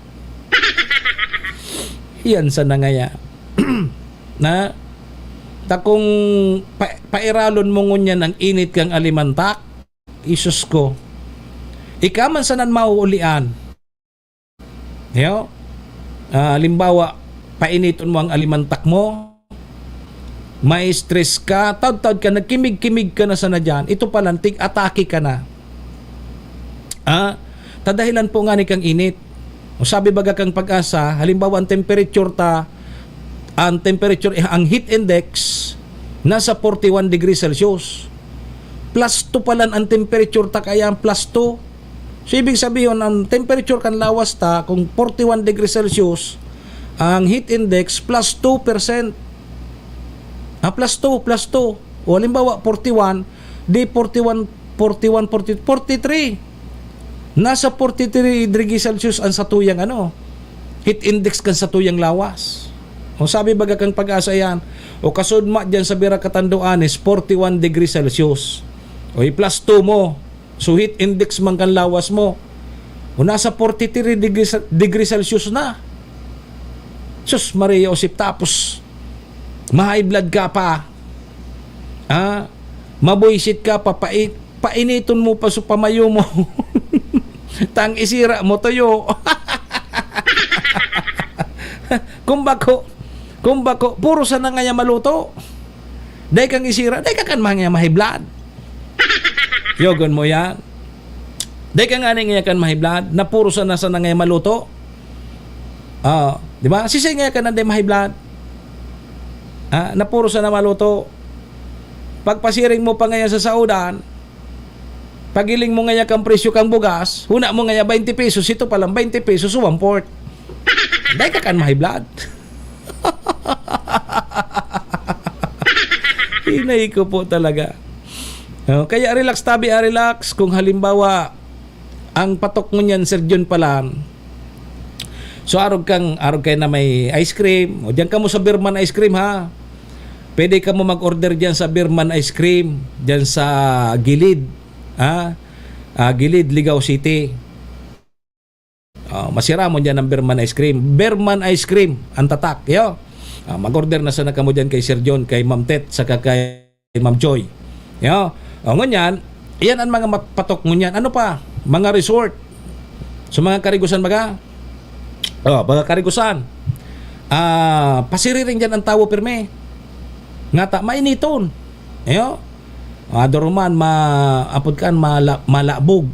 Yan sana ngaya. Na, takong pa-, pairalon mo ngunyan ang init kang alimantak. Isus ko. Ika man sana an mauulian. Yo? Ah, halimbawa, painiton mo ang alimantak mo, ma-stress ka, taod-taod ka, nagkimig-kimig ka na sana diyan, ito pa lang, tig-atake ka na. Ah, ta dahilan po ngani kang init. O sabi baga kang Pag-asa, halimbawa, ang temperature ta, ang temperature, ang heat index, nasa forty-one degrees Celsius. Plus two pa lang ang temperature ta, kaya ang plus two. So, ibig sabihin, ang temperature kan lawas ta, kung forty-one degrees Celsius, ang heat index, plus two percent. Ah, plus two, plus two. O, halimbawa, forty-one, di forty-one, forty-one, forty, forty-three. Nasa forty-three degrees Celsius ang satuyang, ano, heat index kan satuyang lawas. O, sabi baga kang Pag-asa yan, o kasudma dyan sa Bira Katanduanes, forty-one degrees Celsius. O, i-plus two mo. So, heat index man kan lawas mo, o nasa forty-three degrees, degrees Celsius na. Sus, Maria Josep, tapos ma-high blood ka pa. Ah, mabuisit ka pa, pai-, painiton mo pa sa pamayo mo. Tang isira mo, tuyo. Kung bako, kung bako, puro sana ngaya maluto. Dai kang isira, dai ka kan mga ma-high blood. Yogon mo yan. Dai ka ngani ngaya kan ma-high blood, na puro sana sana ngaya maluto. Ah, di ba? Sisay ngaya ka na dai ma-high blood. Ah, na puro sana maluto. Pagpasiring mo pa ngaya sa saodan, pagiling mo ngaya kang presyo kang bugas, huna mo ngaya twenty pesos, ito pa lang twenty pesos, one-fourth. Dai ka kan ma-high blood. Hinay ko po talaga. Oh, kaya relax tabi, ah, relax. Kung halimbawa, ang patok mo niyan, Sir John Palan, so, arog kang, arog kayo na may ice cream. O, diyan kamo sa Birman Ice Cream, ha? Pwede kamo mag-order diyan sa Birman Ice Cream, diyan sa Gilid, ha? Ah, Gilid, Ligao City. Ah, masiramon diyan ang Berman Ice Cream. Berman Ice Cream, ang tatak, yo. Ah, mag-order na sana kamo diyan kay Sir John, kay Ma'am Tet, saka kay Ma'am Joy. Yo. O, ngunyan, iyan ang mga mapatok ngunyan. Ano pa? Mga resort. So, mga karigusan baga? Oh, mga karigusan. Ah, pasiriring diyan ang tawo pirmi. Ngata, mainiton. Yo. Ah, duruman, ma-, apod kan, mala-, malabog.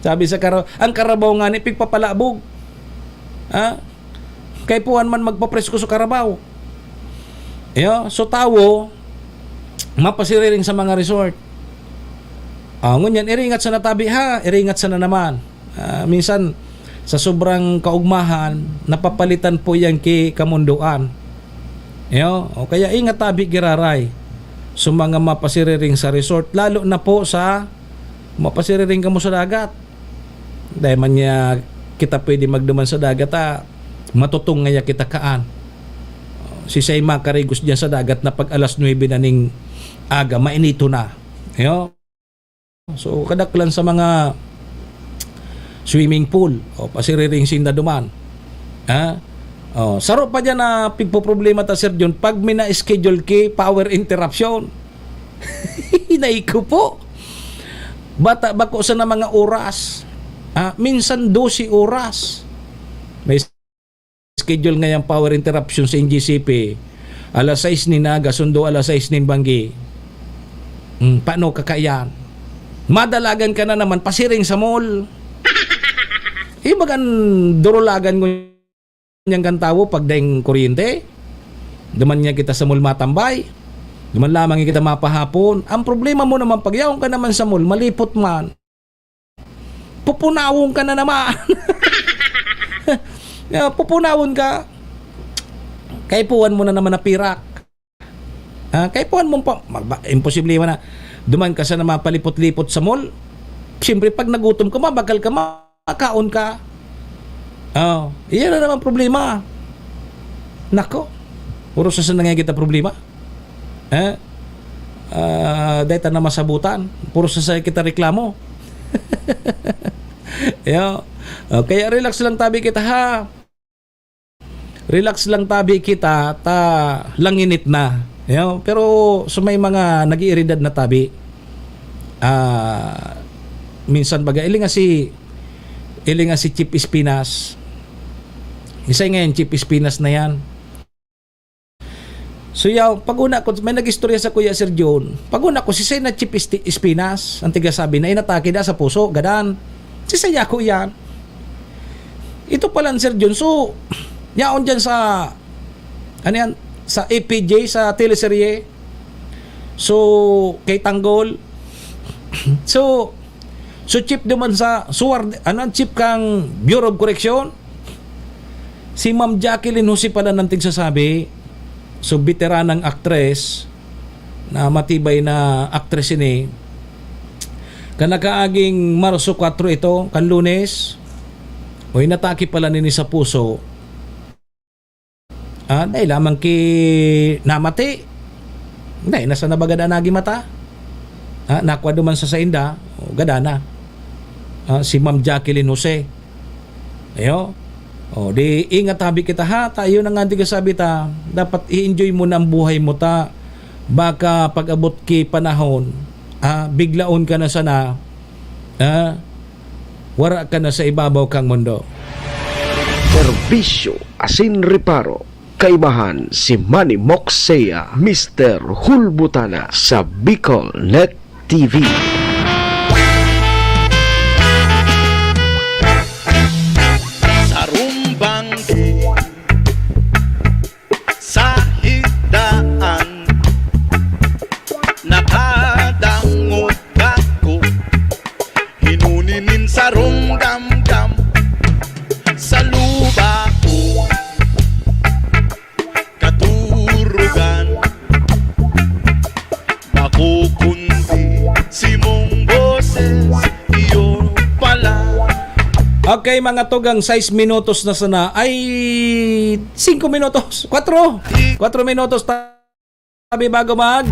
Sabi sa kara-, ang karabaw ngani, pigpapalabog. Ha? Kaipuhan man magpapresko sa karabaw. Iyo, so tawo, mapasiriring sa mga resort. Ah, ngunyan, iringat sana tabi, ha? Iringat sana naman. Ah, minsan, sa sobrang kaugmahan, napapalitan po yan ki kamundoan. Iyo, o kaya ingat tabi giraray sa mga mapasiriring sa resort, lalo na po sa mapasiriring kamo sa dagat. Dai man niya kita pwede magduman sa dagat, ah, matutong ngaya kita kaan. Sisay makarigos diyan sa dagat na pag alas nuebe na ning aga, mainito na. Yo. So, kadaklan sa mga swimming pool, o, pasiriring sinda duman. Ha? O, saro pa diyan na pigpoproblema ta, Sir John, pag may na-schedule ki power interruption. Hinay ko po. Bata, bako sana mga oras. Ah, minsan dose oras. May schedule ngayang power interruption sa N G C P. Alas sais nin aga, sundo alas sais nin banggi. Hmm, paano ka kaiyan? Madalagan ka na naman, pasiring sa mall. Ibagan durulagan ko niyang kan tawo pag daing kuryente. Duman niya kita sa mall matambay. Duman lamang kita mapahapon. Ang problema mo naman, pag yaon ka naman sa mall, malipot man. Pupunawon ka na naman. Ya, pupunawon ka. Kaipuhan mo na naman na pirak. Ah, kaipuhan mo pa, magba-, imposible man na duman ka sa na mapalipot-lipot sa mall. Siyempre, pag nagutom ka, mabakal ka, makaon ka. Oh, iyan na naman problema. Nako, puro sa sana nga kita problema. Eh? ah, dai ta na masabutan. Puro sa saya kita reklamo. Yo. Oh, kaya relax lang tabi kita, ha. Relax lang tabi kita, ta langinit na. Yo, pero sa may mga nag-iiridad na tabi, ah, minsan baga, ilinga si, ilinga si Chief Espinas. Isa ngayon, Chief Espinas na yan. So, yaw, pag una ko, may nag-istorya sa Kuya Sir John. Pag una ko, si Sena Chief Esti-, Espinas, ang tiga sabi na inatake na sa puso, gadan. Si Saya ko yan. Ito pala, Sir John. So, yaon dyan sa, ano yan, sa A P J, sa teleserye. So, kay Tanggol. So, so chief naman sa, suwar-, ano, chief kang Bureau of Correction? Si Ma'am Jacqueline Jose pala nang tigsasabi, so veteranang aktres, na matibay na aktres ini, kan nakaaging Marso kwatro ito, kan Lunes, o inatake pala nini sa puso. Ah, dai lamang ki namati. Dai na sa nabaga na nagimata. Ah, nakwa duman sa sainda, o, gada na. Ah, si Ma'am Jacqueline Jose. Ayo. O, di ingat tabi kita, ha. Ta, iyo na nga, di ka sabi ta, dapat i-enjoy mo na ang buhay mo ta. Baka pag-abot ki panahon, ah, biglaon ka na sana, ah, wara ka na sa ibabaw kang mundo. Serbisyo asin reparo. Kaibahan si Manny Moksea, Mister Hulbutana sa Bicol Net T V. Sarumbang sa higdaan, nakadangog ako, hinuni nin sarong damdam sa luba ko. Katurugan, bako kundi simong boses, iyo pala. Okay, mga tugang, sais minutos na sana. Ay, singko minutos. Kwatro. Kwatro minutos ta-, tabi bago mag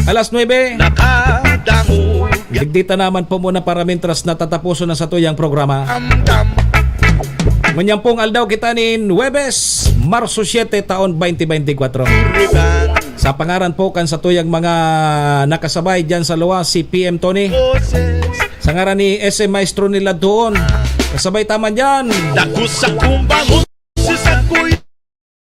alas nuebe. Nakadangog. Digdi ta naman po muna para mintras natataposon na satuyang programa. Amdam. Ngunyan pong aldaw kita nin Huwebes, Marso siete, taon twenty twenty-four. Sa pangaran po kan satuyang mga nakasabay dyan sa luwas, si P M Tony. Sa ngaran ni S M Maestro Nilad Tuon. Kasabay ta man dyan. Dako sa kumbang, si Sakoy.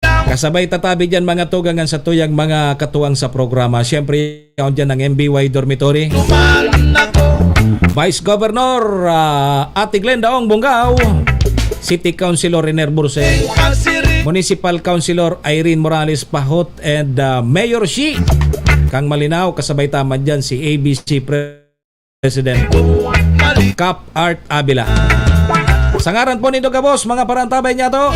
Kasabay ta tabi dyan, mga tugang, an satuyang mga katuwang sa programa. Siyempre, yaon dyan ang M B Y Dormitory. Vice Governor, ah, Ate Glenda Ong Bongao, City Councilor Riner Burse, Municipal Councilor Irene Morales Pahot, and, ah, Mayor Shi Kang Malinao, kasabay ta man dyan si A B C Pre-, President Cap Art Avila. Sa ngaran po nindo gabos, mga parantabay niya to,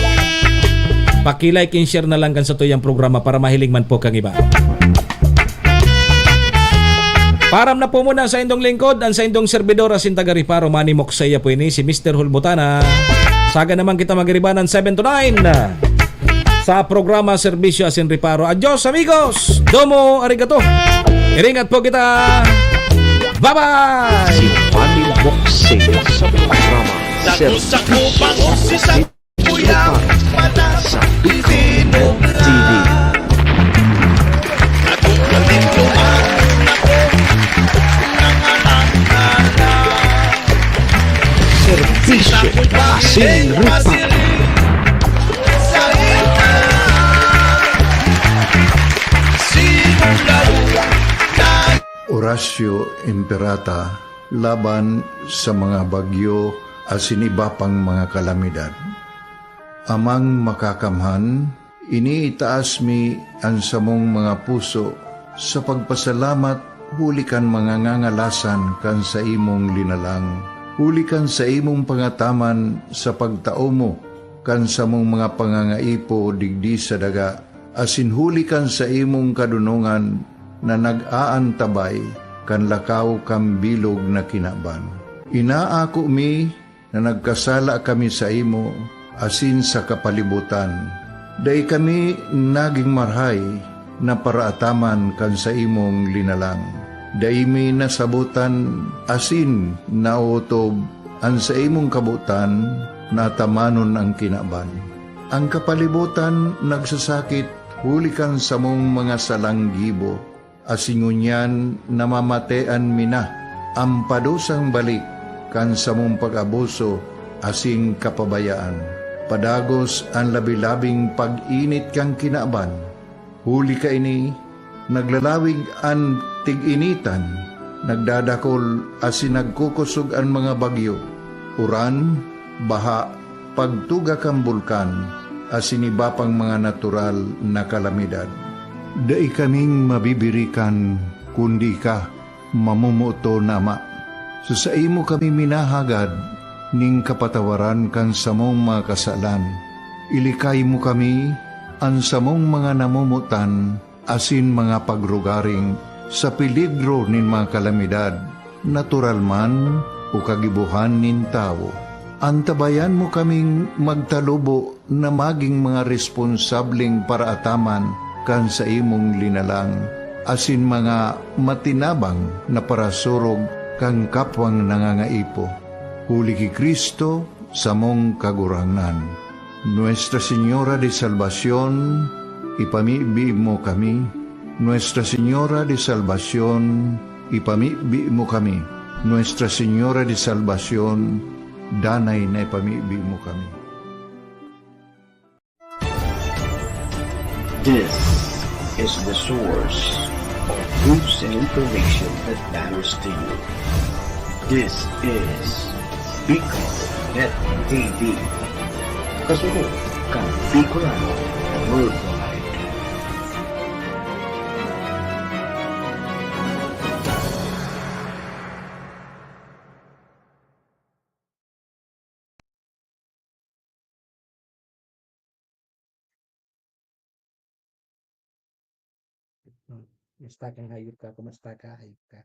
paki-like and share na lang kan satuyang programa para mahiling man po kang iba. Param na po muna sa indong lingkod, ang sa indong servidor, asin taga Reparo, Manny Moksaya po ini, si Mister Hulbutana. Saga naman kita magribanan seven to nine. Sa programa Serbisyo Asin Reparo. Adios, amigos! Domo arigato! Iringat po kita! Bye-bye! Si Manny Boxing sa programa Serbisyo Asin Reparo sa Bicol Net T V. Serbisyo Asin Reparo. Horacio Imperata laban sa mga bagyo asin iba pang mga kalamidad. Amang Makakamhan, iniitaas mi an samong mga puso sa pagpasalamat huli kan mga ngangalasan kan saimong linalang, huli kan saimong pangataman sa pagtao mo kan samong mga pangangaipo digdi sa daga, asin huli kan saimong kadonongan na nag-aantabay kan lakaw kan bilog na kinaban. Inaako mi na nagkasala kami saimo asin sa kapalibotan. Dai kami nagin marahay, na paraataman kan saimong linalang. Dai mi nasabotan asin naotob an saimong kabotan na atamanon an kinaban. Ang kapalibotan nagsasakit huli kan samong mga salang gibo, asin ngunyan namamatean mi na an padusang balik kan samong pag-abuso asin kapabayaan. Padagos an labi-labing pag-init kan kinaban, huli kaini, naglalawig an tig-initan, nagdadakol asin nagkukosog an mga bagyo, uran, baha, pagtuga kan bulkan, asin iba pang mga natural na kalamidad. Dai kaming mabibirikan, kundi ika, mamomoton na Ama. Sa saimo kami minahagad ning kapatawaran kan samong mga kasalan. Ilikay mo kami, an samong mga namomotan, asin mga pagrugaring sa peligro nin mga kalamidad, natural man o kagibohan nin tawo. Antabayan mo kaming magtalubo na magin mga responsableng paraataman kan saimong linalang, asin mga matinabang na parasurog kan kapwang nangangaipo. Huli ki Cristo, samong Kagurangnan. Nuestra Señora de Salvacion, ipamibi mo kami. Nuestra Señora de Salvacion, ipamibi mo kami. Nuestra Señora de Salvacion, danay na ipamibi mo kami. This is the source of news and information that matters to you. This is Bicol Net T V. Kasunod kan Bicolano Worldwide. Kumusta ka, hayop ka? Kumusta ka, hayop ka?